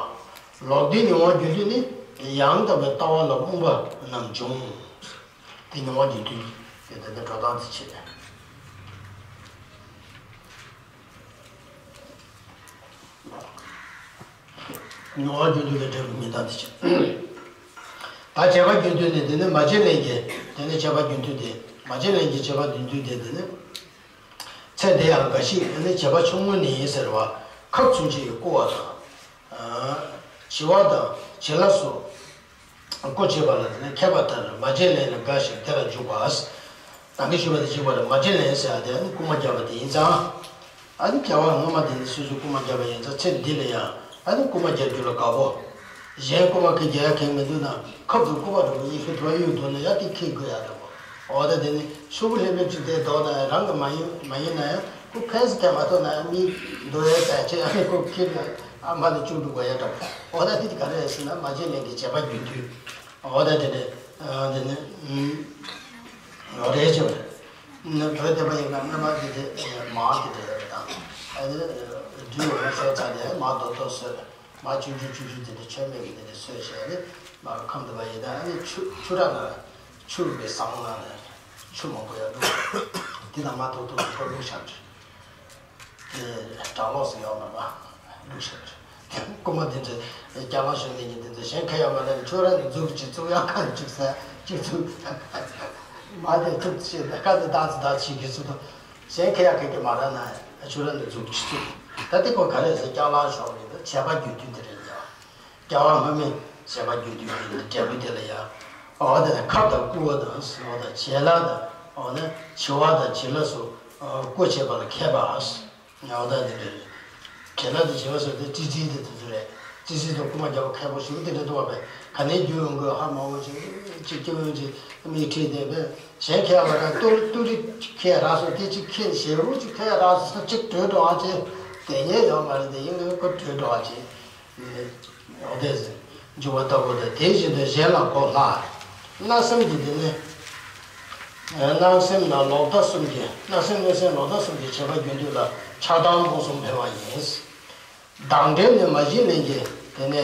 བ། ལོག་ལྟའི་མྱོང་བ་རྒྱུན་མཐུད་ནི་ཡང་དག་པའི་ལྟ་བ་ལ་རྨོངས་པ་རྣམས་འབྱུང་། དེ་མྱོང་བ་རྒྱུན་མཐུད་དེ་ད་ལྟ་འགྲོ་སྟངས་དེ་བྱེད། མྱོང་བ་རྒྱུན་མཐུད་ལས་འབྲས་བུ་མི་འདང་དེ་བྱེད། ད་བྱས་པ་རྒྱུན་མཐུད་ནི་དེ་ནི་མ་བྱིན་ལེན་གྱི་དེ་ནི་བྱས་པ་རྒྱུན་མཐུད་དེ་མ་བྱིན་ལེན་གྱི་བྱས་པ་རྒྱུན་མཐུད་དེ་དེ་ནི། ཚེ་འདི་ཡང་འགའ་ཞིག་ནི་བྱེད་པ་ཆུང་ངུ་ནི་ཡིན་ཟེར་བ། ཁབ་ཚུན་ཆད་ཀྱི་རྐུ་བ་དང་། བྱི་བ་དང་བྱི་ལ་སོགས་རྐུ་བྱེད་པ་ལ་ནི་མཁས་པ་ལྟར་མ་བྱིན་ལེན་ལ་འགའ་ཞིག་དེ་ལ་འཇུག་པ། ད་གིན་ཞུས་པ་དེ་གཅིག་པ་རེད། མ་བྱིན་ལེན་ཟེར་ཡ་དེ་ནི་རྐུན་མ་བརྒྱབ་པ་དེ་ཡིན་ཙང་། ཨ་ནི་སྐྱེ་བ་སྔོན་མ་དེ་ནི་སོ་སོས་རྐུན་མ་བརྒྱབ་པ་ཡིན་ཙང་ཚེ་འདི་ལ་ཡང་ཨ་ནི་རྐུན་མ་རྒྱག་རྒྱུ་ལ་དགའ་པོ། གཞན་རྐུན་མ་ཁྱེད་རྒྱག་ཡ་གང་མི་འདུག་ན་ཁབ་ཏུ་རྐུ་བ་འགྲོ་བ་ཡིན་ཤོད་དུ་བ་ཡོད་འདུག་ན་ཡ་དེ་ཁྱེད་དགོས་ཡ་འདྲ་པོ། འོ་ད་དེ་ནི་ཤོག་བུ་ལྷེབ་ལྷེབ་ཅིག་དེ་འདོགས་ན་ཡང་རང་གི་མ་ཡིན་མ་ཡིན་ན་ཡང་ཁོ་ཕན་སི་ཐལ་མ་ཐོག་ན་ཡང་མི་འདོད་ཡ་ཟ་ཆེ་ཨ་ནི་ཁོ་ཁྱེད་ལ། ཨ་མ་ནི་བཅུ་དྲུག་པ་ཡ་འདྲ། འོ་ད་དེ་ག་རེ་ཟེར་ན་མ་བྱིན་ལེན་གྱི་བྱེད་པ་རྒྱུན་མཐུད། འོ་ད་དེ་ནི་དེ་ནི་འོ་རེད་ཅེས་པ་རེད། ན་བོད་བསྟན་པ་ཡིན་ན་སྔ་མ་དེ་དེ་མ་དེ་དེ་རེད་དང་། ཨ་ནི་སྦྲུལ་འོ་མ་ཤོར་ཚར་ནས་མ་རྡོག་རྡོག་བཟོས། མ་བཅུ་བཅུ་བཅུ་བཅུ་དེ་དེ་ཆོད་མེད་ཀྱི་དེ་དེ་བཟོས་བྱས་ནས་མ་ཁམས་དུ་བ་ཡིན་ན། ཨ་ནི་ཆུ་ཆུ་ར་ན་ཆུ་བའི་ཟངས་ན་ཆུ་མང་པོ་ཡ་བླུགས། དེ་དང་མ་རྡོག་རྡོག་བླུགས་བཞག་རེད། དེ་གྲྭ་ལོག་སུ་ཡོད་མ་པ་ལུགས་ཤིག་རྐུན་མ་དེ་ཚོས་རྒྱ་ལ་ཞོན་ནས་ཉིན་དེ་ཚོ་གཞན་ཁ་ཡ་མ་ལེན་ཆོས་ར་ནས་འཛུགས་ཀྱི་བཙུགས་ཡག་ཁ་ནས་བཅུག་ས་བཅུག་བཅུག་མ་དེ་ཐུབ་ཅེས་ད་ཁ་དེ་ཏག་ཙི་ཏག་ཙི་གི་སུ་དང་གཞན་ཁ་ཡ་ཁ་གི་མ་ར་ན་ཆོས་ར་ནས་འཛུགས་ཀྱི་བཅུག་ད་དེ་ཁོ་ག་རེ་ཟེར་རྒྱ་ལ་ཞོག་མི་འདུག་བྱས་པ་རྒྱུ་མཐུན་དེ་རེད་ཡ། རྒྱལ་བ་སྔ་མས་བྱས་པ་རྒྱུ་མཐུན་གྱི་འབྲས་བུ་དེ་ལ་ཡང་། འོ་དེ་ནས་ཁབ་དང་སྐུ་བ་དང་ཟེར་བ་དང་བྱེད་ལ་དང་། འོ་ན་བྱི་བ་དང་བྱི་ལ་སོགས་སྐུ་བྱེད་པ་ལ་མཁས་པ། འོ་ད་དེ་འདྲ་རེད། བྱེད་ལ་དང་བྱི་བ་སོགས་དེ་ཙི་ཙི་དེ་དེ་ཚོ་རེད། ཙི་ཙི་དང་རྐུན་མ་རྒྱག་པ་མཁས་པོ་ཞིག་དེ་འདྲ་འདུག་བ། བས་ག་ནས་རྒྱུ་ཡོང་དགོས་ཧ་མ་འོང་ཅིག་ཅིག་སྐྱོན་ཡོང་ཅིག་མིག་ཁྲིད་དེ་བས་གཞན་མཁས་པ་དང་ཏུ་ཏུ་རི་མཁས་རག་སོང་། དེ་ཅིག་མཁས་ཞེ་པོ་ཅིག་མཁས་རག་སོང་། ཅིག་བྲོས་འགྲོ་བ་ཅིག་དེ་ཉེ་ཡོད་མ་རེད། དེ་ཡིན་ན་ཁོ་བྲོས་འགྲོ་བ་ཅིག་འོ་དེ་འཇུག་པ་ལྟ་བུ་དང་། དེ་བཞིན་དུ་གཞན་ལ་གོ་སླ། བརྣབ་སེམས་ཀྱི་དེ་ནི། བརྣབ་སེམས་ན་ལོག་ལྟ་གསུམ་གྱི། བརྣབ་སེམས་གནོད་སེམས་ལོག་ལྟ་གསུམ་གྱི་བྱེད་པ་རྒྱུན་མཐུད་ལ་ཆགས་སྡང་རྨོངས་གསུམ་འཕེལ་བ་ཡིན། སྡང་འབྲེལ་ནི་མ་བྱིན་ལེན་གྱི་དེ་ནི།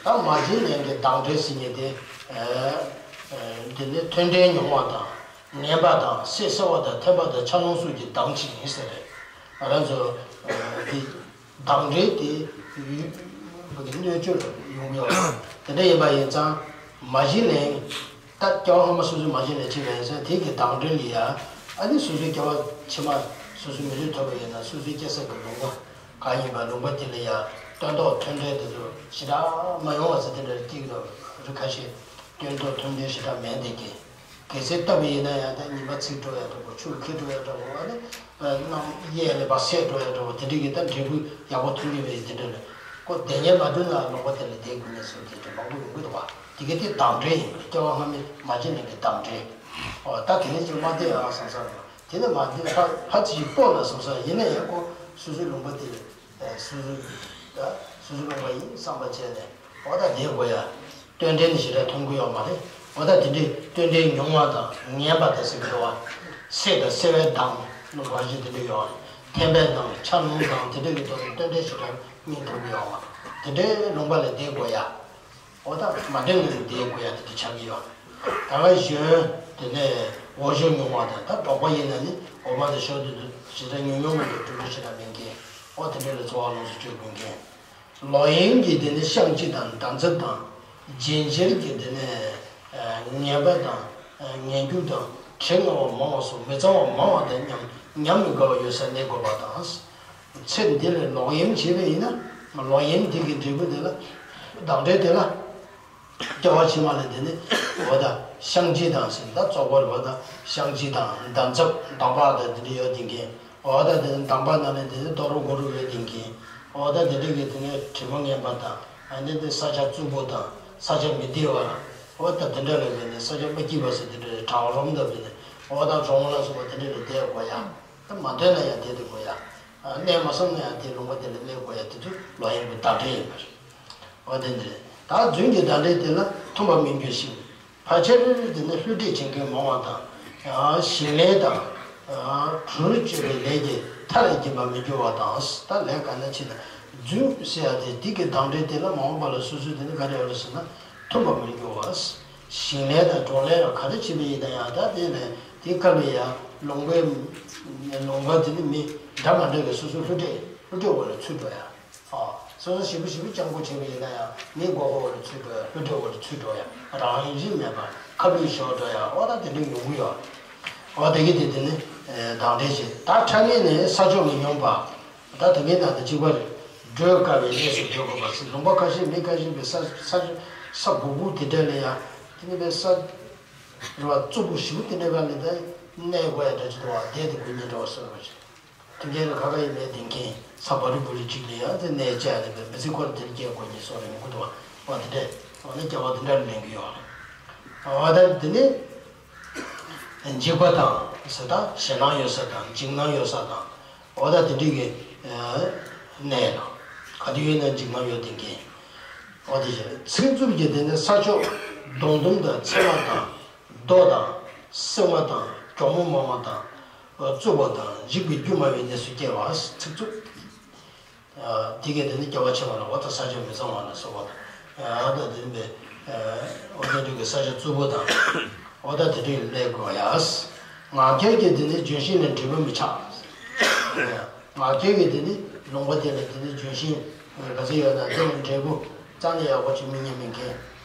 ད་མ་བྱིན་ལེན་གྱི་སྡང་འབྲེལ་ཟེར་མཁན་དེ། དེ་ནི་མཐུན་འབྲེལ་ཉུང་བ་དང་ངན་པ་དང་། སད་སེར་བ་དང་ཐེམ་པ་དང་ཆ་ལུང་སོགས་ཀྱིས་སྡང་ཞིང་ཟེར་རེད། ང་རང་ཚོ་དེ། སྡང་འབྲེལ་དེ་ཡུལ་གནོད་སྐྱོན་ཡོང་གི་ཡོད་པ་དེ་འདྲ་ཡིན་པ་ཡིན་ཙང་། མ་བྱིན་ལེན། ད་སྐྱེ་བ་སྔ་མ་སོ་སོས་མ་བྱིན་ལེན་བྱས་པ་ཡིན་ཙང་དེ་གི་སྡང་འབྲེལ་ལ་ཡ། ཨ་ནི་སོ་སོའི་སྐྱེ་བ་ཕྱི་མ་སོ་སོའི་མི་ལུས་ཐོབ་པ་ཡིན་ན་སོ་སོའི་སྐྱེ་ས་གི་ལུང་པ་གང་ཡིན་པ་ལུང་པ་དེ་ལ་ཡ་སྟོན་ཐོག་མཐུན་འབྲེལ་དེ་ཚོ་ཞེ་དྲག་མ་ཡོང་བ་ཟེར་དེ་འདྲ་སྐྱེ་གི་འདུག་རི་ཁ་ཤས་སྟོན་ཐོག་མཐུན་འབྲེལ་ཞེ་དྲག་མེད་དེ་གི། གལ་སྲིད་བཏབ་པ་ཡིན་ན་ཡང་ད་ཉི་མ་ཚིག་འགྲོ་ཡ་འདྲ་པོ། ཆུ་ཁེ་འགྲོ་ཡ་འདྲ་པོ། ཨ་ནི་གནམ་གཡས་ནས་ཕར་སད་འགྲོ་ཡ་འདྲ་པོ། དེ་འདྲ་གི་ད་འབྲས་བུ་ཡག་པོ་ཐོན་གྱི་མེད་དེ་འདྲ་ལ། ཁོ་བདེ་ཉལ་མ་འདུག་ན་ལོག་པ་དེ་ལ་བསྡད་དགོས་ངེས་སོ་དེ་འདྲ་མང་པོ་ཡོང་གི་འདུག་བ། དེ་ག་དེ་སྡང་འབྲེལ་ཡིན་པ་རེད། སྐྱེ་བ་སྔ་མའི་མ་བྱིན་ལེན་གྱི་སྡང་འབྲེལ། ཨོ་ད་དེ་ནས་ཅིག་མ་བསྡད་ཨ་བསམ་བསམ་རེད། དེ་ནས་མ་བསྡད་ཕ་ཕ་ཅིག་སྤོ་ལ་བསམ་བསམ། ཡིན་ན་ཡང་ཁོ་སོ་སོའི་ལུང་པ་དེ་ལ་སོ་སོའི་ད་སོ་སོའི་ལུང་པ་ཡིན་བསམ་པ་བྱས་ནས། འོ་ད་དེ་དགོས་ཡ། རྟེན་འབྲེལ་ནི་ཞེ་དྲག་མཐོང་གི་ཡོད་མ་རེད། འོ་ད་དེ་འདྲའི་རྟེན་འབྲེལ་ཉུང་བ་དང་ངན་པ་དང་ཟེར་གི་འདུག་བ། སད་དང་སེར་བའི་མདངས་ལུང་པ་བཞི་དེ་འདྲ་ཡོད་རེད། ཐེམ་པའི་མདངས་ཆ་ལུང་མདངས་དེ་འདྲ་གི་ཐོག་ནས་རྟེན་འབྲེལ་ཞེ་དྲག་སྙིང་ཐག་གི་ཡོད་མ་རེད། དེ་འདྲའི་ལུང་པ་ལ་བསྡད་དགོས་ཡ། འོ་ད་མ་འདྲེན་ནས་བསྡད་དགོས་ཡ་དེ་འདྲ་ཆགས་ཀྱི་ཡོད་རེད། ད་ག་གཞོན་དེ་ནས་འོ་ཞོ་ཉུང་བ་དང་། ད་འབྲོག་པ་ཡིན་ན་ནི་འོ་མ་དང་ཞོ་དེ་ཚོ་ཞེ་དྲག་ཉུང་ཉུང་མ་གཏོགས་གྲུབ་འབྲས་ཞེ་དྲག་མེད་མཁན། འོ་དེ་འདྲ་ལ་འཚོ་བ་ལོངས་སུ་སྤྱོད་དགོས་མཁན། ལོག་གཡེམ་གྱི་དེ་ནི་བཤང་གཅི་དང་འདམ་རྫབ་དང་། འཇིན་བྱེད་ཀྱི་དེ་ནི་ངན་པ་དང་ངན་སྐྱུག་དང་། དྲི་ང་བ་མང་བ་སོགས་མི་གཙང་བ་མང་བ་དང་ཉམས་ཉམས་མི་དགའ་བ་ཡོད་སར་གནས་དགོས་པ་དང་། ཚེ་འདི་ལ་ལོག་གཡེམ་བྱས་པ་ཡིན་ན་ལོག་གཡེམ་དེ་གི་འབྲས་བུ་དེ་ལ་སྡང་འབྲེལ་དེ་ལ། སྐྱེ་བ་ཕྱི་མ་ལ་དེ་ནི་འོ་ད་བཤང་གཅི་དང་ཟེར། ད་བཙོག་པ་རེད་པ། ད་བཤང་གཅི་དང་འདམ་རྫབ་འདམ་བག་དང་དེ་འདྲ་ཡོད་དེ་གིན། འོ་ད་དེ་ནི་འདམ་བག་ནང་ནས་དེ་ནི་རྡོ་རུ་གུ་རུ་ཡོད་དེ་གིན། འོ་ད་དེ་འདྲ་གི་དེ་ནི་དྲི་མ་ངན་པ་དང་། ཨ་ནི་དེ་ས་ཆ་རྩུབ་པོ་དང་ས་ཆ་མི་བདེ་བ། འོ་ད་དེ་འདྲ་ལ་བས་ནི་ས་ཆ་མ་སྐྱིད་པ་ཟེར། དེ་འདྲ་བྲག་རོང་དང་བས་ནི་འོ་ད་གྲོང་ལ་སོགས་པ་དེ་འདྲ་ལ་བསྡད་དགོས་ཡ། ད་མ་འདོད་ན་ཡང་བསྡད་དེ་དགོས་ཡ། གནས་མ་བསམ་ན་ཡང་དེ་ལུང་པ་དེ་ལ་གནས་དགོས་ཡ། དེ་ཚོ་ལོག་གཡེམ་གྱི་བདག་འབྲས་ཡིན་པ་རེད། འོ་དེ་འདྲ་རེད། ད་རྫུན་གྱི་བདག་འབྲས་དེ་ལ་མཐུན་པར་མི་འགྱུར་ཞིང་། ཕལ་ཆེར་དེ་ནི་བསླུ་བྲིད་བྱེད་མཁན་མང་བ་དང་། ཞིང་ལས་དང་། གྲུར་སྤྱོད་པའི་ལས་ཀྱི་མཐའ་ལས་འགྱུར་བར་མི་འགྱུར་བ་དང་། ད་ལས་ག་ན་ཕྱིན་ན་རྫུན་ཟེར་ཡ་དེ་དེ་གི་བདག་འབྲས་དེ་ལ་མ་འོངས་པ་ལ་སོ་སོས་དེ་ནི་ག་རེ་ཡོད་རེད་ཟེར་ན་མཐུན་པར་མི་འགྱུར་བ། ཞིང་ལས་དང་གྲོང་ལས་ལ་ག་རེ་བྱེད་པ་ཡིན་ན་ཡང་ད་དེ་ནས་དེ་སྐབས་ལ་ཡང་ལུང་པའི་ལུང་པ་དེ་ནི་མི་འདྲ་མ་འདྲ་བའི་སོ་སོ་བསླུ་བྲིད་བསླུ་བྲིད་འོག་ལ་ཚུད་འགྲོ་ཡ། ཨོ། སོ་སོ་ཞེ་པོ་ཞེ་པོ་སྤྱང་པོ་བྱས་པ་ཡིན་ན་ཡང་མི་མགོ་སྐོར་བ་ལ་ཚུད་འགྲོ་ཡ། བསླུ་བྲིད་འོག་ལ་ཚུད་འགྲོ་ཡ། རང་བཞིན་མེད་པ་ཁ་བསླུས་ཤོར་འགྲོ་ཡ། ཨོ་ད་དེ་འདྲ་ཡོང་གི་ཡོད། ཨོ་དེ་གི་དེ་དེ་ནི་བདག་འབྲས་ཅན། ད་ཕྲ་མེན་ནི་ས་ཕྱོགས་ལ་ཡོང་པ། ད་དེ་གི་ནང་དུ་གཅིག་པ་རེད། བགྲོད་དཀའ་བའི་གནས་སུ་སྡོད་དགོས་པ་ཟེར། ལུང་པ་ཁ་ཤས་མི་ཁ་ཤས་པའི་ས་ས་ས་སྦུག་སྦུག་དེ་འདྲ་ལ་ཡ། དེ་ནི་པའི་ས་རེད་བ། རྩུབ་པོ་ཞེ་པོ་དེ་འདྲ་ག་ལ་ད་གནས་དགོས་ཡ་འདྲ་ཅིག་འདུག་བ། བསྡད་དེ་དགོས་ཉེན་འདྲ་བ་སོགས་པ་རེད། དེ་འདྲའི་ཁ་ཁ་ཡི་མེད་དེ་མཁན་ས་བ་རི་བུ་རི་གཅིག་ལ་ཡང་དེ་གནས་བཅས་ནས་པའི་མི་ཚེ་ཁོར་དེར་སྐྱེལ་དགོས་ཉེན་སོགས་རེ་མི་དགོས་འདུག་བ། དེ་འདྲས་འོ་ན་སྐྱེ་བ་དེ་འདྲ་ལེན་གི་ཡོད་རེད། འོ་ད་དེ་ནི་འཇིགས་པ་དང་ཟེར། ད་ཞེད་སྣང་ཡོད་ས་དང་འཇིགས་སྣང་ཡོད་ས་དང་། འོ་ད་དེ་འདྲའི་གི་གནས་དང་ ག་དུས་ཡོད་ན་འཇིགས་སྣང་ཡོད་དེ་མཁན། འོ་དེ་བཞིན་ཚིག་རྩུབ་ཀྱི་དེ་ནི་ས་ཕྱོགས་གདོང་གཏུམ་དང་ཚེར་མ་དང་། རྡོ་དང་། སྲེག་མ་དང་། གྱོག་མོ་མང་བ་དང་། རྩུབ་པོ་དང་འཇིགས་པའི་རྒྱུ་སྨྲ་བའི་གནས་སུ་སྐྱེ་བ། ཚིག་རྩུབ། དེ་གས་དེ་ནི་སྐྱེ་བ་ཕྱི་མ་ལ་འོ་ད་ས་ཆ་མི་གཙང་བ་ལ་སོགས་པ་དང་། ཨ་ད་དེ་ནི་འོ་དེ་འདྲ་གི་ས་ཆ་རྩུབ་པོ་དང་། འོ་ད་དེ་འདྲ་གི་གནས་དགོས་ཡ། ངག་འཁྱལ་གྱི་དེ་ནི་ལྗོན་ཤིང་ལ་འབྲས་བུ་མི་ཆགས། ངག་འཁྱལ་གྱི་དེ་ནི་ལུང་པ་དེ་ལ་དེ་ནི་ལྗོན་ཤིང་ག་ཚོད་ཡོད་ན་དེ་ལ་འབྲས་བུ་རྩ་ནས་ཡག་པོ་ཅིག་མི་རྙེད་མི་མཁན།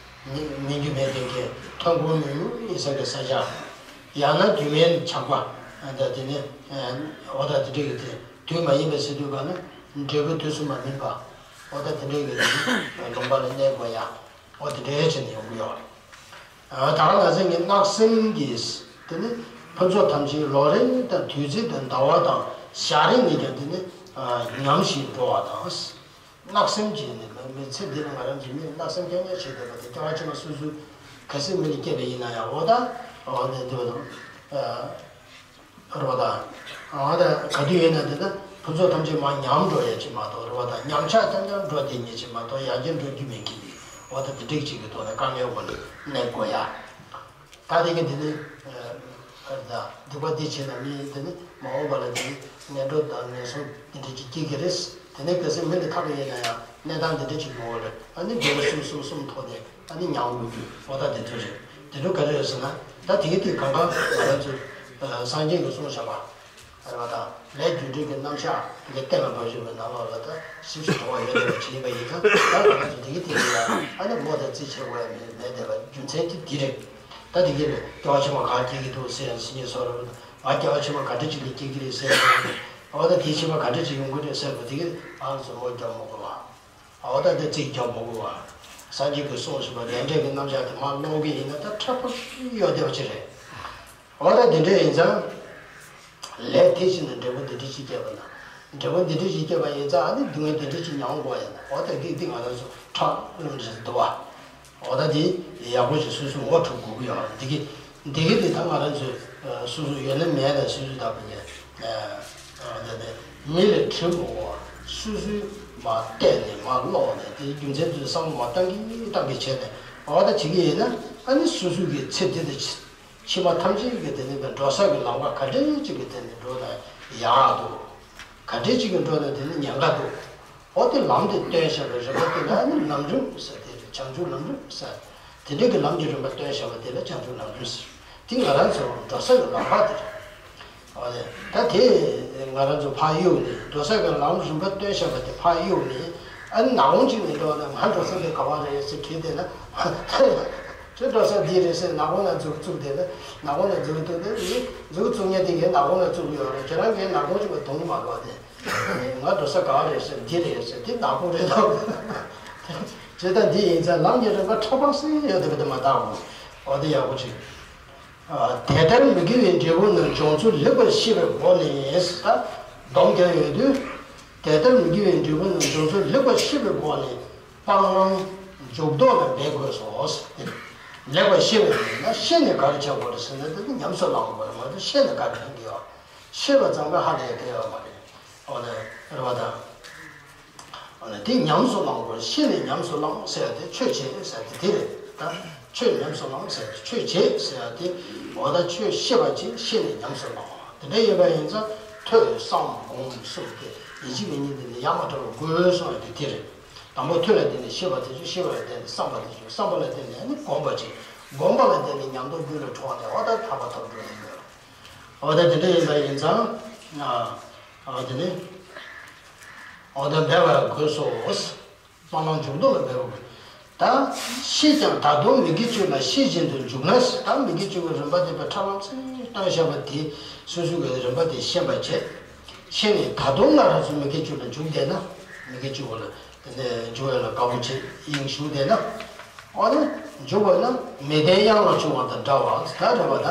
མི་མི་རྒྱུ་མེད་མཁན་གྱི་ཐོན་ཁུངས་མི་ཡོང་ཡིན་ས་གི་ས་ཆ། ཡང་ན་དུས་མིན་ཆགས་པ་ད་དེ་ནི་འོ་ད་དེ་འདྲ་གི་དེ། དུས་མ་ཡིན་པའི་ཟེར་དུས་ག་ནི་འབྲས་བུ་དུས་སུ་མ་སྨིན་པ། འོ་ད་དེ་འདྲའི་གི་ལུང་པ་ལ་གནས་དགོས་ཡ། འོ་དེ་འདྲའི་བྱས་ནས་ཡོང་གི་ཡོད་རེད། ད་ག་ནང་བཞིན་གྱི་གནག་སེམས་ཀྱིས་དེ་ནི་ཕུན་ཚོགས་ཐམས་ཅད་ལོ་རེ་དང་དུས་ཚིགས་དང་ཟླ་བ་དང་ཞག་རེ་ནས་ཀྱང་དེ་ནི་ཉམས་ཤིང་འགྲོ་བ་དང་། གནག་སེམས་ཀྱིས་ནི་མི་ཚེ་འདི་ལ་ང་རང་ཚོ་མི་ལ་གནག་སེམས་རྐྱང་རྐྱང་བྱེད་བསྡད་པ་དེ་སྐྱེ་བ་ཕྱི་མ་སོ་སོའི་གལ་སྲིད་མི་ལ་སྐྱེས་པ་ཡིན་ན་ཡང་འོ་ད་འོ་ནས་འདི་བ་དང་། རེད་པ་དང་། ཨ་ད་ག་དུས་ཡིན་ན་དེ་ད་ཕུན་ཚོགས་ཐམས་ཅད་མར་ཉམས་འགྲོ་ཡ་ཅིག་མ་གཏོགས་རེད་པ་དང་ཉམས་ཆག་རྐྱང་རྐྱང་འགྲོ་དེ་ཉིད་ཅིག་མ་གཏོགས་ཡར་རྒྱས་འགྲོ་རྒྱུ་མེད་ཀི་འདི་འོ་ད་དེ་འགྲིག་ཅིག་གི་ཐོག་ནས་དཀའ་ངལ་འོག་ལ་གནས་དགོས་ཡ། ད་དེ་གི་འདི་ནི་རེད་ད་སྡིག་པ་འདི་བྱས་ན་མི་དེ་ནི་མ་འོངས་པ་ལ་དེ་ནི་ངན་འགྲོ་དང་ངན་སོང་འདི་འདྲ་ཅིག་སྐྱེ་གི་རེད། དེ་ནས་གལ་སྲིད་མི་འདི་ཐར་པ་ཡིན་ན་ཡང་གནས་སྟངས་འདི་འདྲ་ཅིག་ཡོང་བ་རེད། ཨ་ནི་འདི་རུ་གསུམ་གསུམ་གསུམ་ཐོག་ནས། ཨ་ནི་ཉམས་དགོས་རྒྱུ་འོ་ད་དེ་ཚོ་རེད། དེ་ཚོ་ག་རེ་རེད་ཟེར་ན། ད་དེ་གི་དེ་གང་ག་ང་རང་ཚོས་སངས་རྒྱས་ཀྱིས་གསུངས་བཞག་པ་རེད་པ་དང་། ལས་རྒྱུ་འབྲས་ཀྱི་རྣམ་གཞག་དེ་གཏན་ལ་འབབ་བཞིན་པའི་ནང་ལོགས་ལ་ད་ཞིབ་ཞིབ་དོགས་པ་ཡོད་བསྡད་པ་བྱས་པ་ཡིན་ཙང་ད་ང་རང་ཚོ་དེ་གི་དེ་ལ་ཡང་ཨ་ནི་ངོ་དང་རྩིས་བྱེད་དགོས་ཡ་མེད་མེད་བསྡད་པ་རྒྱུ་མཚན་དེ་འདི་རེད། ད་དེ་གི་རེད་སྐྱེ་བ་ཕྱི་མ་ག་སྐྱེ་གི་འདུག་ཟེར་ཡང་སེམས་ཉིད་སོགས་རེད། ང་སྐྱེ་བ་ཕྱི་མ་ག་འདྲ་ཅིག་ལ་སྐྱེ་གི་རེད་ཟེར་ཡང་འོ་ད་དེ་ཕྱི་མ་ག་འདྲ་ཅིག་ཡོང་གི་རེད་ཟེར་བ་དེ་གི་ང་རང་ཚོ་ངོ་རྒྱག་མི་དགོས་པ། འོ་ད་དེ་ཚིག་རྒྱག་མི་དགོས་པ། སངས་རྒྱས་ཀྱིས་གསུངས་ཟིན་པ་ལས་འབྲས་ཀྱི་རྣམ་གཞག་དེ་མར་ཀློག་གི་ཡིན་ན་ད་ཁྲ་པོ་ཡོད་བསྡད་པ་ཅིག་རེད། འོ་ད་དེ་འདྲ་ཡིན་ཙང་། ལས་དེ་བཞིན་དུ་འབྲས་བུ་འདི་འདྲ་ཞིག་སྐྱེས་པ་ན། འབྲས་བུ་འདི་འདྲ་ཞིག་སྐྱེས་པ་ཡིན་ཙང་ཨ་ནི་སྡུག་བསྔལ་འདི་འདྲ་ཞིག་མྱོང་དགོས་ཡིན་ན་འོ་ད་འདི་འདི་ང་རང་ཚོ་ཁྲག་རླུང་འདྲ་ཞིག་འདུག་བ། འོ་ད་དེ་ཡག་པོ་ཞིག་སོ་སོ་ངོ་འཕྲོད་དགོས་ཀྱི་ཡོད་རེད། འདི་གི་འདི་གི་དེ་ད་ང་རང་ཚོས་སོ་སོ་ཡོད་ན་མེད་ན་སོ་སོ་ལྟ་བུ་ནས་འདི་ནས་མི་ལ་དྲི་མི་དགོས་པ་སོ་སོའི་མ་བལྟས་ནས་མ་ཀློག་ནས་དེའི་རྒྱུ་མཚན་དེ་བསམ་བློ་མ་བཏང་གི་བཏང་གི་བྱས་ནས་འོ་ད་བྱེད་ཀྱི་ཡིན་ན་ཨ་ནི་སོ་སོ་གི་ཚེ་འདི་དང་ཕྱི་མ་ཐམས་ཅད་ཀྱི་དེ་ནས་འགྲོ་ས་གི་ལམ་ཁ་ག་འདྲས་ཅིག་གི་དེ་ནས་འགྲོ་ན་ཡག་འདུག་ག་འདྲས་ཅིག་གི་འགྲོ་ན་དེ་ནི་ཉེན་ཁ་འདུག་འོ་དེ་ལམ་དེ་སྟོན་བྱ་བའི་རིམ་པ་དེ་ལ་ནི་ལམ་རིམ་ཟེར་དེ་རེད། བྱང་ཆུབ་ལམ་རིམ་ཟེར། དེ་འདྲའི་གི་ལམ་གྱི་རིམ་པ་སྟོན་བྱ་བ་དེ་ལ་བྱང་ཆུབ་ལམ་རིམ་ཟེར། དེ་ང་རང་ཚོ་འགྲོ་ས་གི་ལམ་ཁ་དེ་རེད། འོ་དེ་ད་དེ་ང་རང་ཚོ་ཕར་གཡུག་ནས་འགྲོ་ས་གི་ལམ་རིམ་པ་སྟོན་བྱ་བ་དེ་ཕར་གཡུག་ནས་ཨ་ནི་ནག་ཁུང་ཅིག་ནས་འགྲོ་ན་ང་འགྲོ་ས་དེ་ག་བ་རེད་ཟེར་དྲིས་བསྡད་ན་ཁྱོད་འགྲོ་ས་འདི་རེད་ཟེར་ནག་ཁུང་ལ་མཛུབ་བཙུགས་བསྡད་ན་ནག་ཁུང་ལ་མཛུབ་བཙུགས་བསྡད་ན་མཛུབ་བཙུགས་མཁན་དེ་ངས་ནག་ཁུང་ལ་བཙུགས་ཡོད་རེད། ཁྱེད་རང་གིས་ནག་ཁུང་ཅིག་ལ་རྡུང་མ་དགོས་ཏེ། ང་འགྲོ་ས་ག་རེད་ཟེར་འདི་རེད་ཟེར་འདི་ནག་པོ་རེད་དམ། བྱས་ཙང་འདི་ཡིན་ཙང་ལམ་གྱི་རིམ་པ་ཁྲ་པག་སེ་ཡོད་དེ་བ་དེ་མ་བཏང་། འོ་དེ་ཡག་པོ་བྱེད། དེ་ལྟར་མི་དགེ་བའི་འབྲས་བུ་རྣམས་འབྱུང་ཚུལ་ལེགས་པར་ཤེས་པའི་སྒོ་ནས་ད་སྡོམ་རྒྱག་ཡོད་དུས། དེ་ལྟར་མི་དགེ་བའི་འབྲས་བུ་རྣམས་འབྱུང་ཚུལ་ལེགས་པར་ཤེས་པའི་སྒོ་ནས་སྤང་བླང་འཇུག་ལྡོག་ལ་འབད་དགོས་སོ། ལེགས་པར་ཤེས་པའི་སྒོ་ནས་ཤེས་ནས་ག་རེ་བྱ་དགོས་རེད་ཟེར་ན་དེ་ནི་ཉམས་སུ་བླང་དགོས་རེད་མ་གཏོགས་ཤེས་ནས་ག་རེ་ཕན་གི་ཡོད། ཤེས་པ་ཙམ་གྱིས་ཧ་ལས་ཡ་གི་ཡོད་མ་རེད། འོ་ན་རེད་བ་དང་། འོ་ན་དེ་ཉམས་སུ་བླང་དགོས། ཤེས་ནས་ཉམས་སུ་བླང་ཟེར་ཡ་དེ་ཆོས་བྱེད་ཟེར་ཡ་དེ་དེ་རེད་ད། ཆོས་ཉམས་སུ་བླང་ཟེར་ཡ་དེ་ཆོས་བྱེད་ཟེར་ཡ་དེ་འོ་ད་ཆོས་ཤེས་པ་ཅིག་ཤེས་ནས་ཉམས་སུ་བླང་བ་དེ་འདྲ་ཡིན་པ་ཡིན་ཙང་ཐོས་བསམ་སྒོམ་གསུམ་དེ་ཡིན་གཅིག་མིན་གཉིས་དེ་ནི་ཡ་མ་བྲལ་བར་དགོས་གསུངས་ཡ་དེ་དེ་རེད། དང་པོ་ཐོས་ལ་བརྟེན་ནས་ཤེས་པ་དེ་བྱུང་། ཤེས་པ་ལ་བརྟེན་ནས་བསམ་པ་དེ་བྱུང་། བསམ་པ་ལ་བརྟེན་ནས་ནི་སྒོམ་པ་བྱེད། སྒོམ་པ་ལ་བརྟེན་ནས་ཉམས་རྟོགས་རྒྱུད་ལ་འཕྲོ་བ་ནས་འོ་ད་ཐར་པ་ཐོབ་འགྲོ་ནི་ཡོད། འོ་ད་དེ་འདྲ་ཡིན་པ་ཡིན་ཙང་། ཨ་དེ་ནི། འོ་ད་འབད་པ་དགོས་སོ། སྤང་བླང་འཇུག་ལྡོག་ལ་འབད་པ་དགོས། ད་ཤེས་ཀྱང་ད་དུང་མི་དགེ་བཅུ་ལ་ཤེས་བཞིན་དུ་འཇུག་ན། ད་མི་དགེ་བཅུ་གི་རིམ་པ་དེ་པའི་ཁྲ་ལམ་སེ་སྟོན་བྱ་བ་དེ་སོ་སོ་གི་རིམ་པ་དེ་ཤེས་པ་བྱེད། ཤེས་ནས་ད་དུང་ང་རང་ཚོ་མི་དགེ་བཅུ་ལ་འཇུག་བསྡད་ན། མི་དགེ་བཅུ་གོ་ལ་དེ་ནས་འཇུག་ཡ་ལ་དཀའ་པོ་བྱེད་དབྱིངས་ཞུགས་བསྡད་ན། འོ་ན་འཇུག་པ་ན་མི་ལྡན་གཡང་ལ་མཆོང་བ་དང་འདྲ་བ་ད་རེད་བ་ད།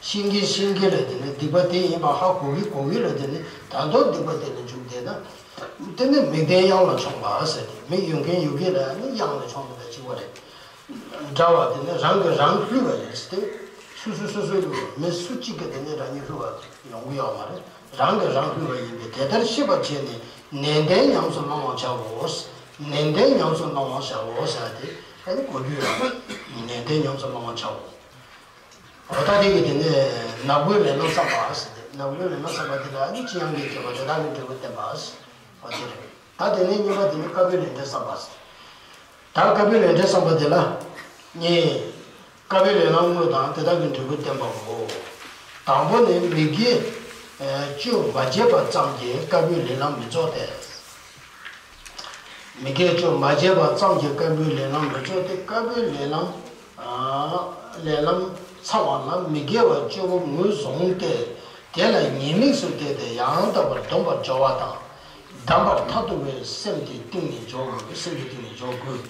ཤེས་ཀྱིན་ཤེས་ཀྱིན་ལ་དེ་ནི་སྡིག་པ་དེ་ཡིན་པ་ཧ་གོ་གི་གོ་གི་ལ་དེ་ནི་ད་དུང་སྡིག་པ་དེ་ལ་འཇུག་བསྡད་ན། དེ་ནི་མི་ལྡན་གཡང་ལ་མཆོང་བ་ཟེར་ཏེ་མི་ཡོད་མཁན་ཡོད་མཁན་ལ་ནི་གཡང་ལ་མཆོང་བ་དང་གཅིག་པ་རེད། འདྲ་བ་དེ་ནི་རང་གིས་རང་བསླུས་པ་རེད་ཟེར་ཏེ། སོ་སོ་སོ་སོའི་བསླུ་བ་མི་སུ་གཅིག་གིས་དེ་ནི་རང་ཉིད་བསླུ་བ་ཡོང་གི་ཡོད་མ་རེད། རང་གིས་རང་ཕུལ་བ་ཡིན་པས་དེ་ལྟར་ཤེས་པར་བྱས་ནས་ནན་ཏན་ཉམས་སུ་བླང་བར་བྱའོ། ནན་ཏན་ཉམས་སུ་བླང་བར་བྱའོ་ཟེར་ཏེ་ཨ་ནི་གོ་རྒྱུ་ཡོད། ནན་ཏན་ཉམས་སུ་བླང་བར་བྱའོ། འོ་ད་དེ་གི་དེ་ནས་ནག་པོའི་ལས་རྣམ་བསགས་པ་ཟེར་ཏེ་ནག་པོའི་ལས་རྣམ་བསགས་པ་དེ་ལ་ཨ་ནི་ཅི་ཡང་གི་སྤྱོད་པ་དེ་དག་གི་འབྲས་བུ་བསྟན་པ་ཟེར། འོ་དེ་རེད། ད་དེ་ནས་གཉིས་པ་དེ་ནི་དཀར་པོའི་ལས་འབྲས་བསམ་པ་ཟེར། ད་དཀར་པོའི་ལས་འབྲས་བསམ་པ་དེ་ལ་གཉིས། དཀར་པོའི་ལས་རྣམ་དངོས་དང་དེ་དག་གི་འབྲས་བུ་བསྟན་པའོ། དང་པོ་ནི་མི་དགེ་བཅུ་མ་བྱས་པ་ཙམ་གྱིས་དཀར་པོའི་ལས་རྣམ་མི་རྫོགས་ཏེ། མི་དགེ་བཅུ་མ་བྱས་པ་ཙམ་གྱིས་དཀར་པོའི་ལས་རྣམ་མི་རྫོགས་ཏེ། དཀར་པོའི་ལས་རྣམ་ལས་རྣམ་ཚང་བ་ལ་མི་དགེ་བ་བཅུ་པོ་ངོས་བཟུང་སྟེ། དེ་ལ་ཉེས་དམིགས་སུ་བལྟས་ཏེ་ཡང་དག་པར་སྡོམ་པར་སྦྱོར་བ་དང་། བསྡམས་པར་ཐབས་རྡུགས་པའི་སེམས་དེ་གཏིང་ནས་འཇོག་དགོས། སེམས་ཀྱི་གཏིང་ནས་འཇོག་དགོས།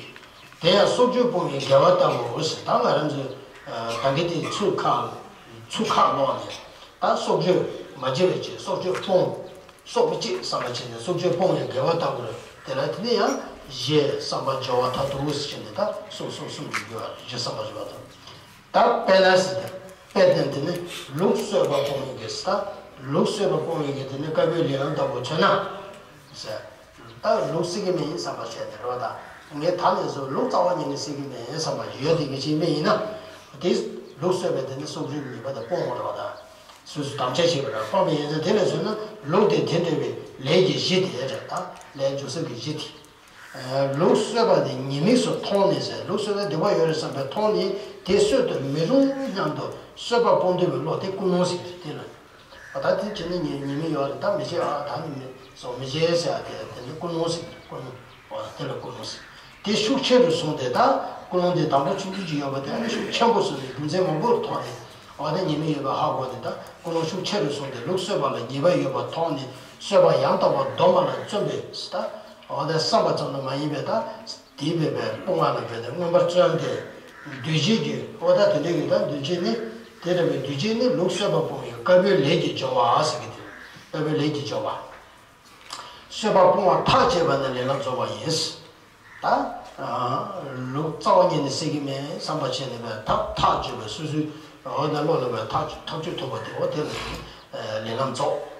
དེ་ཡང་སྲོག་གཅོད་སྤོང་བའི་དགེ་བ་ལྟ་བུའོ་ཟེར། ད་ང་རང་ཚོས་ད་གིན་དེ་ཚུར་ཁ་ཚུར་ཁ་ལོག་ནས་ད་སྲོག་གཅོད་མ་བྱེད་པའི་ཆེད་སྲོག་གཅོད་སྤོང་། སྲོག་མི་གཅོད་བསམ་པ་བྱས་ནས་སྲོག་གཅོད་སྤོང་བའི་དགེ་བ་ལྟ་བུར་དེ་ལ་དེ་ནས་ཡང་བཞེས་བསམ་པ་སྦྱོར་བ་མཐར་ཐུག་ཟེར་བྱས་ནས་ད་སྲོག་སྲོག་གསུམ་གྱི་དགེ་བ་བཞེས་བསམ་པ་སྦྱོར་བ་དང་། ད་དཔེར་ན་ཟེར་ཏེ་དཔེ་དེ་དེ་ནི་ལུག་གསོད་པ་སྤོང་བའི་དགེ་ཟེར། ད་ལུག་གསོད་པ་སྤོང་བའི་དགེ་དེ་ནི་དཀར་པོའི་ལས་རྣམ་ལྟ་བུ་མཚོན་ན་ཟེར། ད་ལུག་གསོད་ཀྱི་མེད་བསམ་པ་བྱས་ཏེ་རེད་བ། ད་ངས་ད་ནས་བཟུང་ལུག་རྩ་བ་ཉིད་ནས་གསོད་ཀྱི་མེད་བསམ་པ་ཡོད་དེ་གི་ཅིག་མེད་ཡིན་ན། དེ་ལུག་གསོད་པའི་དེ་ནི་སྲོག་གཅོད་ཀྱི་ཉེས་པ་དེ་སྤོང་བ་རེད་བ། ད། སོ་སོས་དམ་བཅའ་བྱས་པ་དང་སྤངས་པ་ཡིན་ཙང་དེ་ལས་བཟོས་ན་ལུག་དེ་དེ་འདྲ་བའི་ལས་ཀྱི་གཞི་དེ་རེད། ད་ལས་འཇུག་སེམས་ཀྱི་གཞི་དེ། ལུག་གསོད་པ་དེ་ཉེས་དམིགས་སུ་མཐོང་ནས་ཟེར། ལུག་གསོད་ན་སྡིག་པ་ཡོད་རེད་བསམ་པའི་མཐོང་ནས་དེ་གསོད་དུ་མི་རུང་སྙམ་དུ་གསོད་པ་སྤོང་འདོད་པའི་བློ་དེ་ཀུན་སློང་ཟེར་གྱི་རེད། དེ་ལ་ད་དེ་བྱས་ན་ཉེས་ཉེས་དམིགས་ཡོད་རེད། ད་མི་བྱེད་ཨ་ད་ནི་མི་སོ་མི་བྱེད་ཟེར་ཡ་དེ་དེ་ནི་ཀུན་སློང་ཟེར་གྱི་རེད། ཀུན་སློང་། འོ་ད་དེ་ལ་ཀུན་སློང་ཟེར། དེ་ཤུགས་ཆེ་རུ་སོང་སྟེ་ད་ཀུན་སློང་དེ་དང་པོ་ཆུང་ཆུང་ཅིག་ཡོད་པ་དེ་ཨ་ནི་ཤུགས་ཆེན་པོ་སོང་ནས་རྒྱུ་མཚན་མང་པོར་ཐོགས་ནས་འོ་ད་ཉེས་དམིགས་ཡོད་པ་ཧ་གོ་ནས་ད་ཀུན་སློང་ཤུགས་ཆེ་རུ་སོང་སྟེ་ལུག་གསོད་པ་ལ་ཉེས་པ་ཡོད་པ་མཐོང་ནས་གསོད་པ་ཡང་དག་པར་སྡོམ་པ་ལ་བརྩོན་པས་ད་འོ་ད་བསམ་པ་ཙམ་དུ་མ་ཡིན་པས་ད་དེ་བས་པའི་དཔུང་བ་ལ་བས་ཏེ་མངོན་པར་བརྩོན་ཏེ་འདུས་བྱས་ཀྱི་འོ་ད་དེ་འདྲ་ཡོད། ད་འདུས་བྱས་ནི་དེ་འདྲ་བའི་འདུས་བྱས་ནི་ལུག་གསོད་པ་སྤོང་བའི་དཀར་པོའི་ལས་ཀྱི་སྦྱོར་བ་ཟེར་གྱི་དེ་དཀར་པོའི་ལས་ཀྱི་སྦྱོར་བ། གསོད་པ་སྤོང་བ་ཐག་བཅད་པ་ནི་ལས་རྣམ་རྫོགས་པ་ཡིན། ད་ལུག་རྩ་བ་ཉིད་ནས་གསོད་ཀྱི་མེད་བསམ་པ་བྱས་ནས་པའི་ཐག་ཐག་གཅོད་པའི་སོ་སོའི་འོ་ན་བློ་ལ་པའི་ཐག་ཐག་གཅོད་ཐུབ་པ་དེ་འོ་དེ་ལ་ལས་རྣམ་རྫོགས།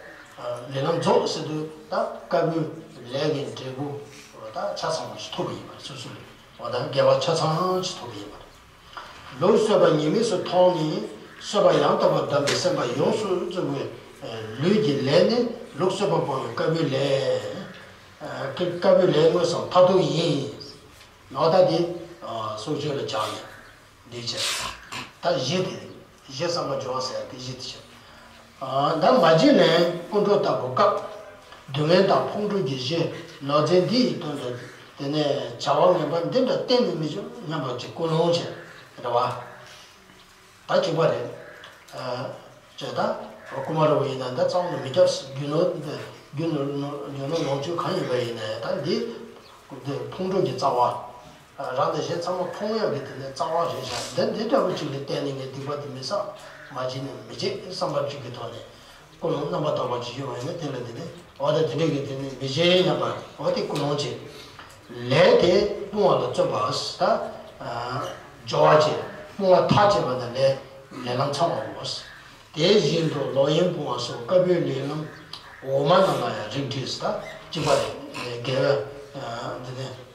ལས་རྣམ་རྫོགས་ཟེར་དུས་ད་དཀར་པོའི་ལས་ཀྱི་འབྲས་བུ་ད་ཆ་ཚང་བ་ཞིག་ཐོབ་པ་ཡིན་པ་རེད། སོ་སོ་ལ་འོ་ད་དགེ་བ་ཆ་ཚང་ཞིག་ཐོབ་པ་ཡིན་པ་རེད། ལུག་གསོད་པ་ཉེས་དམིགས་སུ་མཐོང་ནས་གསོད་པ་ཡང་དག་པར་སྡོམ་པའི་སེམས་པ་ཡོངས་སུ་རྫོགས་པའི་ལུས་ཀྱི་ལས་ནི་ལུག་གསོད་པ་སྤོང་བའི་དཀར་པོའི་ལས། དཀར་པོའི་ལས་དངོས་སམ་མཐར་ཐུག་ཡིན། ནོ་ད་འདི་སྲོག་གཅོད་ལ་སྦྱར་ནས་འདི་བྱས། ད་གཞི་དེ་གཞི་བསམ་པ་སྦྱོར་བ་ཟེར་ཏེ་གཞི་དེ་བྱས། ད་མ་བྱིན་ལེན་ཀུན་འགྲོ་ལྟ་བུ་སྐབས། སྡུག་བསྔལ་དང་ཕུང་ཁྲོལ་གྱི་གཞི་ནོར་རྫས་འདི་ཡི་དོན་དུ་དེ་ནས་བྱ་བ་ངན་པ་འདི་འདྲ་གཏན་ནས་མི་བྱུང་སྙམ་པ་ཅིག་ཀུན་སློང་བྱས་རེད་བ། ད་གཅིག་པ་རེད། ཅེས་ད་རྐུ་མ་རེད་བ་ཡིན་ན་ད་རྩ་བ་ནས་མི་རྒྱབ་རྒྱུ་ནོར་རྒྱུ་ནོར་རྒྱུ་ནོར་ལོངས་སྤྱོད་གང་ཡིན་པ་ཡིན་ན་ད་འདི་འདི་ཕུང་ཁྲོལ་གྱི་རྩ་བ། རང་དང་གཞན་ཚང་མ་ཕུང་ཡག་གི་དེ་ནས་རྩ་བ་རེད་ཤག་འདི་འདི་འདྲ་པོ་ཅིག་ལ་བརྟེན་ནས་ངས་སྡིག་པ་འདི་མི་བསགས་མ་བྱིན་ནས་མི་བྱེད་བསམ་པ་གཅིག་གི་ཐོག་ནས་ཀུན་སློང་རྣམ་པར་དག་པ་ཅིག་ཡོད་པ་ཡིན་ན་དེ་ལ་དེ་ནས་འོ་ད་དེ་འདྲ་གི་དེ་ནས་མི་བྱེད་སྙམ་པ་འོ་དེ་ཀུན་སློང་བྱེད། ལས་དེ་སྤོང་བ་ལ་བརྩོན་པ་ད་སྦྱོར་བ་བྱེད། སྤོང་བ་ཐག་བཅད་པ་ན་ལས་ལས་ལམ་ཚང་བའོ། དེ་བཞིན་དུ་ལོག་གཡེམ་སྤོང་བ་སོགས་དཀར་པོའི་ལས་རྣམས་འོག་མ་རྣམས་ལ་ཡང་རིགས་འགྲེ་ད་གཅིག་པ་རེད། དགེ་བའི་འདི་ནས།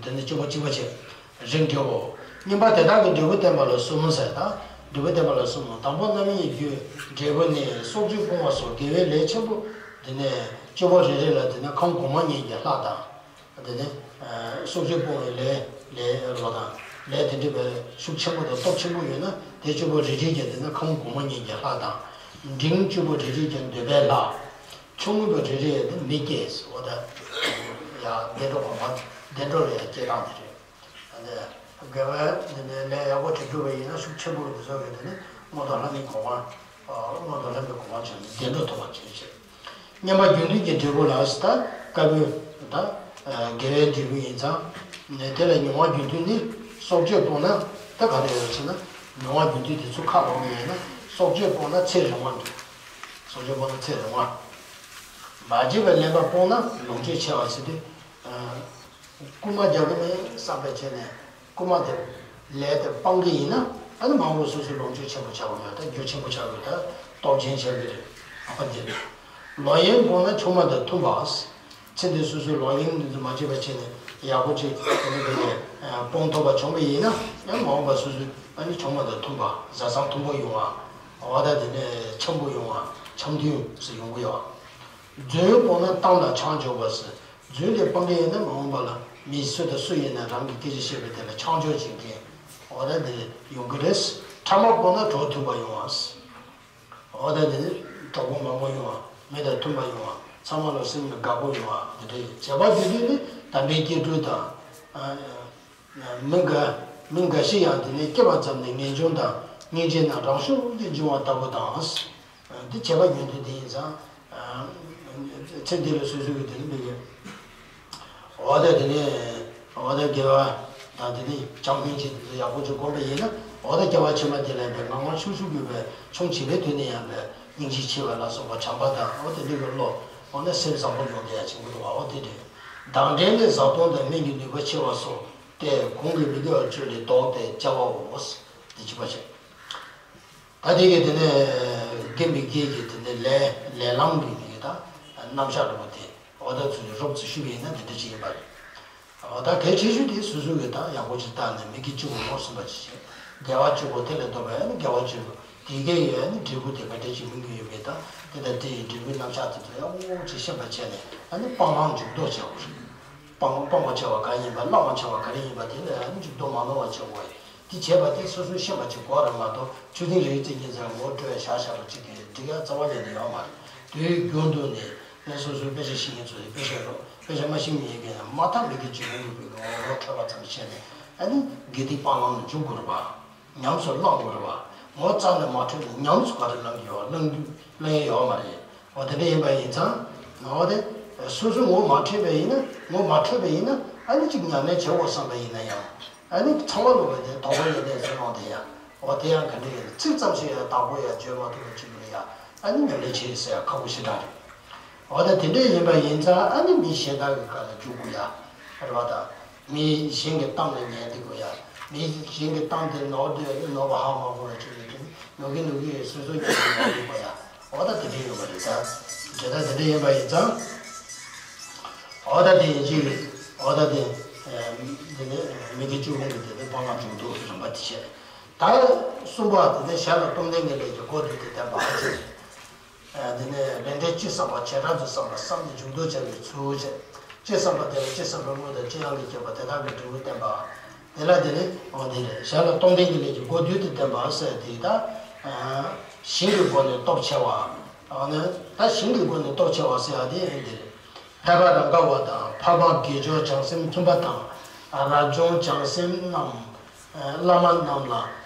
འདི་ནི་བཅུ་པ་གཅིག་པ་བྱས། རིགས་འགྲེའོ། གཉིས་པ་དེ་དག་གི་འབྲས་བུ་བསྟན་པ་ལ་གསུམ་ཟེར་ད། འབྲས་བུ་བསྟན་པ་ལ་གསུམ་མོ། དང་པོ་རྣམ་གཉིས་རྒྱུ། འབྲས་བུ་ནི་སྲོག་གཅོད་སྤོང་བ་སོགས་དགེ་བའི་ལས་ཆེན་པོ། འདི་ནི་སྤྱོད་པ་རེ་རེ་ལ་འདི་ནི་ཁམས་གོང་མ་གཉིས་ཀྱི་ལྷ་དང་། འདི་ནི་སྲོག་གཅོད་སྤོང་བའི་ལས་ལས་རོ་དང་། ལས་དེ་འདྲ་བའི་ཤུགས་ཆེན་པོ་དང་སྟོབས་ཆེན་པོ་ཡོད་ན་དེ་སྤྱོད་པ་རེ་རེ་གྱིས་འདི་ནི་ཁམས་གོང་མ་གཉིས་ཀྱི་ལྷ་དང་། འབྲིང་སྤྱོད་པ་རེ་རེ་གྱིས་འདོད་པའི་ལྷ། ཆུང་ངུ་རེ་རེ་ནི་མི་སྐྱེས་འོ་ད། ཡ་བདེ་འགྲོ་གོང་མ་བདེ་འགྲོ་ལ་ཡང་སྐྱེ་སྟངས་དེ་རེད། དགེ་བའི་འདི་ནས་ལས་ཡག་པོ་ཅིག་བསྒྲུབས་པ་ཡིན་ན་ཤུགས་ཆེན་པོ་འདི་ཚོ་གི་དེ་ནི་མངོན་མཐོ་ལྷ་མིའི་གོ་འཕང་། མངོན་མཐོ་ལྷ་མིའི་གོ་འཕང་བྱུང་ནས་བདེ་འགྲོ་ཐོབ་པ་བྱུང་ཞེས། བསྙེན་པ་རྒྱུ་མཐུན་གྱི་འབྲས་བུ་ལ་ད་དཀར་པོའི་ད་དགེ་བའི་འབྲས་བུ་ཡིན་ཙང་། དེ་ལ་མྱོང་བ་རྒྱུ་མཐུན་ནི་སྲོག་གཅོད་སྤོང་ན་ད་ག་རེ་ཡོད་ཟེར་ན་མྱོང་བ་རྒྱུ་མཐུན་དེ་ཚོ་ཁ་ལོག་གི་ཡོད་ན་སྲོག་གཅོད་སྤོང་ན་ཚེ་རིང་བ་འདུག་སྲོག་གཅོད་སྤོང་ན་ཚེ་རིང་བ། མ་བྱས་པའི་ཀླད་པ་སྤོང་ན་ལོངས་སྤྱོད་ཆེ་བ་ཟེར་དུས། རྐུན་མ་རྒྱག་གི་མེད་བསམ་པའི་ཆ་ནས་རྐུན་མ་དེ་ལས་དེ་སྤང་གི་ཡིན་ན་ཨ་ནི་མང་པོ་སོ་སོའི་ལོངས་སྤྱོད་ཆེན་པོ་ཆགས་པ་ཡོད་ད་རྒྱུ་ཆེན་པོ་ཆགས་ཡོད་ད་སྟོབས་ཆེན་ཆགས་ཀྱི་རེད། ཨ་དེ་ལོག་གཡེམ་སྤོང་ན་ཆུང་མ་དང་མཐུན་པ། ཚེ་འདིར་སོ་སོས་ལོག་གཡེམ་འདི་ཚོ་མ་བྱས་པ་བྱས་ནས་ཡག་པོ་ཅིག་དེ་འདྲ་བྱས་ནས་སྤོང་ཐུབ་པ་བྱུང་བ་ཡིན་ན་ཡང་མ་འོངས་པ་སོ་སོའི་ཨ་ནི་ཆུང་མ་དང་མཐུན་པ་བཟའ་ཚང་མཐུན་པོ་ཡོང་བ། འོ་ད་དེ་ནས་འཆམ་པོ་ཡོང་བ། འཆམ་མཐུན་ཟེར་ཡོང་གི་ཡོད། རྫུན་སྤོང་ན་གཏམ་དང་ཆང་འཇོག་པ་ཟེར། རྫུན་དེ་སྤང་གི་ཡིན་ན་མ་འོངས་པ་ལ་མི་སུ་དང་སུ་ཡིན་ན་རང་གི་སྐད་ཆ་བཤད་པའི་དེ་ལ་ཆང་འཇོག་བྱེད་མཁན། འོ་ད་དེ་ཡོང་གི་རེད། ཕྲ་མ་སྤོང་ན་གྲོགས་མཐུན་པ་ཡོང་བ། འོ་ད་དེ་ནི་གྲོགས་པོ་མང་པོ་ཡོང་བ། མི་དང་མཐུན་པ་ཡོང་བ། ཚང་མ་ལ་སེམས་ལ་དགའ་པོ་ཡོང་བ། དེ་འདྲའི་བྱེད་པ་དེ་དུས་ནི་དམ་པའི་སྐྱེ་སྤྲུལ་དང་། མི་འགའ་མི་འགའ་ཞིག་ཡང་དེ་ནས་སྐྱེ་བ་ཙམ་ནས་ངེས་འབྱུང་དང་སྙིང་རྗེ་རྣམས་རང་ཤུགས་ཀྱིས་འབྱུང་བ་ལྟ་བུ་དང་། འདི་བྱེད་པ་ཡོན་ཏན་དེ་ཡིན་ཙང་། ཚེ་འདི་ལ་སོ་སོའི་གི་དེ་ནི་མི་དགོས། འོ་ད་དེ་ནས་འོ་ད་དགེ་བ་དང་དེ་ནས་བྱམས་སྙིང་རྗེ་དེ་ཚོ་ཡག་པོ་ཅིག་བསྒོམས་པ་ཡིན་ན། འོ་ད་སྐྱེ་བ་ཕྱི་མ་དེ་ལ་ཡང་ངང་ངམ་ཤུགས་ཤུགས་ཀྱིས་ཆུང་བྱིས་པའི་དུས་ནས་ཡང་སྙིང་རྗེ་ཆེ་བ་ལ་སོགས་པ་བྱམས་པ་དང་འོ་དེ་འདྲ་གི་བློ། འོ་ན་སེམས་བཟང་པོ་ཡོང་བསྡད་ཡ་བྱེད་དགོས་འདུག་བ། འོ་དེ་རེད། མདངས་འདྲེན་ལས་བཟའ་བཏུང་དང་སྨན་གྱི་ནུས་པ་ཆེ་བ་སོགས་ཏེ། གོང་གི་མི་དགེ་བ་བཅུ་ལས་ལྡོག་སྟེ་བྱ་བའོ། དེ་གཅིག་པ་བྱས། ད་དེ་གི་དེ་ནས་དགེ་མི་དགེ་གི་དེ་ནས་ལས་ལས་ལམ་གྱི་མི་གི་ད་རྣམ་གཞག་འདྲ་པོ་དེ་འོ་ད་ཚུལ་རོབ་ཙམ་ཞུས་པ་ཡིན་ན་དེ་འདྲ་ཅིག་ཡིན་པ་རེད། འོ་ད་གལ་ཆེ་ཤོས་དེ་སོ་སོ་གི་ད་ཡག་པོ་ཅིག་བལྟས་ནས་མི་དགེ་བཅུ་པོ་ངོས་ཟིན་པ་ཅིག་བྱས། དགེ་བ་བཅུ་པོ་དེ་ལས་ལྡོག་པའི་ཨ་ནི་དགེ་བ་བཅུ་པོ་དེ་གའི་ཡོད་ཨ་ནི་འབྲས་བུ་དེ་ག་འདྲ་ཅིག་སྨིན་གྱི་ཡོད་མེད་ད་དེ་ལྟར་དེ་ཡི་འབྲས་བུའི་རྣམ་གཞག་དེ་ཚོ་ཡག་པོ་ཅིག་ཤེས་པ་བྱས་ནས་ཨ་ནི་སྤང་བླང་འཇུག་ལྡོག་བྱེད་དགོས་རེད། སྤང་སྤང་བ་བྱ་བ་ག་ཡིན་པ་བླང་བ་བྱ་བ་ག་རེ་ཡིན་པ་དེ་ལ་ཨ་ནི་འཇུག་ལྡོག་མ་ནོར་བ་བྱེད་དགོས་རེད། དེ་བྱས་པ་དེ་སོ་སོས་ཤེས་པ་ཅིག་དགོས་རེད་མ་གཏོགས་ཆུ་ཚན་རེའི་རྩིས་ཀྱི་ཚན་ངོ་སྤྲོད་བྱ་བཞག་པ་ཅིག་གིས་འགྲིག་ཡ་རྩ་བ་ཉིད་ནས་ཡོད་མ་རེད། དུས་རྒྱུན་དུ་ནས་ནས་སོ་སོའི་དཔེ་ཆ་ཤེས་མཁན་ཚོ་ཡི་དཔེ་ཆ་རོགས་དཔེ་ཆ་མ་ཤེས་མཁན་ཡིན་མཁན་ཡང་མ་མཐའ་མི་དགེ་བཅུ་སྤོང་དགོས་པའི་ངོ་བོ་འཕྲོད་པ་ཙམ་བྱས་ནས་ཨ་ནི་དགེ་སྡིག་སྤང་བླང་ལ་འཇུག་དགོས་རེད་པ། ཉམས་སུ་བླང་དགོས་རེད་པ། ངོ་རྩ་ནས་མ་འཕྲོད་ན་ཉམས་སུ་ག་རེ་བླང་གི་ཡོད། བླང་རྒྱུ་བླང་ཡ་ཡོད་མ་རེད། འོ་དེ་འདྲ་ཡིན་པ་ཡིན་ཙང་། འོ་དེ་སོ་སོ་ངོ་མ་འཕྲོད་པ་ཡིན་ན་ངོ་མ་འཕྲོད་པ་ཡིན་ན་ཨ་ནི་གཅིག་ཉམས་ལེན་བྱེད་དགོས་བསམ་པ་ཡིན་ན་ཡང་། ཨ་ནི་ཚང་མ་ལོག་པའི་དེ་དོགས་པ་ཡོད་དེ་ཟེར་ཡོང་དེ་ཡ། འོ་དེ་ཡང་ག་འདྲ་ཡིན་ཚིག་ཙམ་ཞིག་ཡང་བདག་པོ་ཡང་བརྗོད་མ་ཐུབ་པ་ཅིག་ལ་ཡ་ཨ་ནི་ཉམས་ལེན་བྱེད་ཟེར་ཡ་ཁག་པོ་ཞེ་དྲག་རེད། འོ་ད་དེ་འདྲ་ཡིན་པ་ཡིན་ཙང་ཨ་ནི་མི་གཞན་དག་གི་བཀའ་ལ་འཇུག་དགོས་ཡ། རེད་པ། ད་མི་གཞན་གྱི་གཏམ་ལ་ཉན་བསྡད་དགོས་ཡ། མི་གཞན་གྱི་གཏམ་དེ་ནོར་དུས་ཨ་ནི་ནོར་བ་ཧ་མ་གོ་བ་ཅིག་ཡོད་དུས་ནོར་གི་ནོར་གི་སོ་སོ་ཉན་དུས་ནོར་གི་གོ་ཡ། འོ་ད་དེ་འདྲ་ཡོད་པ་རེད་ད། དེ་ད་དེ་འདྲ་ཡིན་པ་ཡིན་ཙང་། འོ་ད་དེ་ཡིན་གཅིག་རེད། འོ་ད་དེ། འདི་ནི་མི་དགེ་བཅུ་སྤོང་གི་དེ་ནི་སྤང་བླང་འཇུག་ལྡོག་གི་རིམ་པ་དེ་བྱས། ད་གསུམ་པ་དེ་ནི་གཞན་ལ་སྟོབས་ལྡན་གྱི་ལས་ཀྱི་སྒོ་བསྡུས་ཏེ་བསྟན་པ་ཟེར། འདི་ནི་ལས་འབྲས་སྤྱི་བསམ་པ་བྱེ་བྲག་ཏུ་བསམ་པ་བསམ་ནས་འཇུག་ལྡོག་བྱ་བའི་ཚུལ་བྱས། སྤྱི་བསམ་པ་དེ་ལ་སྤྱི་བསམ་པའི་དངོས་དང་སྤྱི་ཡང་གི་ཁྱད་པར་དེ་དག་གི་འབྲས་བུ་བསྟན་པ། དེ་ལ་དེ་ནི་འོ་དེ་རེད། གཞན་ལ་སྟོབས་ལྡན་གྱི་ལས་ཀྱི་སྒོ་བསྡུས་ཏེ་བསྟན་པ་ཟེར་དེ་ད། ཞིང་གི་སྒོ་ནས་སྟོབས་ཆེ་བ། འོ་ན་ད་ཞིང་གི་སྒོ་ནས་སྟོབས་ཆེ་བ་ཟེར་ཡ་དེ་ཡང་འདི་རེད། ཕལ་པ་རང་ག་བ་དང་ཕ་མ་དགེ་སྦྱོང་བྱང་སེམས་ཁྱིམ་པ་དང་། རབ་བྱུང་བྱང་སེམས་རྣམས། བླ་མ་རྣམས་ལ་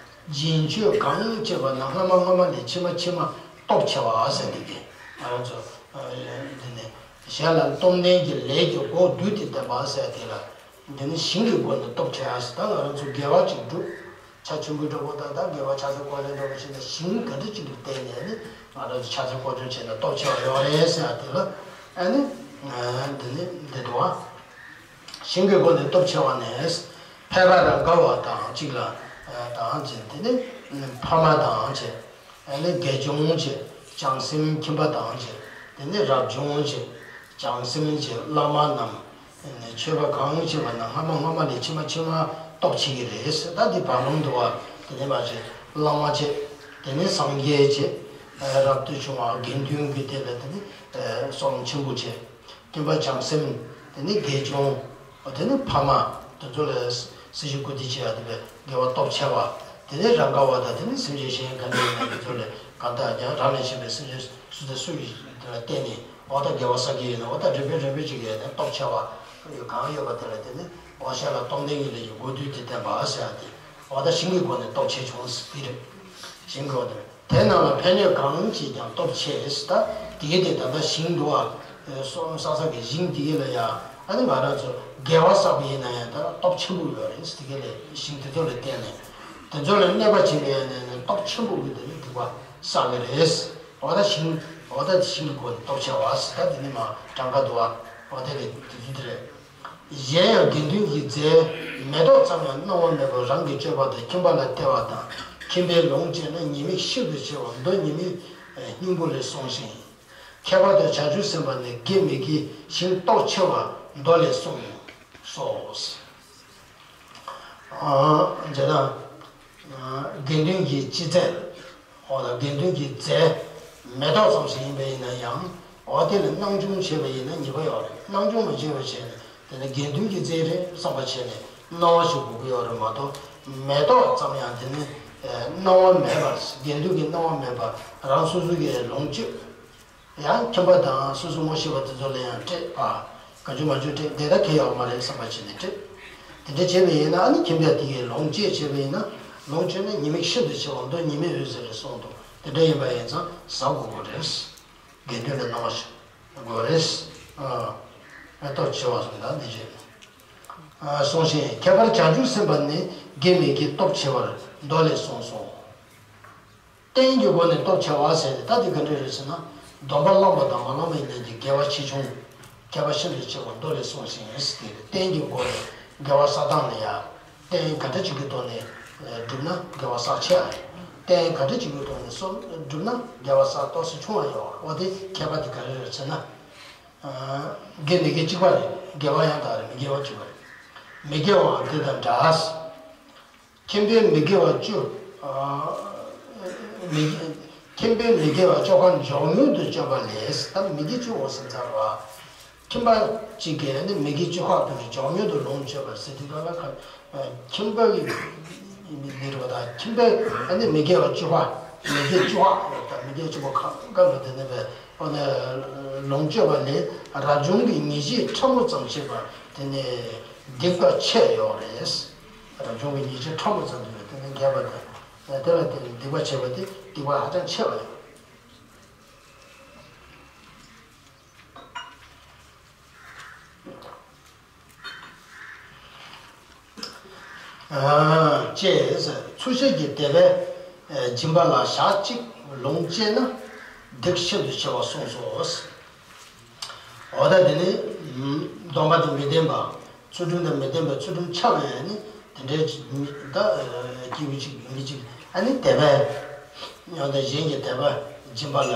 སྦྱིན་སྤྱོད་གང་བྱེད་པ་ན་སྔ་མ་སྔ་མ་ལས་ཕྱི་མ་ཕྱི་མ་སྟོབས་ཆེ་བ་ཟེར་འདི་གི་ང་རང་ཚོ་འདི་ནས་གཞན་ལ་སྟོབས་ལྡན་གྱི་ལས་ཀྱི་སྒོ་བསྡུས་ཏེ་བསྟན་པ་ཟེར་དེ་ལ། འདི་ནི་ཞིང་གི་སྒོ་ནས་སྟོབས་ཆེ་བ་ཟེར། ད་ང་རང་ཚོ་དགེ་བ་ཅིག་བསྒྲུབ། ཕྱག་མཆོད་འབུལ་འདྲ་པོ་དང་ད་དགེ་བ་ཕྱག་འཚལ་སྐོར་ལེན་འདྲ་པོ་བྱས་ནས་ཞིང་ག་འདྲ་ཅིག་ལ་བརྟེན་ནས་ནི་ང་རང་ཚོ་ཕྱག་འཚལ་སྐོར་སྦྱོང་བྱས་ན་སྟོབས་ཆེ་བ་ཡོད་རེད་ཟེར་ཡ་དེ་ལ། ཨ་ནི། འདི་ནི་འདི་འདུག་བ། ཞིང་གི་སྒོ་ནས་སྟོབས་ཆེ་བ་ནི། ཕལ་པ་རང་ག་བ་དང་གཅིག་ལ། དང་བཅས་དེ་ནི་ཕ་མ་དང་བཅས། ཨ་ནི་དགེ་སྦྱོང་བཅས། བྱང་སེམས་ཁྱིམ་པ་དང་བཅས། དེ་ནི་རབ་བྱུང་བཅས། བྱང་སེམས་བཅས་བླ་མ་རྣམས། ཨ་ནི་མཆོད་པ་གང་བྱེད་པ་ན་སྔ་མ་སྔ་མ་ལས་ཕྱི་མ་ཕྱི་མ་སྟོབས་ཆེ་གི་རེད་ཟེར། ད་འདི་བར་ལུང་འདུག་བ། དེ་ནི་མ་བྱས་བླ་མ་བཅས། དེ་ནི་སངས་རྒྱས་བཅས། རབ་ཏུ་བྱུང་བ་དགེ་འདུན་གྱི་དེ་ལ་དེ་ནི་གསུང་ཆེན་པོ་བཅས། སྟོན་པ་བྱང་སེམས། དེ་ནི་དགེ་སྦྱོང་། དེ་ནི་ཕ་མ། དེ་ཚོ་ལ་སྲི་ཞུ་བཀུར་སྟི་བྱེད་ཡ་དེ་བས་དགེ་བ་སྟོབས་ཆེ་བ། དེ་ནི་རང་ག་བ་དང་དེ་ནི་སེམས་ཅན་གཞན་ག་ནས་ཡིན་ན་དེ་ཚོ་ལས་གང་དག་ཀྱང་རང་ལས་གཞན་པའི་སེམས་ཅན་སུ་དང་སུ་ཡིན་དེ་ལ་བརྟེན་ནས་འོ་ད་དགེ་བ་བསགས་ཀྱི་ཡོད་ན་འོ་ད་རིམ་པས་རིམ་པས་ཅིག་ཡོད་ན་སྟོབས་ཆེ་བ་ཡོད་གང་ཡོད་པ་དེ་ལ་བརྟེན་ནས་འོ་གཞན་ལ་སྟོབས་ལྡན་གྱི་ལས་ཀྱི་སྒོ་བསྡུས་ཏེ་བསྟན་པ་ཟེར་ཡ་དེ་འོ་ད་ཞིང་གི་སྒོ་ནས་སྟོབས་ཆེ་བྱུང་ཟེར་དེ་རེད། ཞིང་གི་སྒོ་ནས། དེ་རྣམས་ལ་ཕན་གནོད་གང་བྱེད་ཀྱང་སྟོབས་ཆེ་ཟེར། ད་དེ་གའི་དེ་ད་ལྟ་ཞིང་འདུག་བ། སོ་ས་ས་གི་ཞིང་དེ་གའི་ལ་ཡ་ཨ་ནི་ང་རང་ཚོ་དགེ་བ་བསགས་པ་ཡིན་ན་ཡང་ད་སྟོབས་ཆེན་པོ་ཡོད་རེད། དེ་གའི་ལ་ཞིང་དེ་ཚོ་ལ་བརྟེན་ནས་དེ་ཚོ་ལ་གནོད་པ་བྱེད་པ་ཡིན་ན་ཡང་སྟོབས་ཆེན་པོ་གི་དེ་ནི་སྡིག་པ་བསགས་ཀྱི་རེད། འོ་ད་ཞིང་འོ་ད་ཞིང་གི་སྒོ་ནས་སྟོབས་ཆེ་བ་ཟེར། ད་དེ་ནི་མ་གྲངས་ཀ་འདུག་བ། འོ་དེ་རེད། དེ་ཚོ་དེ་རེད། གཞན་ཡང་དགེ་འདུན་གྱི་རྫས་མེ་ཏོག་ཙམ་ཡང་གནང་བ་མེད་པར་རང་གི་སྤྱོད་པ་དང་ཁྱིམ་པ་ལ་སྟེར་བ་དང་ཁྱིམ་པས་ལོངས་སྤྱད་ན་ཉེས་དམིགས་ཤིན་ཏུ་ཆེ་བ་མདོ་ཉི་མའི་སྙིང་པོ་ལས་གསུངས་ཤིང་ ཁྱད་པར་དུ་བྱང་ཆུབ་སེམས་དཔའ་ནི་དགེ་མི་དགེའི་ཞིང་སྟོབས་ཆེ་བ་མདོ་ལས་གསུངས་སོ། ཨ་ཇེ་དང་། དགེ་འདུན་གྱི་སྤྱི་རྫས། འོ་ད་དགེ་འདུན་གྱི་རྫས་མེ་ཏོག་ཙམ་ཞིག་ཡིན་པ་ཡིན་ན་ཡང་། འོ་དེ་ལ་སྣང་ཆུང་བྱས་པ་ཡིན་ན་ཉེས་པ་ཡོད་རེད། སྣང་ཆུང་མ་བྱས་པ་བྱས་ནས་དེ་ནི་དགེ་འདུན་གྱི་རྫས་རེད་བསམ་པ་བྱས་ནས་སྣང་བ་ཞིག་དགོས་ཀྱི་ཡོད་རེད་མ་གཏོགས། མེ་ཏོག་ཙམ་ཡང་དེ་ནི་སྣང་བ་མེད་པར། དགེ་འདུན་གྱི་སྣང་བ་མེད་པར་རང་སོ་སོ་གི་ལོངས་སྤྱོད། ཡང་ཁྱིམ་པ་དང་སོ་སོ་ངོ་ཤེས་པ་དེ་ཚོ་ལ་ཡང་སྤྲད་པ། གང་བྱུང་མང་བྱུང་སྤྲད་དེ་ད་གལ་ཡོད་མ་རེད་བསམ་པ་བྱས་ནས་སྤྲད། དེ་འདྲ་བྱས་པ་ཡིན་ན་ཨ་ནི་ཁྱིམ་པ་དེ་གའི་ལོངས་སྤྱོད་བྱས་པ་ཡིན་ན། ལོངས་སྤྱོད་ནི་ཉེས་དམིགས་ཤིན་ཏུ་ཆེ་བ་མདོ་ཉི་མའི་འོད་ཟེར་རེད་གསུངས་འདུག་དེ་འདྲ་ཡིན་པ་ཡིན་ཙང་ཟ་དགོས་དགོས་རེད། དགེ་འདུན་ལ་སྣང་བ་ཞིག་དགོས་རེད། ཨ་སྟོབས་ཆེ་བ་སོང་ད་འདི་བྱས། གསུངས་ཤིང་། ཁྱད་པར་བྱང་ཆུབ་སེམས་དཔའ་ནི་དགེ་མི་དགེའི་སྟོབས་ཆེ་བར་མདོ་ལས་གསུངས་སོ། རྟེན་གྱི་སྒོ་ནས་སྟོབས་ཆེ་བ་ཟེར་ཏེ་ད་དེ་ག་འདྲ་རེད་ཟེར་ན། སྡོམ་པ་བླངས་པ་དང་མ་བླངས་པའི་ལན་གྱི་དགེ་བ་ཆེ་ཆུང་། ཁྱད་པར་ཤིན་ཏུ་ཆེ་བ་མདོ་ལས་གསུངས་ཤིང་ཟེར་ཏེ། རྟེན་གྱི་སྒོ་ནས་དགེ་བ་བསགས་སྟངས་ལ་ཡ། རྟེན་ག་འདྲ་ཅིག་གི་ཐོག་ནས་བསྒྲུབས་ན་དགེ་བ་བསགས་ཆེ་བ་རེད། རྟེན་ག་འདྲ་ཅིག་གི་ཐོག་ནས་སོ་བསྒྲུབས་ན་དགེ་བ་བསགས་སྟོབས་ཆུང་བ་ཡོད། འོ་དེ་ཁྱད་པར་དེ་ག་རེ་རེད་ཟེར་ན། དགེ་མི་དགེ་གཅིག་པ་རེད། དགེ་བ་ཡང་དག་རེད། མི་དགེ་བ་གཅིག་པ་རེད། མི་དགེ་བའང་དེ་དང་འདྲ། ཁྱིམ་པས་མི་དགེ་བ་བཅུ། ཨ་མི་ཁྱིམ་པས་མི་དགེ་བ་བཅུ་ཁ་མགྱོགས་མྱུར་དུ་སྤྱོད་པ་ལས། ད་མི་དགེ་བཅུ་འོ་ཟེར་ཚར་བ། ཁྱིམ་པ་གཅིག་གིས་ནི་མི་དགེ་བཅུ་ཁ་དེ་མགྱོགས་མྱུར་དུ་ལོངས་སྤྱོད་པ་ཟེར་དུས་ག་ལ་ཁ་ཁྱིམ་པ་གི་མི་དགེ་རེད་པ། ད་ཁྱིམ་པས་ནི་མི་དགེ་བ་བཅུ་ཁ་མི་དགེ་བཅུ་ཁ་ད་མི་དགེ་བཅུ་ཁ་ཁ་ལ་དེ་ནི་བས་འོ་ན་ལོངས་སྤྱོད་པ་ལས་རབ་བྱུང་གི་ཉེས་བྱས་ཕྲ་མོ་ཙམ་བྱེད་པ་དེ་ནི་སྡིག་པ་ཆེ་ཡོད་རེད། རབ་བྱུང་གི་ཉེས་བྱས་ཕྲ་མོ་ཙམ་དུ་ཡོད་དེ་ནི་འགལ་བ་དང་། དེ་ལ་བརྟེན་ནས་སྡིག་པ་བྱས་པ་དེ་སྡིག་པ་ཧ་ཅང་ཆེ་བ་ཡོད། ཅེས་ཚུལ་ཤིང་གི་དད་པས་སྦྱིན་པ་ལ་ཞག་གཅིག་ལོངས་སྤྱད་ན་སྡིག་ཤིན་ཏུ་ཆེ་བ་གསུངས་སོ། འོ་ད་དེ་ནི་སྡོམ་པ་དེ་མི་ལྡན་པ། ཚུལ་ཁྲིམས་དང་མི་ལྡན་པའི་ཚུལ་ཁྲིམས་འཆལ་བའི་ནི་དེ་འདྲའི་ད་སྐྱེས་བུ་གཅིག་མི་གཅིག་ཨ་ནི་དད་པས་ཡང་དག་གཞན་གྱི་དད་པ་སྦྱིན་པ་ལ་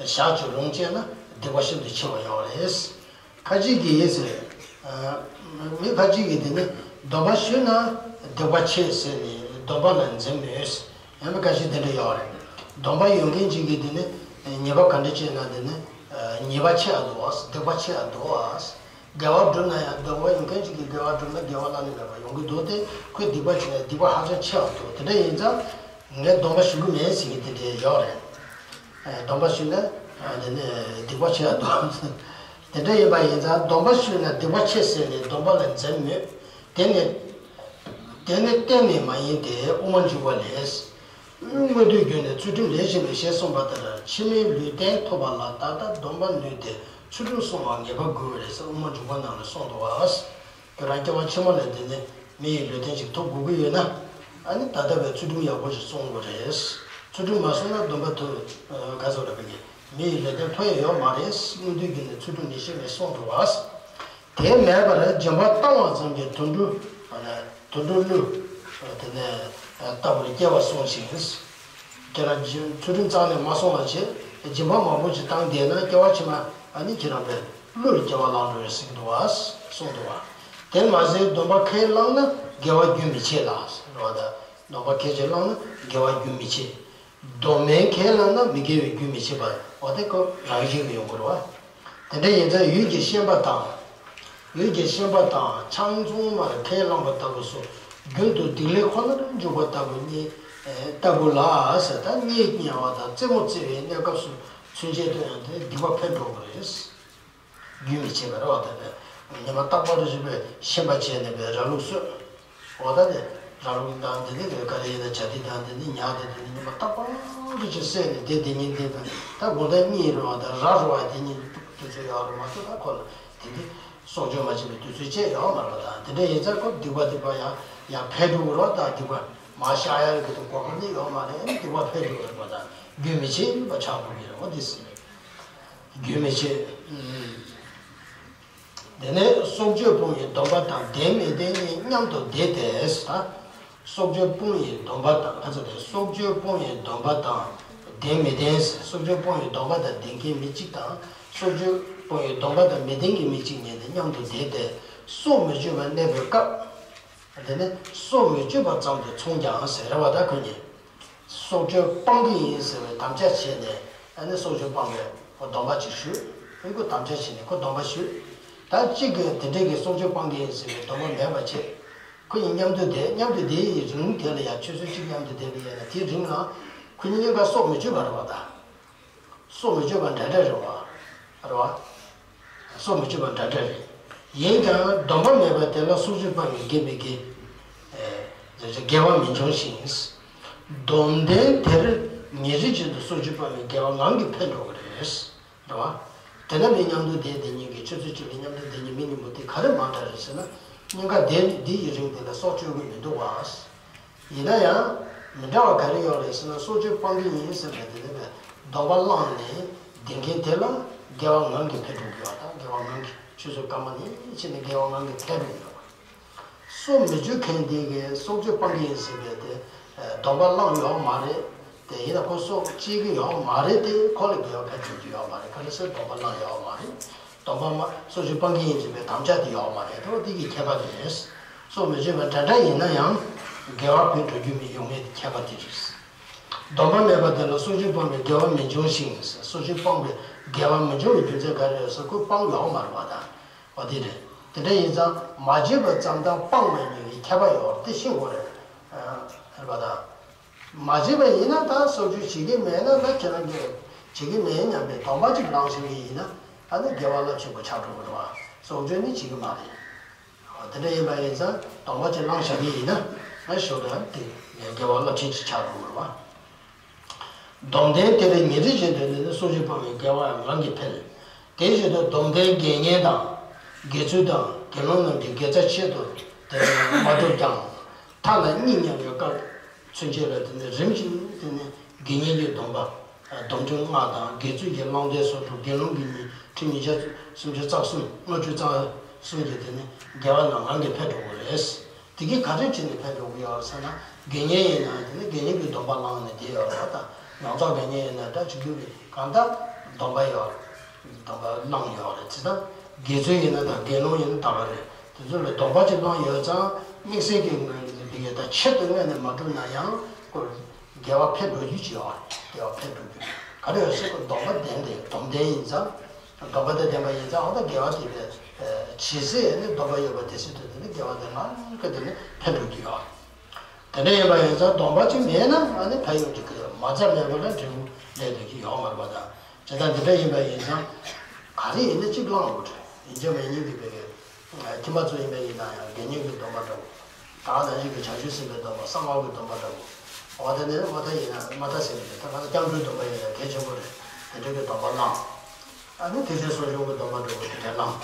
ཞག་གཅིག་ལོངས་སྤྱད་ན་སྡིག་པ་ཤིན་ཏུ་ཆེ་བ་ཡོད་རེད། ཁ་ཅིག་གིས་ཟེར། མི་ཁ་ཅིག་གིས་དེ་ནི་སྡོམ་པ་ཞུས་ན་སྡིག་པ་ཆེ་ཟེར་ནས་སྡོམ་པ་ལ་འཛེམ་མོད། ཡང་མི་ཁ་ཅིག་དེ་འདྲ་ཡོད་རེད། སྡོམ་པ་ཡོད་མཁན་ཅིག་གིས་དེ་ནི་ཉེས་པ་ག་འདྲ་བྱས་ན་དེ་ནི་ཉེས་པ་ཆེ་ཨ་འདུག་བ། སྡིག་པ་ཆེ་ཨ་འདུག་བ། དགེ་བ་བསྒྲུབས་ན་ཡང་སྡོམ་པ་ཡོད་མཁན་ཅིག་གིས་དགེ་བ་བསྒྲུབས་ན་དགེ་བ་བླ་ན་མེད་པ་ཡོང་གི་འདུག་སྟེ་ཁོས་སྡིག་པ་བྱས་ན་སྡིག་པ་ཧ་ཅང་ཆེ་བ་འདུག་དེ་འདྲ་ཡིན་ཙང་ངས་སྡོམ་པ་ཞུ་གི་མེད་ཟེར་མཁན་དེ་འདྲ་ཡོད་རེད། སྡོམ་པ་ཞུས་ན་དེ་ནི་སྡིག་པ་ཆེ་བ་འདུག་དེ་འདྲ་ཡིན་པ་ཡིན་ཙང་སྡོམ་པ་ཞུས་ན་སྡིག་པ་ཆེ་ཟེར་ནས་སྡོམ་པ་ལ་འཛེམ་མོད། དེ་ནི་དེ་ནི་གཏན་ནས་མ་ཡིན་ཏེ་དབུ་མ་འཇུག་པ་ལས། སྔོན་དུས་རྒྱུན་ནས་ཚུལ་ཁྲིམས་ལས་བཞེངས་པའི་ཞེས་གསུངས་པ་ལྟར་ཕྱི་མའི་ལུས་རྟེན་ཐོབ་པ་ལ་ད་ལྟ་སྡོམ་པ་ནུས་ཏེ་ཚུལ་ཁྲིམས་བསྲུང་བར་ངེས་པར་དགོས་པ་རེད་ཟེར་དབུ་མ་འཇུག་པ་ནང་ལ་གསུངས་འདུག་བ། ཁྱོད་རང་སྐྱེ་བ་ཕྱི་མ་ལ་འདི་ནས་མི་ཡི་ལུས་རྟེན་ཞིག་ཐོབ་དགོས་ཀྱི་ཡོད་ན། ཨ་ནི་ད་ལྟ་བའི་ཚུལ་ཁྲིམས་ཡག་པོ་ཞིག་བསྲུང་དགོས་རེད། ཚུལ་ཁྲིམས་མ་བསྲུངས་ན་སྡོམ་པ་ཐོབ་ག་ཚོད་རེད་པས་ཀྱི་མི་ཡི་ལུས་རྟེན་ཐོབ་ཡ་ཡོད་མ་རེད། སྔོན་དུས་རྒྱུན་ནས་ཚུལ་ཁྲིམས་ལས་བཞེངས་པའི་གསུངས་འདུག་བ། དེ་མེད་པར་སྦྱིན་པ་བཏང་བ་ཙམ་གྱིས་དུད་འགྲོ། དུད་འགྲོ་ཀླུ། དེ་ནས་ལྟ་བུར་སྐྱེ་བ་བསྲུང་ཞིང་། ཁྱེད་རང་ཚུལ་ཁྲིམས་རྩ་ནས་མ་བསྲུང་བ་བྱས་སྦྱིན་པ་མང་པོ་ཞིག་བཏང་བསྡད་ན་སྐྱེ་བ་ཕྱི་མ་ཨ་ནི་ཁྱེད་རང་པས་ཀླུར་སྐྱེ་བ་བླངས་འགྲོ་བའི་ཟེར་གྱི་འདུག་བ། གསུངས་འདུག་བ། དེ་མ་ཟད་སྡོམ་པ་ཁས་བླངས་ན་དགེ་བ་རྒྱུན་མི་ཆད་ལ་ཟེར་བ་དང་། སྡོམ་པ་ཁས་ཀྱིས་བླངས་ན་དགེ་བ་རྒྱུན་མི་ཆད། སྡོམ་མིན་ཁས་བླངས་ན་མི་དགེ་བའི་རྒྱུན་མི་ཆད་པ། འོ་དེ་ཁོ་རང་བཞིན་གྱིས་ཡོང་གི་རེད་བ། དེ་འདྲ་ཡིན་ཙང་ཡུལ་གྱི་ཤན་པ་དང་། ཡུལ་གྱི་ཤན་པ་དང་ཆང་བཙོང་མར་ཁས་བླངས་པ་ལྟ་བུ་སོགས་རྒྱུན་དུ་སྡིག་ལས་ཁོ་ནར་འཇུག་པ་ལྟ་བུ་གཉིས། ལྟ་བུ་ལ་ཟེར་ད་གཉིད་ཉལ་བ་དང་རྩེད་མོ་རྩེ་བའི་གནས་སྐབས་སུ་ཚུན་ཆད་དུ་ཡང་དེ་སྡིག་པ་འཕེལ་འགྲོ་གི་རེད། རྒྱུན་མི་ཆད་པ་རེད་བ། དེ་ནས་ཉི་མ་རྟག་པར་རེ་བཞིན་པའི་ཤན་པ་བྱས་ནས་པའི་ར་ལུག་གསོད། འོ་ད་དེ་ར་ལུག་དང་དེ་ནི་ག་རེ་ཡིན་ན་བྱ་དེ་དང་དེ་ནི་ཉག་དེ་དེ་ནི་ཉི་མ་རྟག་པར་རེ་བཞིན་བསད་ནས་དེ་དེ་ཉིན་དེ་དང་ད་དགོང་དག་གཉིད་རེད་བ། ད་ར་རོ་བ་དེ་ཉིན་དུས་ཚོད་ཡག་རུ་མ་གཏོགས་ད་ཁོ་ལ་དེ་འདི་སྲོག་གཅོད་མ་བྱེད་པའི་དུས་ཚོད་བཅད་ཡོད་མ་རེད་བ། ད་དེ་འདྲ་ཡིན་ཙང་ཁོ་སྡིག་པ་སྡིག་པ་ཡང་ཡང་འཕེལ་འགྲོ་གི་རེད་བ། ད་སྡིག་པ་མ་བཤགས་ཡ་གི་དུ་གོ་སྐབས་ནི་ཡོད་མ་རེད། སྡིག་པ་འཕེལ་འགྲོ་གི་རེད་བ། ད་རྒྱུན་མི་ཆད་པ་ཆགས་འགྲོ་གི་རེད་བ། དེ་ཟེར། རྒྱུན་མི་ཆད། དེ་ནས་སྲོག་གཅོད་སྤོང་བའི་སྡོམ་པ་དང་ལྡན་མི་ལྡན་གཉིས་མཉམ་དུ་བསྡེབས་ཏེ་ཟེར། སྲོག་གཅོད་སྤོང་བའི་སྡོམ་པ་དང་ཁ་ཚ་དེ་སྲོག་གཅོད་སྤོང་བའི་སྡོམ་པ་དང་ ལྡན་མི་ལྡན་ཟེར། སྲོག་གཅོད་སྤོང་བའི་སྡོམ་པ་དང་ལྡན་མཁན་མི་གཅིག་དང་། སྲོག་གཅོད་སྤོང་བའི་སྡོམ་པ་དང་མི་ལྡན་གྱི་མི་གཅིག་ཉིད་དུ་མཉམ་དུ་བསྡད་དེ། སྲོག་མི་གཅོད་པར་གནས་པའི་སྐབས། དེ་ནི་སྲོག་མི་གཅོད་པ་ཙམ་དུ་མཚུངས་ཀྱང་ཟེར་བ་ད་ཁོ་ཉིད། སྲོག་གཅོད་སྤང་གི་ཡིན་ཟེར་བའི་དམ་བཅའ་བྱས་ནས། ཨ་ནི་སྲོག་གཅོད་སྤང་བའི་ཁོ་སྡོམ་པ་ཅིག་ཞུས། ཨ་ནི་ཁོ་དམ་བཅའ་བྱས་ནས་ཁོ་སྡོམ་པ་ཞུས། ད་གཅིག་གིས་དེ་འདྲའི་གི་སྲོག་གཅོད་སྤང་གི་ཡིན་ཟེར་བའི་སྡོམ་པ་མེད་པ་བྱས། ཁོ་གཉིས་མཉམ་དུ་བསྡད། མཉམ་དུ་བསྡད་ཡི་རིང་དེ་ལ་ཡང་ཆུ་ཚོད་གཅིག་མཉམ་དུ་བསྡད་པ་ཡིན་ན། དེའི་རིང་ལ་ཁོ་གཉིས་གཉིས་ཀ་སྲོག་མི་གཅོད་པ་རེད་བ་ད། སྲོག་མི་གཅོད་པ་འདྲ་འདྲ་རེད་བ། རེད་བ། སྲོག་མི་གཅོད་པ་འདྲ་འདྲ་རེད། ཡིན་ཀྱང་སྡོམ་པ་མེད་པ་དེ་ལ་སྲོག་གཅོད་སྤང་བའི་དགེ་མི་དགེ། ཨེ། དགེ་བ་མི་འབྱུང་ཞིང་། སྡོམ་ལྡན་དེར་ཉིན་རེ་བཞིན་དུ་སྲོག་གཅོད་སྤང་བའི་དགེ་བ་ངང་གིས་འཕེལ་འགྲོ་གི་རེད། རེད་བ། དེ་ནས་མི་མཉམ་དུ་བསྡད་དེ་གཉིས་ཀྱི་ཆུ་ཚོད་གཅིག་ལ་མཉམ་དུ་བསྡད་མཁན་མི་གཉིས་པོ་དེ་ག་རེ་མ་འདྲ་རེད་ཟེར་ན། གཉིས་ཀ་དེ་འདི་ཡི་རིང་དེ་ལ་སྲོག་གཅོད་ཀྱི་མི་འདུག་བ། ཡིན་ན་ཡང་། མི་འདྲ་བ་ག་རེ་ཡོད་རེད་ཟེར་ན། སྲོག་གཅོད་སྤང་གི་ཡིན་ཟེར་བའི་དེ་ནས་པའི་སྡོམ་པ་བླངས་ནས་བསྡད་མཁན་དེ་ལ་དགེ་བ་ངང་གིས་འཕེལ་འགྲོ་གི་ཡོད། ད་དགེ་བ་ངང་གིས་ཆུ་ཚོད་སྐར་མ་ནས་ཕྱིན་ནས་དགེ་བ་ངང་གིས་འཕེལ་འགྲོ་གི་ཡོད། སྲོག་མི་གཅོད་མཁན་དེ་གིས་སྲོག་གཅོད་སྤང་གི་ཡིན་ཟེར་བའི་དེ། སྡོམ་པ་བླངས་ཡོད་མ་རེད། དེ་ཡིན་ན་ཁོ་སྲོག་གཅོད་ཀྱི་ཡོད་མ་རེད་དེ། ཁོ་ལ་དགེ་བ་འཕེལ་འགྲོ་གི་ཡོད་མ་རེད། ག་རེ་ཟེར། སྡོམ་པ་བླངས་ཡོད་མ་རེད། སྡོམ་པ་མ་སྲོག་གཅོད་སྤང་གི་ཡིན་ཟེར་བའི་དམ་བཅའ་དེ་ཡོད་མ་རེད། དེ་འདི་གི་ཁྱད་པར་དེ་རེད། སྲོག་མི་གཅོད་པ་འདྲ་འདྲ་ཡིན་ན་ཡང་། དགེ་བ་འཕེལ་འགྲོ་རྒྱུ་མི་ཡོང་ངེས་ཁྱད་པར་དེ་རེད། སྡོམ་པ་མེད་པ་དེ་ལ་སྲོག་གཅོད་སྤངས་པའི་དགེ་བ་མི་འབྱུང་ཞིང་། སྲོག་གཅོད་སྤངས་པའི་དགེ་བ་མི་འབྱུང་བའི་རྒྱུ་མཚན་ག་རེ་རེད་ཟེར། ཁོས་སྤངས་ཡོད་མ་རེད་བ་ད། འོ་དེ་རེད། དེ་འདྲ་ཡིན་ཙང་མ་བྱས་པ་ཙམ་དང་སྤངས་པ་གཉིས་ཀྱི་ཁྱད་པར་ཡོད་རེད། དེ་ཤེས་དགོས་རེད། ཨ། རེད་པ་ད། མ་བྱས་པ་ཡིན་ན་ད་སྲོག་གཅོད་བྱེད་ཀྱི་མེད་ན། ད་ཁྱེད་རང་གིས་བྱེད་ཀྱི་མེད་སྙམ་པའི་སྡོམ་པ་ཅིག་བླངས་བཞག་གི་ཡིན་ན། ཨ་ནི་དགེ་བ་རླབས་ཆེན་པོ་ཆགས་འགྲོ་གི་རེད་བ། སྲོག་གཅོད་ནི་བྱེད་ཀྱི་མ་རེད། དེ་འདྲ་ཡིན་པ་ཡིན་ཙང་སྡོམ་པ་ཅིག་བླངས་བཞག་གི་ཡིན་ན། ཨ་ཞོར་དུ་དེ་དགེ་བ་རླབས་ཆེན་ཅིག་ཆགས་འགྲོ་གི་རེད་བ། སྡོམ་ལྡན་དེར་ཉིན་རེ་བཞིན་དུ་ནི་སྲོག་གཅོད་སྤང་བའི་དགེ་བ་ངང་གིས་འཕེལ། དེ་བཞིན་དུ་སྡོམ་ལྡན་དགེ་བསྙེན་དང་། དགེ་ཚུལ་དང་དགེ་སློང་རྣམས་ཀྱི་དགེ་རྩ་ཆེད་དུ་དེ་མ་བསྒྲུབས་ཀྱང་། ཐ་ན་གཉིད་ཉལ་བའི་སྐབས་ཚུན་ཆད་ལ་དེ་ནི་རིམ་བཞིན་དེ་ནི་དགེ་བསྙེན་གྱི་སྡོམ་པ། སྡོམ་ཆུང་ལྔ་དང་། དགེ་ཚུལ་གྱི་བླང་དོར་སོ་དྲུག། དགེ་སློང་གི་གཉིད། ཁྲིམས་ཉིས་བརྒྱ་སུམ་ཅུ་རྩ་གསུམ། ལྔ་བཅུ་རྩ་གསུམ་གྱི་དེ་ནི་དགེ་བ་རྣམས་ངང་གིས་འཕེལ་འགྲོ་གི་རེད། དེ་གིས་ག་རེ་བྱས་ནས་འཕེལ་འགྲོ་གི་ཡོད་ཟེར་ན། དགེ་བསྙེན་ཡིན་ན་དེ་ནི་དགེ་བསྙེན་གྱི་སྡོམ་པ་བླངས་ནས་བསྡད་ཡོད་རེད་བ་དང་། ཡོངས་རྫོགས་དགེ་བསྙེན་ཡིན་ན་འདྲ། ཆོས་བརྒྱུད་ཀྱི་གང་ལྟར་སྡོམ་པ་ཡོད། སྡོམ་པ་བླངས་ཡོད་རེད། ཇི་ལྟར་དགེ་ཚུལ་ཡིན་ན་དང་དགེ་སློང་ཡིན་ན་ད་ག་རེད། དེ་ཚོ་ལ་སྡོམ་པ་ཅིག་བླངས་ཡོད་ཙང་། དམིགས་བསལ་གྱི་ངོས་ནས་འདི་གའི་ད་ཆེད་དུ་དངོས་ནས་མ་བསྒྲུབས་ན་ཡང་ཁོ་དགེ་བ་འཕེལ་འགྲོ་རྒྱུ་ཅིག་ཡོད་རེད། དགེ་བ་འཕེལ་འགྲོ་རྒྱུ་ག་རེ་ཡོད་ཟེར། ཁོ་སྡོམ་པ་ལྡན་ཏེ། སྡོམ་ལྡན་ཡིན་ཙང་། སྡོམ་པ་དང་ལྡན་པ་ཡིན་ཙང་། འོ་ད་དགེ་བ་དེ་ལས་ཇི་སྲིད་ནི་སྡོམ་པ་ཡོད་པ་དེ་སྲིད་དུ་དེ་ནི་དགེ་བ་དེ་ལ་ཁ་དེ་ནི་འཕེལ་འགྲོ་རྒྱུ་ཡོད། དེ་འདྲ་ཡིན་པ་ཡིན་ཙང་སྡོམ་པ་ཅིག་མེད་ན་ཨ་ནི་ཕན་ཡོན་ཅིག་གི་མ་རྩ་མེད་པ་ལ་འབྲས་བུ་ལེན་ཐུབ་ཀྱི་ཡོད་མ་རེད་པ་དང་། བྱས་ཙང་འདི་འདྲ་ཡིན་པ་ཡིན་ཙང་། ག་རེ་ཡིན་ན་གཅིག་བླངས་དགོས་རེད། ཡིན་གཅིག་མིན་གཉིས་ཀྱི་བེད་ཀའི། ཁྱིམ་པ་ཚོ་ཡིན་པ་ཡིན་ན་ཡང་དགེ་བསྙེན་གྱི་སྡོམ་པ་འདྲ་བོ། ད་ག་ནང་བཞིན་གྱི་བྱང་ཆུབ་སེམས་དཔའི་སྡོམ་པ། གསང་སྔགས་ཀྱི་སྡོམ་པ་འདྲ་བོ། འོ་ད་ནི་མ་མཐའ་ཡིན་ན་མ་མཐའ་ཟེར་གྱི་རེད། ད་ག་ན་སྐྱབས་འགྲོའི་སྡོམ་པ་ཡིན་ན་གལ་ཆེན་པོ་རེད། དེ་འདྲ་གི་སྡོམ་པ་བླངས། ཨ་ནི་ཐེག་ཆེན་གསུང་ཆོག་གི་སྡོམ་པ་འདྲ་བོ་དེ་འདྲ་བླངས།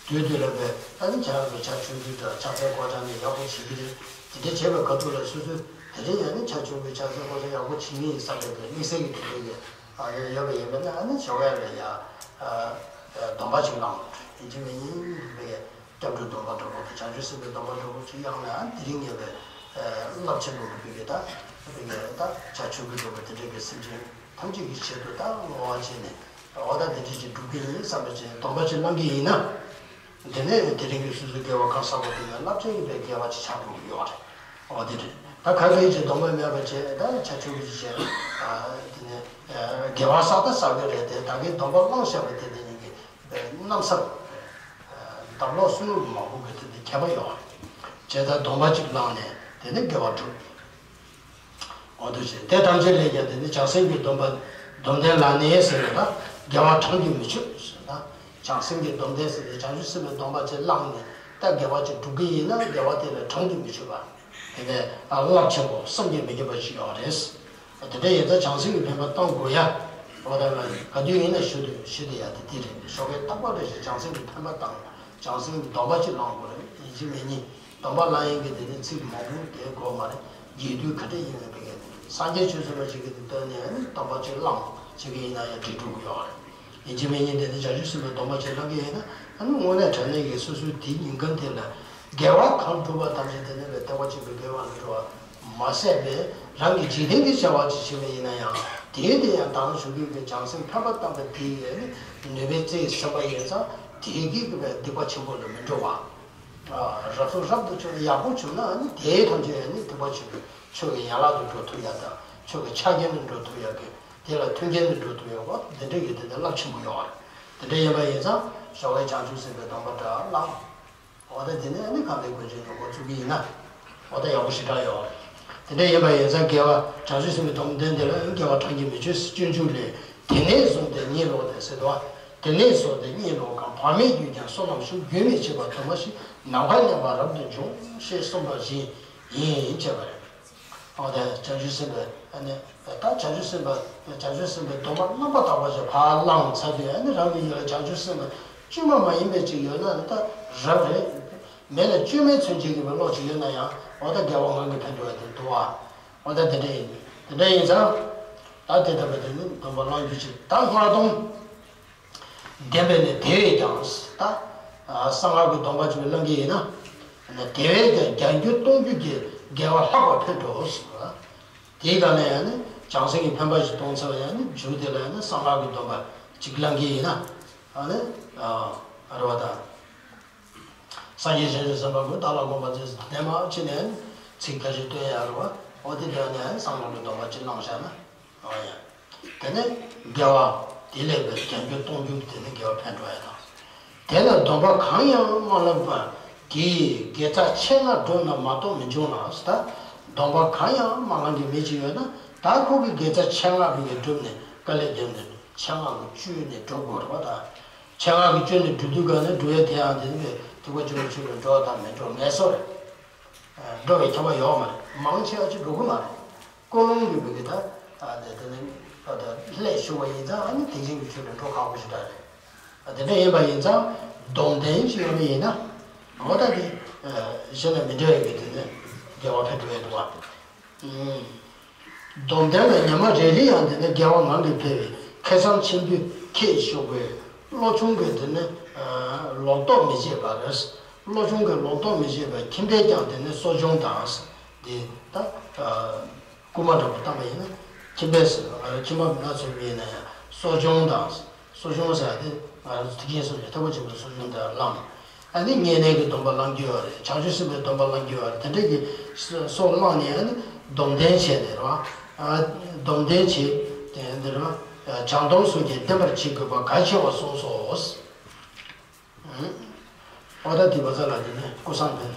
དུས་དུས་ལ་བས་ཨ་ནི་ཁྱེད་རང་ཚོ་ཕྱག་མཆོད་འབུལ་དང་ཕྱག་འཚལ་སྐོར་ཆ་ནི་ཡག་པོ་བྱེད་ཀྱི་རེད། དེ་འདྲ་བྱས་པའི་ཁ་ཐུག་ལ་སོ་སོས་དེ་རིང་ཡང་ནི་ཕྱག་མཆོད་འབུལ་ཕྱག་འཚལ་སྐོར་ཆ་ཡག་པོ་བྱེད་ངེས་ཡིན་བསམ་པའི་དམིགས་བསལ་གྱི་དེ་འདྲ་གི་ཨ་ཡོད་པ་ཡིན་པ་ན། ཨ་ནི་ཞོགས་ཀས་ལ་ཡ་ཨ་སྡོམ་པ་ཅིག་བླངས་དགོས་རེད། ཡིན་གཅིག་མིན་གཉིས་བས་སྐྱབས་འགྲོའི་སྡོམ་པ་འདྲ་བོ་དང་། བྱང་ཆུབ་སེམས་དཔའི་སྡོམ་པ་འདྲ་བོ་ཅིག་བླངས་ནས། ཨ་ནི་དེ་རིང་ངེས་པའི་རླབས་ཆེན་པོ་གི་བེད་ཀའི་ད་བེད་ཀའི་ད་ཕྱག་མཆོད་འབུལ་འདྲ་བོ་དེ་འདྲ་གི་སེམས་ཅན་ཐམས་ཅད་ཀྱི་ཆེད་དུ་ད་བསྔོ་བ་བྱས་ནས། འོ་ད་འདི་འདྲ་ཅིག་སྒྲུབ་ཀྱི་ཡིན་བསམ་པ་བྱས་ནས་སྡོམ་པ་ཅིག་བླངས་ཀྱི་ཡིན་ན། དེ་ནས་དེ་རིང་གི་སོ་སོའི་དགེ་བ་གང་བསགས་པ་དེ་ཡང་རླབས་ཆེན་གྱི་བའི་དགེ་བ་ཅིག་ཆགས་འགྲོ་གི་ཡོད་རེད། འོ་དེ་རེད། ད་ག་གེ་ཅིག་སྡོམ་པ་མེད་པ་བྱས། ད་ཕྱག་མཆོད་ཀྱི་ཅིག་བྱས། ཨ་དེ་ནས་ཨ་དགེ་བ་བསགས་ད་བསགས་ཀྱི་རེད་དེ། ད་གིན་སྡོམ་པ་བླངས་བཞག་པ་དེ་དེ་ཉིད་ཀྱི་ཨ་རྣམ་གསར། ཨ་ལྡབ་ལོག་གསུམ་མང་པོ་གི་དེ་དེ་ཁྱད་པར་ཡོད་རེད། བྱས་ད་སྡོམ་པ་ཅིག་བླངས་ནས་དེ་ནས་དགེ་བ་སྒྲུབ། འོ་དེ་བྱས། དེ་ཐམས་ཅད་ལས་ཀྱང་དེ་ནི་བྱང་སེམས་ཀྱི་སྡོམ་པ། སྡོམ་ལྡན་ལ་ནི་ཟེར་བ་ལ་དགེ་བ་གྲངས་ཀྱིས་མི་ཆོད་ཟེར་ན། བྱང་སེམས་ཀྱི་སྡོམ་ལྡན་ཟེར་ཏེ་བྱང་ཆུབ་སེམས་དཔའི་སྡོམ་པ་ཅིག་བླངས་ནས་ད་དགེ་བ་ཅིག་སྒྲུབ་ཀྱི་ཡིན་ན། དགེ་བ་དེ་ལ་གྲངས་ཀྱིས་མི་ཆོད་པ། དེ་ནས་རླབས་ཆེན་པོ་བསམ་གྱིས་མི་ཁྱབ་པ་ཞིག་ཡོད་རེད། དེ་འདྲ་ཡིན་ཙང་བྱང་སེམས་ཀྱི་འཕེན་པ་གཏོང་དགོས་ཡ། འོ་ད་ང་ག་དུས་ཡིན་ན་ཞུ་དུས་ཞུ་དེ་ཡ་དེ་དེ་རེད། ཞོགས་ཀས་རྟག་པར་རེ་ཞིག་བྱང་སེམས་ཀྱི་འཕེན་པ་བཏང་། བྱང་སེམས་ཀྱི་སྡོམ་པ་ཅིག་བླང་དགོས་རེད། ཡིན་གཅིག་མིན་གཉིས། སྡོམ་པ་བླང་ཡས་ཀྱི་དེ་ནི་ཚིག་མང་པོ་དེ་དགོས་མ་རེད། རྒྱས་བསྡུས་ག་འདྲ་ཡིན་ན་བེད་ཀའི་སངས་རྒྱས་ཆོས་གསུངས་པ་ཞིག་གི་དེ་བཏོན་ནས་ནི་སྡོམ་པ་ཅིག་བླངས་བྱེད་ཀྱི་ཡིན་ན་ཡང་འགྲིག་འགྲོ་གི་ཡོད་རེད། ཡིན་གཅིག་མིན་གཉིས་དེ་ནི་བྱང་ཆུབ་སེམས་དཔའི་སྡོམ་པ་ཅིག་བླང་གི་ཡིན་ན། ཨ་ནི་དངོས་གནས་དྲང་གནས་ཀྱི་སོ་སོའི་དེ་ཉིན་གང་དེ་ལ་དགེ་བ་གང་བསྒྲུབས་པ་ཐམས་ཅད་དེ་ནི་བའི་ལྟེ་བ་གཅིག་པའི་དགེ་བ་ལ་འགྲོ་བ་མ་ཟད་པའི་རང་གི་འཇིག་རྟེན་གྱི་བྱ་བ་ཅིག་བྱེད་པ་ཡིན་ན་ཡང་། དེའི་དེ་ཡང་དང་ཞུ་གི་གི་བྱང་སེམས་འཕེན་པ་བཏང་པ་དེའི་ནུས་པའི་རྩེ་ཟིན་པ་ཡིན་ཙང་དེའི་གི་གི་བའི་སྡིག་པ་ཆེན་པོ་ལ་མི་འགྲོ་བ། རབ་སོ་རབ་ཏུ་བྱུང་ན་ཡག་པོ་བྱུང་ན་ནི་དེའི་ཐམས་ཅད་ནི་སྡིག་པ་ཆེན་པོ་ཆོས་ཀྱི་ཡན་ལག་ཏུ་འགྲོ་ཐུབ་ཡ་དང་ཆོས་ཀྱི་ཆ་རྐྱེན་དུ་འགྲོ་ཐུབ་ཡ་གི་དེ་ལ་མཐུན་རྐྱེན་དུ་འགྲོ་ཐུབ་ཡ་བ་འདི་འདྲ་གི་དེ་འདྲ་རླབས་ཆེན་པོ་ཡོད་རེད། དེ་འདྲ་ཡིན་པ་ཡིན་ཙང་བྱ་བའི་བྱང་ཆུབ་སེམས་དཔའི་སྡོམ་པ་འདྲ་བླངས། འོ་ད་དེ་ནས་ཨ་ནི་ཁམས་པའི་དགོན་ཆེན་དུ་འགོ་བཙུགས་ཀྱི་ཡིན་ན། འོ་ད་ཡག་པོ་ཞེ་དྲག་ཡོད་རེད། དེ་འདྲ་ཡིན་པ་ཡིན་ཙང་དགེ་བ་བྱང་ཆུབ་སེམས་དཔའི་སྡོམ་ལྡན་དེ་ལ་དགེ་བ་གྲངས་ཀྱིས་མི་ཆོད་སྤྱོད་འཇུག་ལས། དེ་ནས་བཟུང་སྟེ་གཉིད་ལོག་སྟེ་ཟེར་དོ། དེ་ནས་བཟུང་སྟེ་གཉིད་ལོག་གམ་བག་མེད་རྒྱུད་ཀྱང་བསོད་ནམས་ཤུགས་རྒྱུན་མི་འཆད་པར་དུ་མ་ཞིག་ནམ་མཁའ་མཉམ་པར་རབ་ཏུ་འབྱུང་ཞེས་གསུངས་པ་བཞིན་ཡིན་བྱས་པ་རེད། འོ་དེ་བྱང་ཆུབ་སེམས་དཔའི་ཨ་ནི་ད་བྱང་ཆུབ་སེམས་དཔའ་བྱང་ཆུབ་སེམས་དཔའི་སྡོམ་པ་རྣམ་པར་དག་པ་ཞིག་ཕར་བླངས་ཚར་དུས་ཨ་ནི་རང་གི་ཡུལ་ལ་བྱང་ཆུབ་སེམས་དཔའ་བཅོས་མ་མ་ཡིན་པའི་ཅིག་ཡོད་ན་ནི་ད་རབ་རེད། མེད་ན་བཅོས་མའི་མཚོན་བྱེད་ཀྱི་བློ་ཅིག་ཡོད་ན་ཡང་འོ་ད་དགེ་བ་ངང་གིས་འཕེལ་འགྲོ་བ་དེ་འདུག་བ། འོ་ད་དེ་འདྲ་ཡིན་དེ་འདྲ་ཡིན་ཙང་ད་དེ་ལྟ་བུ་དེ་ནི་སྡོམ་པ་བླང་རྒྱུ་ཅིག་ད་སྔར་སྡོམ། བདེན་པས་ནི་དེ་བས་ཀྱང་ད་གསང་སྔགས་ཀྱི་སྡོམ་པ་ཅིག་བླང་གི་ཡིན་ན། དེ་བས་ཀྱང་བརྒྱ་འགྱུར་སྟོང་འགྱུར་གྱི་དགེ་བ་ལྷག་པར་འཕེལ་འགྲོ་ཟེར་བ། དེའི་སྒང་ལ་ཡང་ནི་བྱང་སེམས་ཀྱི་འཕེན་པ་ཞིག་གཏོང་ཚར་བ་ཡང་ནི་མཇུག་དེ་ལ་ཡང་ནི་གསང་སྔགས་ཀྱི་སྡོམ་པ་ཅིག་བླང་གི་ཡིན་ན། ཨ་ནི་ཨ་རེད་བ་ད། སངས་རྒྱས་བྱང་ཆུབ་སེམས་དཔའ་ཀུན་བདག་ལ་དགོངས་པར་མཛད་ཟེར་དེ་མ་ཕྱི་ནས་ཚིག་ཁ་ཤས་བཏོན་ཡ་རེད་བ། འོ་དེ་འདྲ་ནས་གསང་སྔགས་ཀྱི་སྡོམ་པ་ཅིག་བླངས་བཞག་ན། ཨོ་ཡ། དེ་ནས་དགེ་བ་དེ་ལས་པའི་བརྒྱ་འགྱུར་སྟོང་འགྱུར་དེ་ནི་དགེ་བ་འཕེལ་འགྲོ་ཡ་དང་། དེ་ལ་སྡོམ་པ་གང་ཡང་མ་བླངས་པ་དེས་དགེ་རྩ་ཆེ་ལྔ་བསྒྲུབས་ན་མ་གཏོགས་མི་འབྱུང་ལ་ཟེར་ད། སྡོམ་པ་གང་ཡང་མ་བླངས་ཀྱི་མི་ཅིག་ཡོད་ན་ད་ཁོ་གི་དགེ་རྩ་ཆེ་ལྔ་གི་བསྒྲུབས་ནས་དཀའ་ལས་བརྒྱབ་ནས་ཆེ་ལྔ་གི་བཅུད་ནས་སྒྲུབ་དགོས་རེད་བ་ད། ཆེ་ལྔ་གི་བཅུད་ནས་སྒྲུབ་དུས་ག་ནས་སྒྲུབ་ཡ་དེ་ཡང་དེ་ནི་ཐེག་པ་ཆེན་པོའི་ཆོས་ལ་འགྲོ་བ་དང་མི་འགྲོ་ངེས་སོ་རེད། འགྲོ་བའི་ཁྱབ་པ་ཡོད་མ་རེད། མང་ཆེ་བ་ཅིག་འགྲོ་གི་མ་རེད། ཀུན་སློང་གི་བུ་གི་ད་ཨ་དེ་དེ་ནི་ཨ་ད་ལྷད་ཞུགས་པ་ཡིན་ཙང་ཨ་ནི་དེ་བཞིན་གྱི་ཆོས་ལ་འགྲོ་ཁག་པོ་ཞིག་འདྲ་རེད། ཨ་དེ་འདྲ་ཡིན་པ་ཡིན་ཙང་སྡོམ་ལྡན་ཞིག་ཡོང་ནི་ཡིན་ན་འོ་ད་དེ་གཞན་ལ་མི་འབྲལ་བའི་གི་དེ་ནི་དགེ་བ་འཕེལ་འགྲོ་ཡ་འདུག་བ། སྡོམ་ལྡན་ལ་ཉི་མ་རེ་རེ་ཡང་དེ་ནི་དགེ་བ་ངང་གིས་འཕེལ་བའི་ཁེ་བཟང་ཆེན་པོས་ཁྱེད་ཤོག་པས་བློ་ཆུང་གི་དེ་ནི་ལོག་རྟོག་མི་བྱེད་པར། བློ་ཆུང་གིས་ལོག་རྟོག་མི་བྱེད་པར་ཁྱིམ་པས་ཀྱང་དེ་ནི་གསོ་སྦྱོང་དང་། འདི་ད་རྐུན་མ་འདྲ་པོ་བཏང་པ་ཡིན་ན་ཁྱིམ་པས་ཁྱིམ་པ་མི་སྣ་ཚོ་ཡིན་ན་ཡང་གསོ་སྦྱོང་དང་། གསོ་སྦྱོང་ཟེར་ཡ་དེ་ང་རང་ཚོ་ཐེག་ཆེན་སོགས་ཀྱི་ཐེག་པ་ཆེན་པོའི་གསོ་སྦྱོང་དེ་ལ་བླངས། ཨ་ནི་བསྙེན་གནས་ཀྱི་སྡོམ་པ་བླང་རྒྱུ་ཡོད་རེད། བྱང་ཆུབ་སེམས་དཔའི་སྡོམ་པ་བླང་རྒྱུ་ཡོད་རེད། དེ་འདྲ་གི་སོ་སོ་བླངས་ནས་ཨ་ནི་སྡོམ་ལྡན་བྱས་ནས་རེད་བ། སྡོམ་ལྡན་བྱས་དེ་འདི་རེད་བ། བྱང་སྡོམ་གསུམ་གྱིས་བརྟན་པར་བྱེད་དགོས་པ་གལ་ཆེ་བར་གསུངས་སོ། ཨོ་ད་དེ་བ་ཚ་ལ་དེ་ནས་ཀུན་བཟང་ཕན།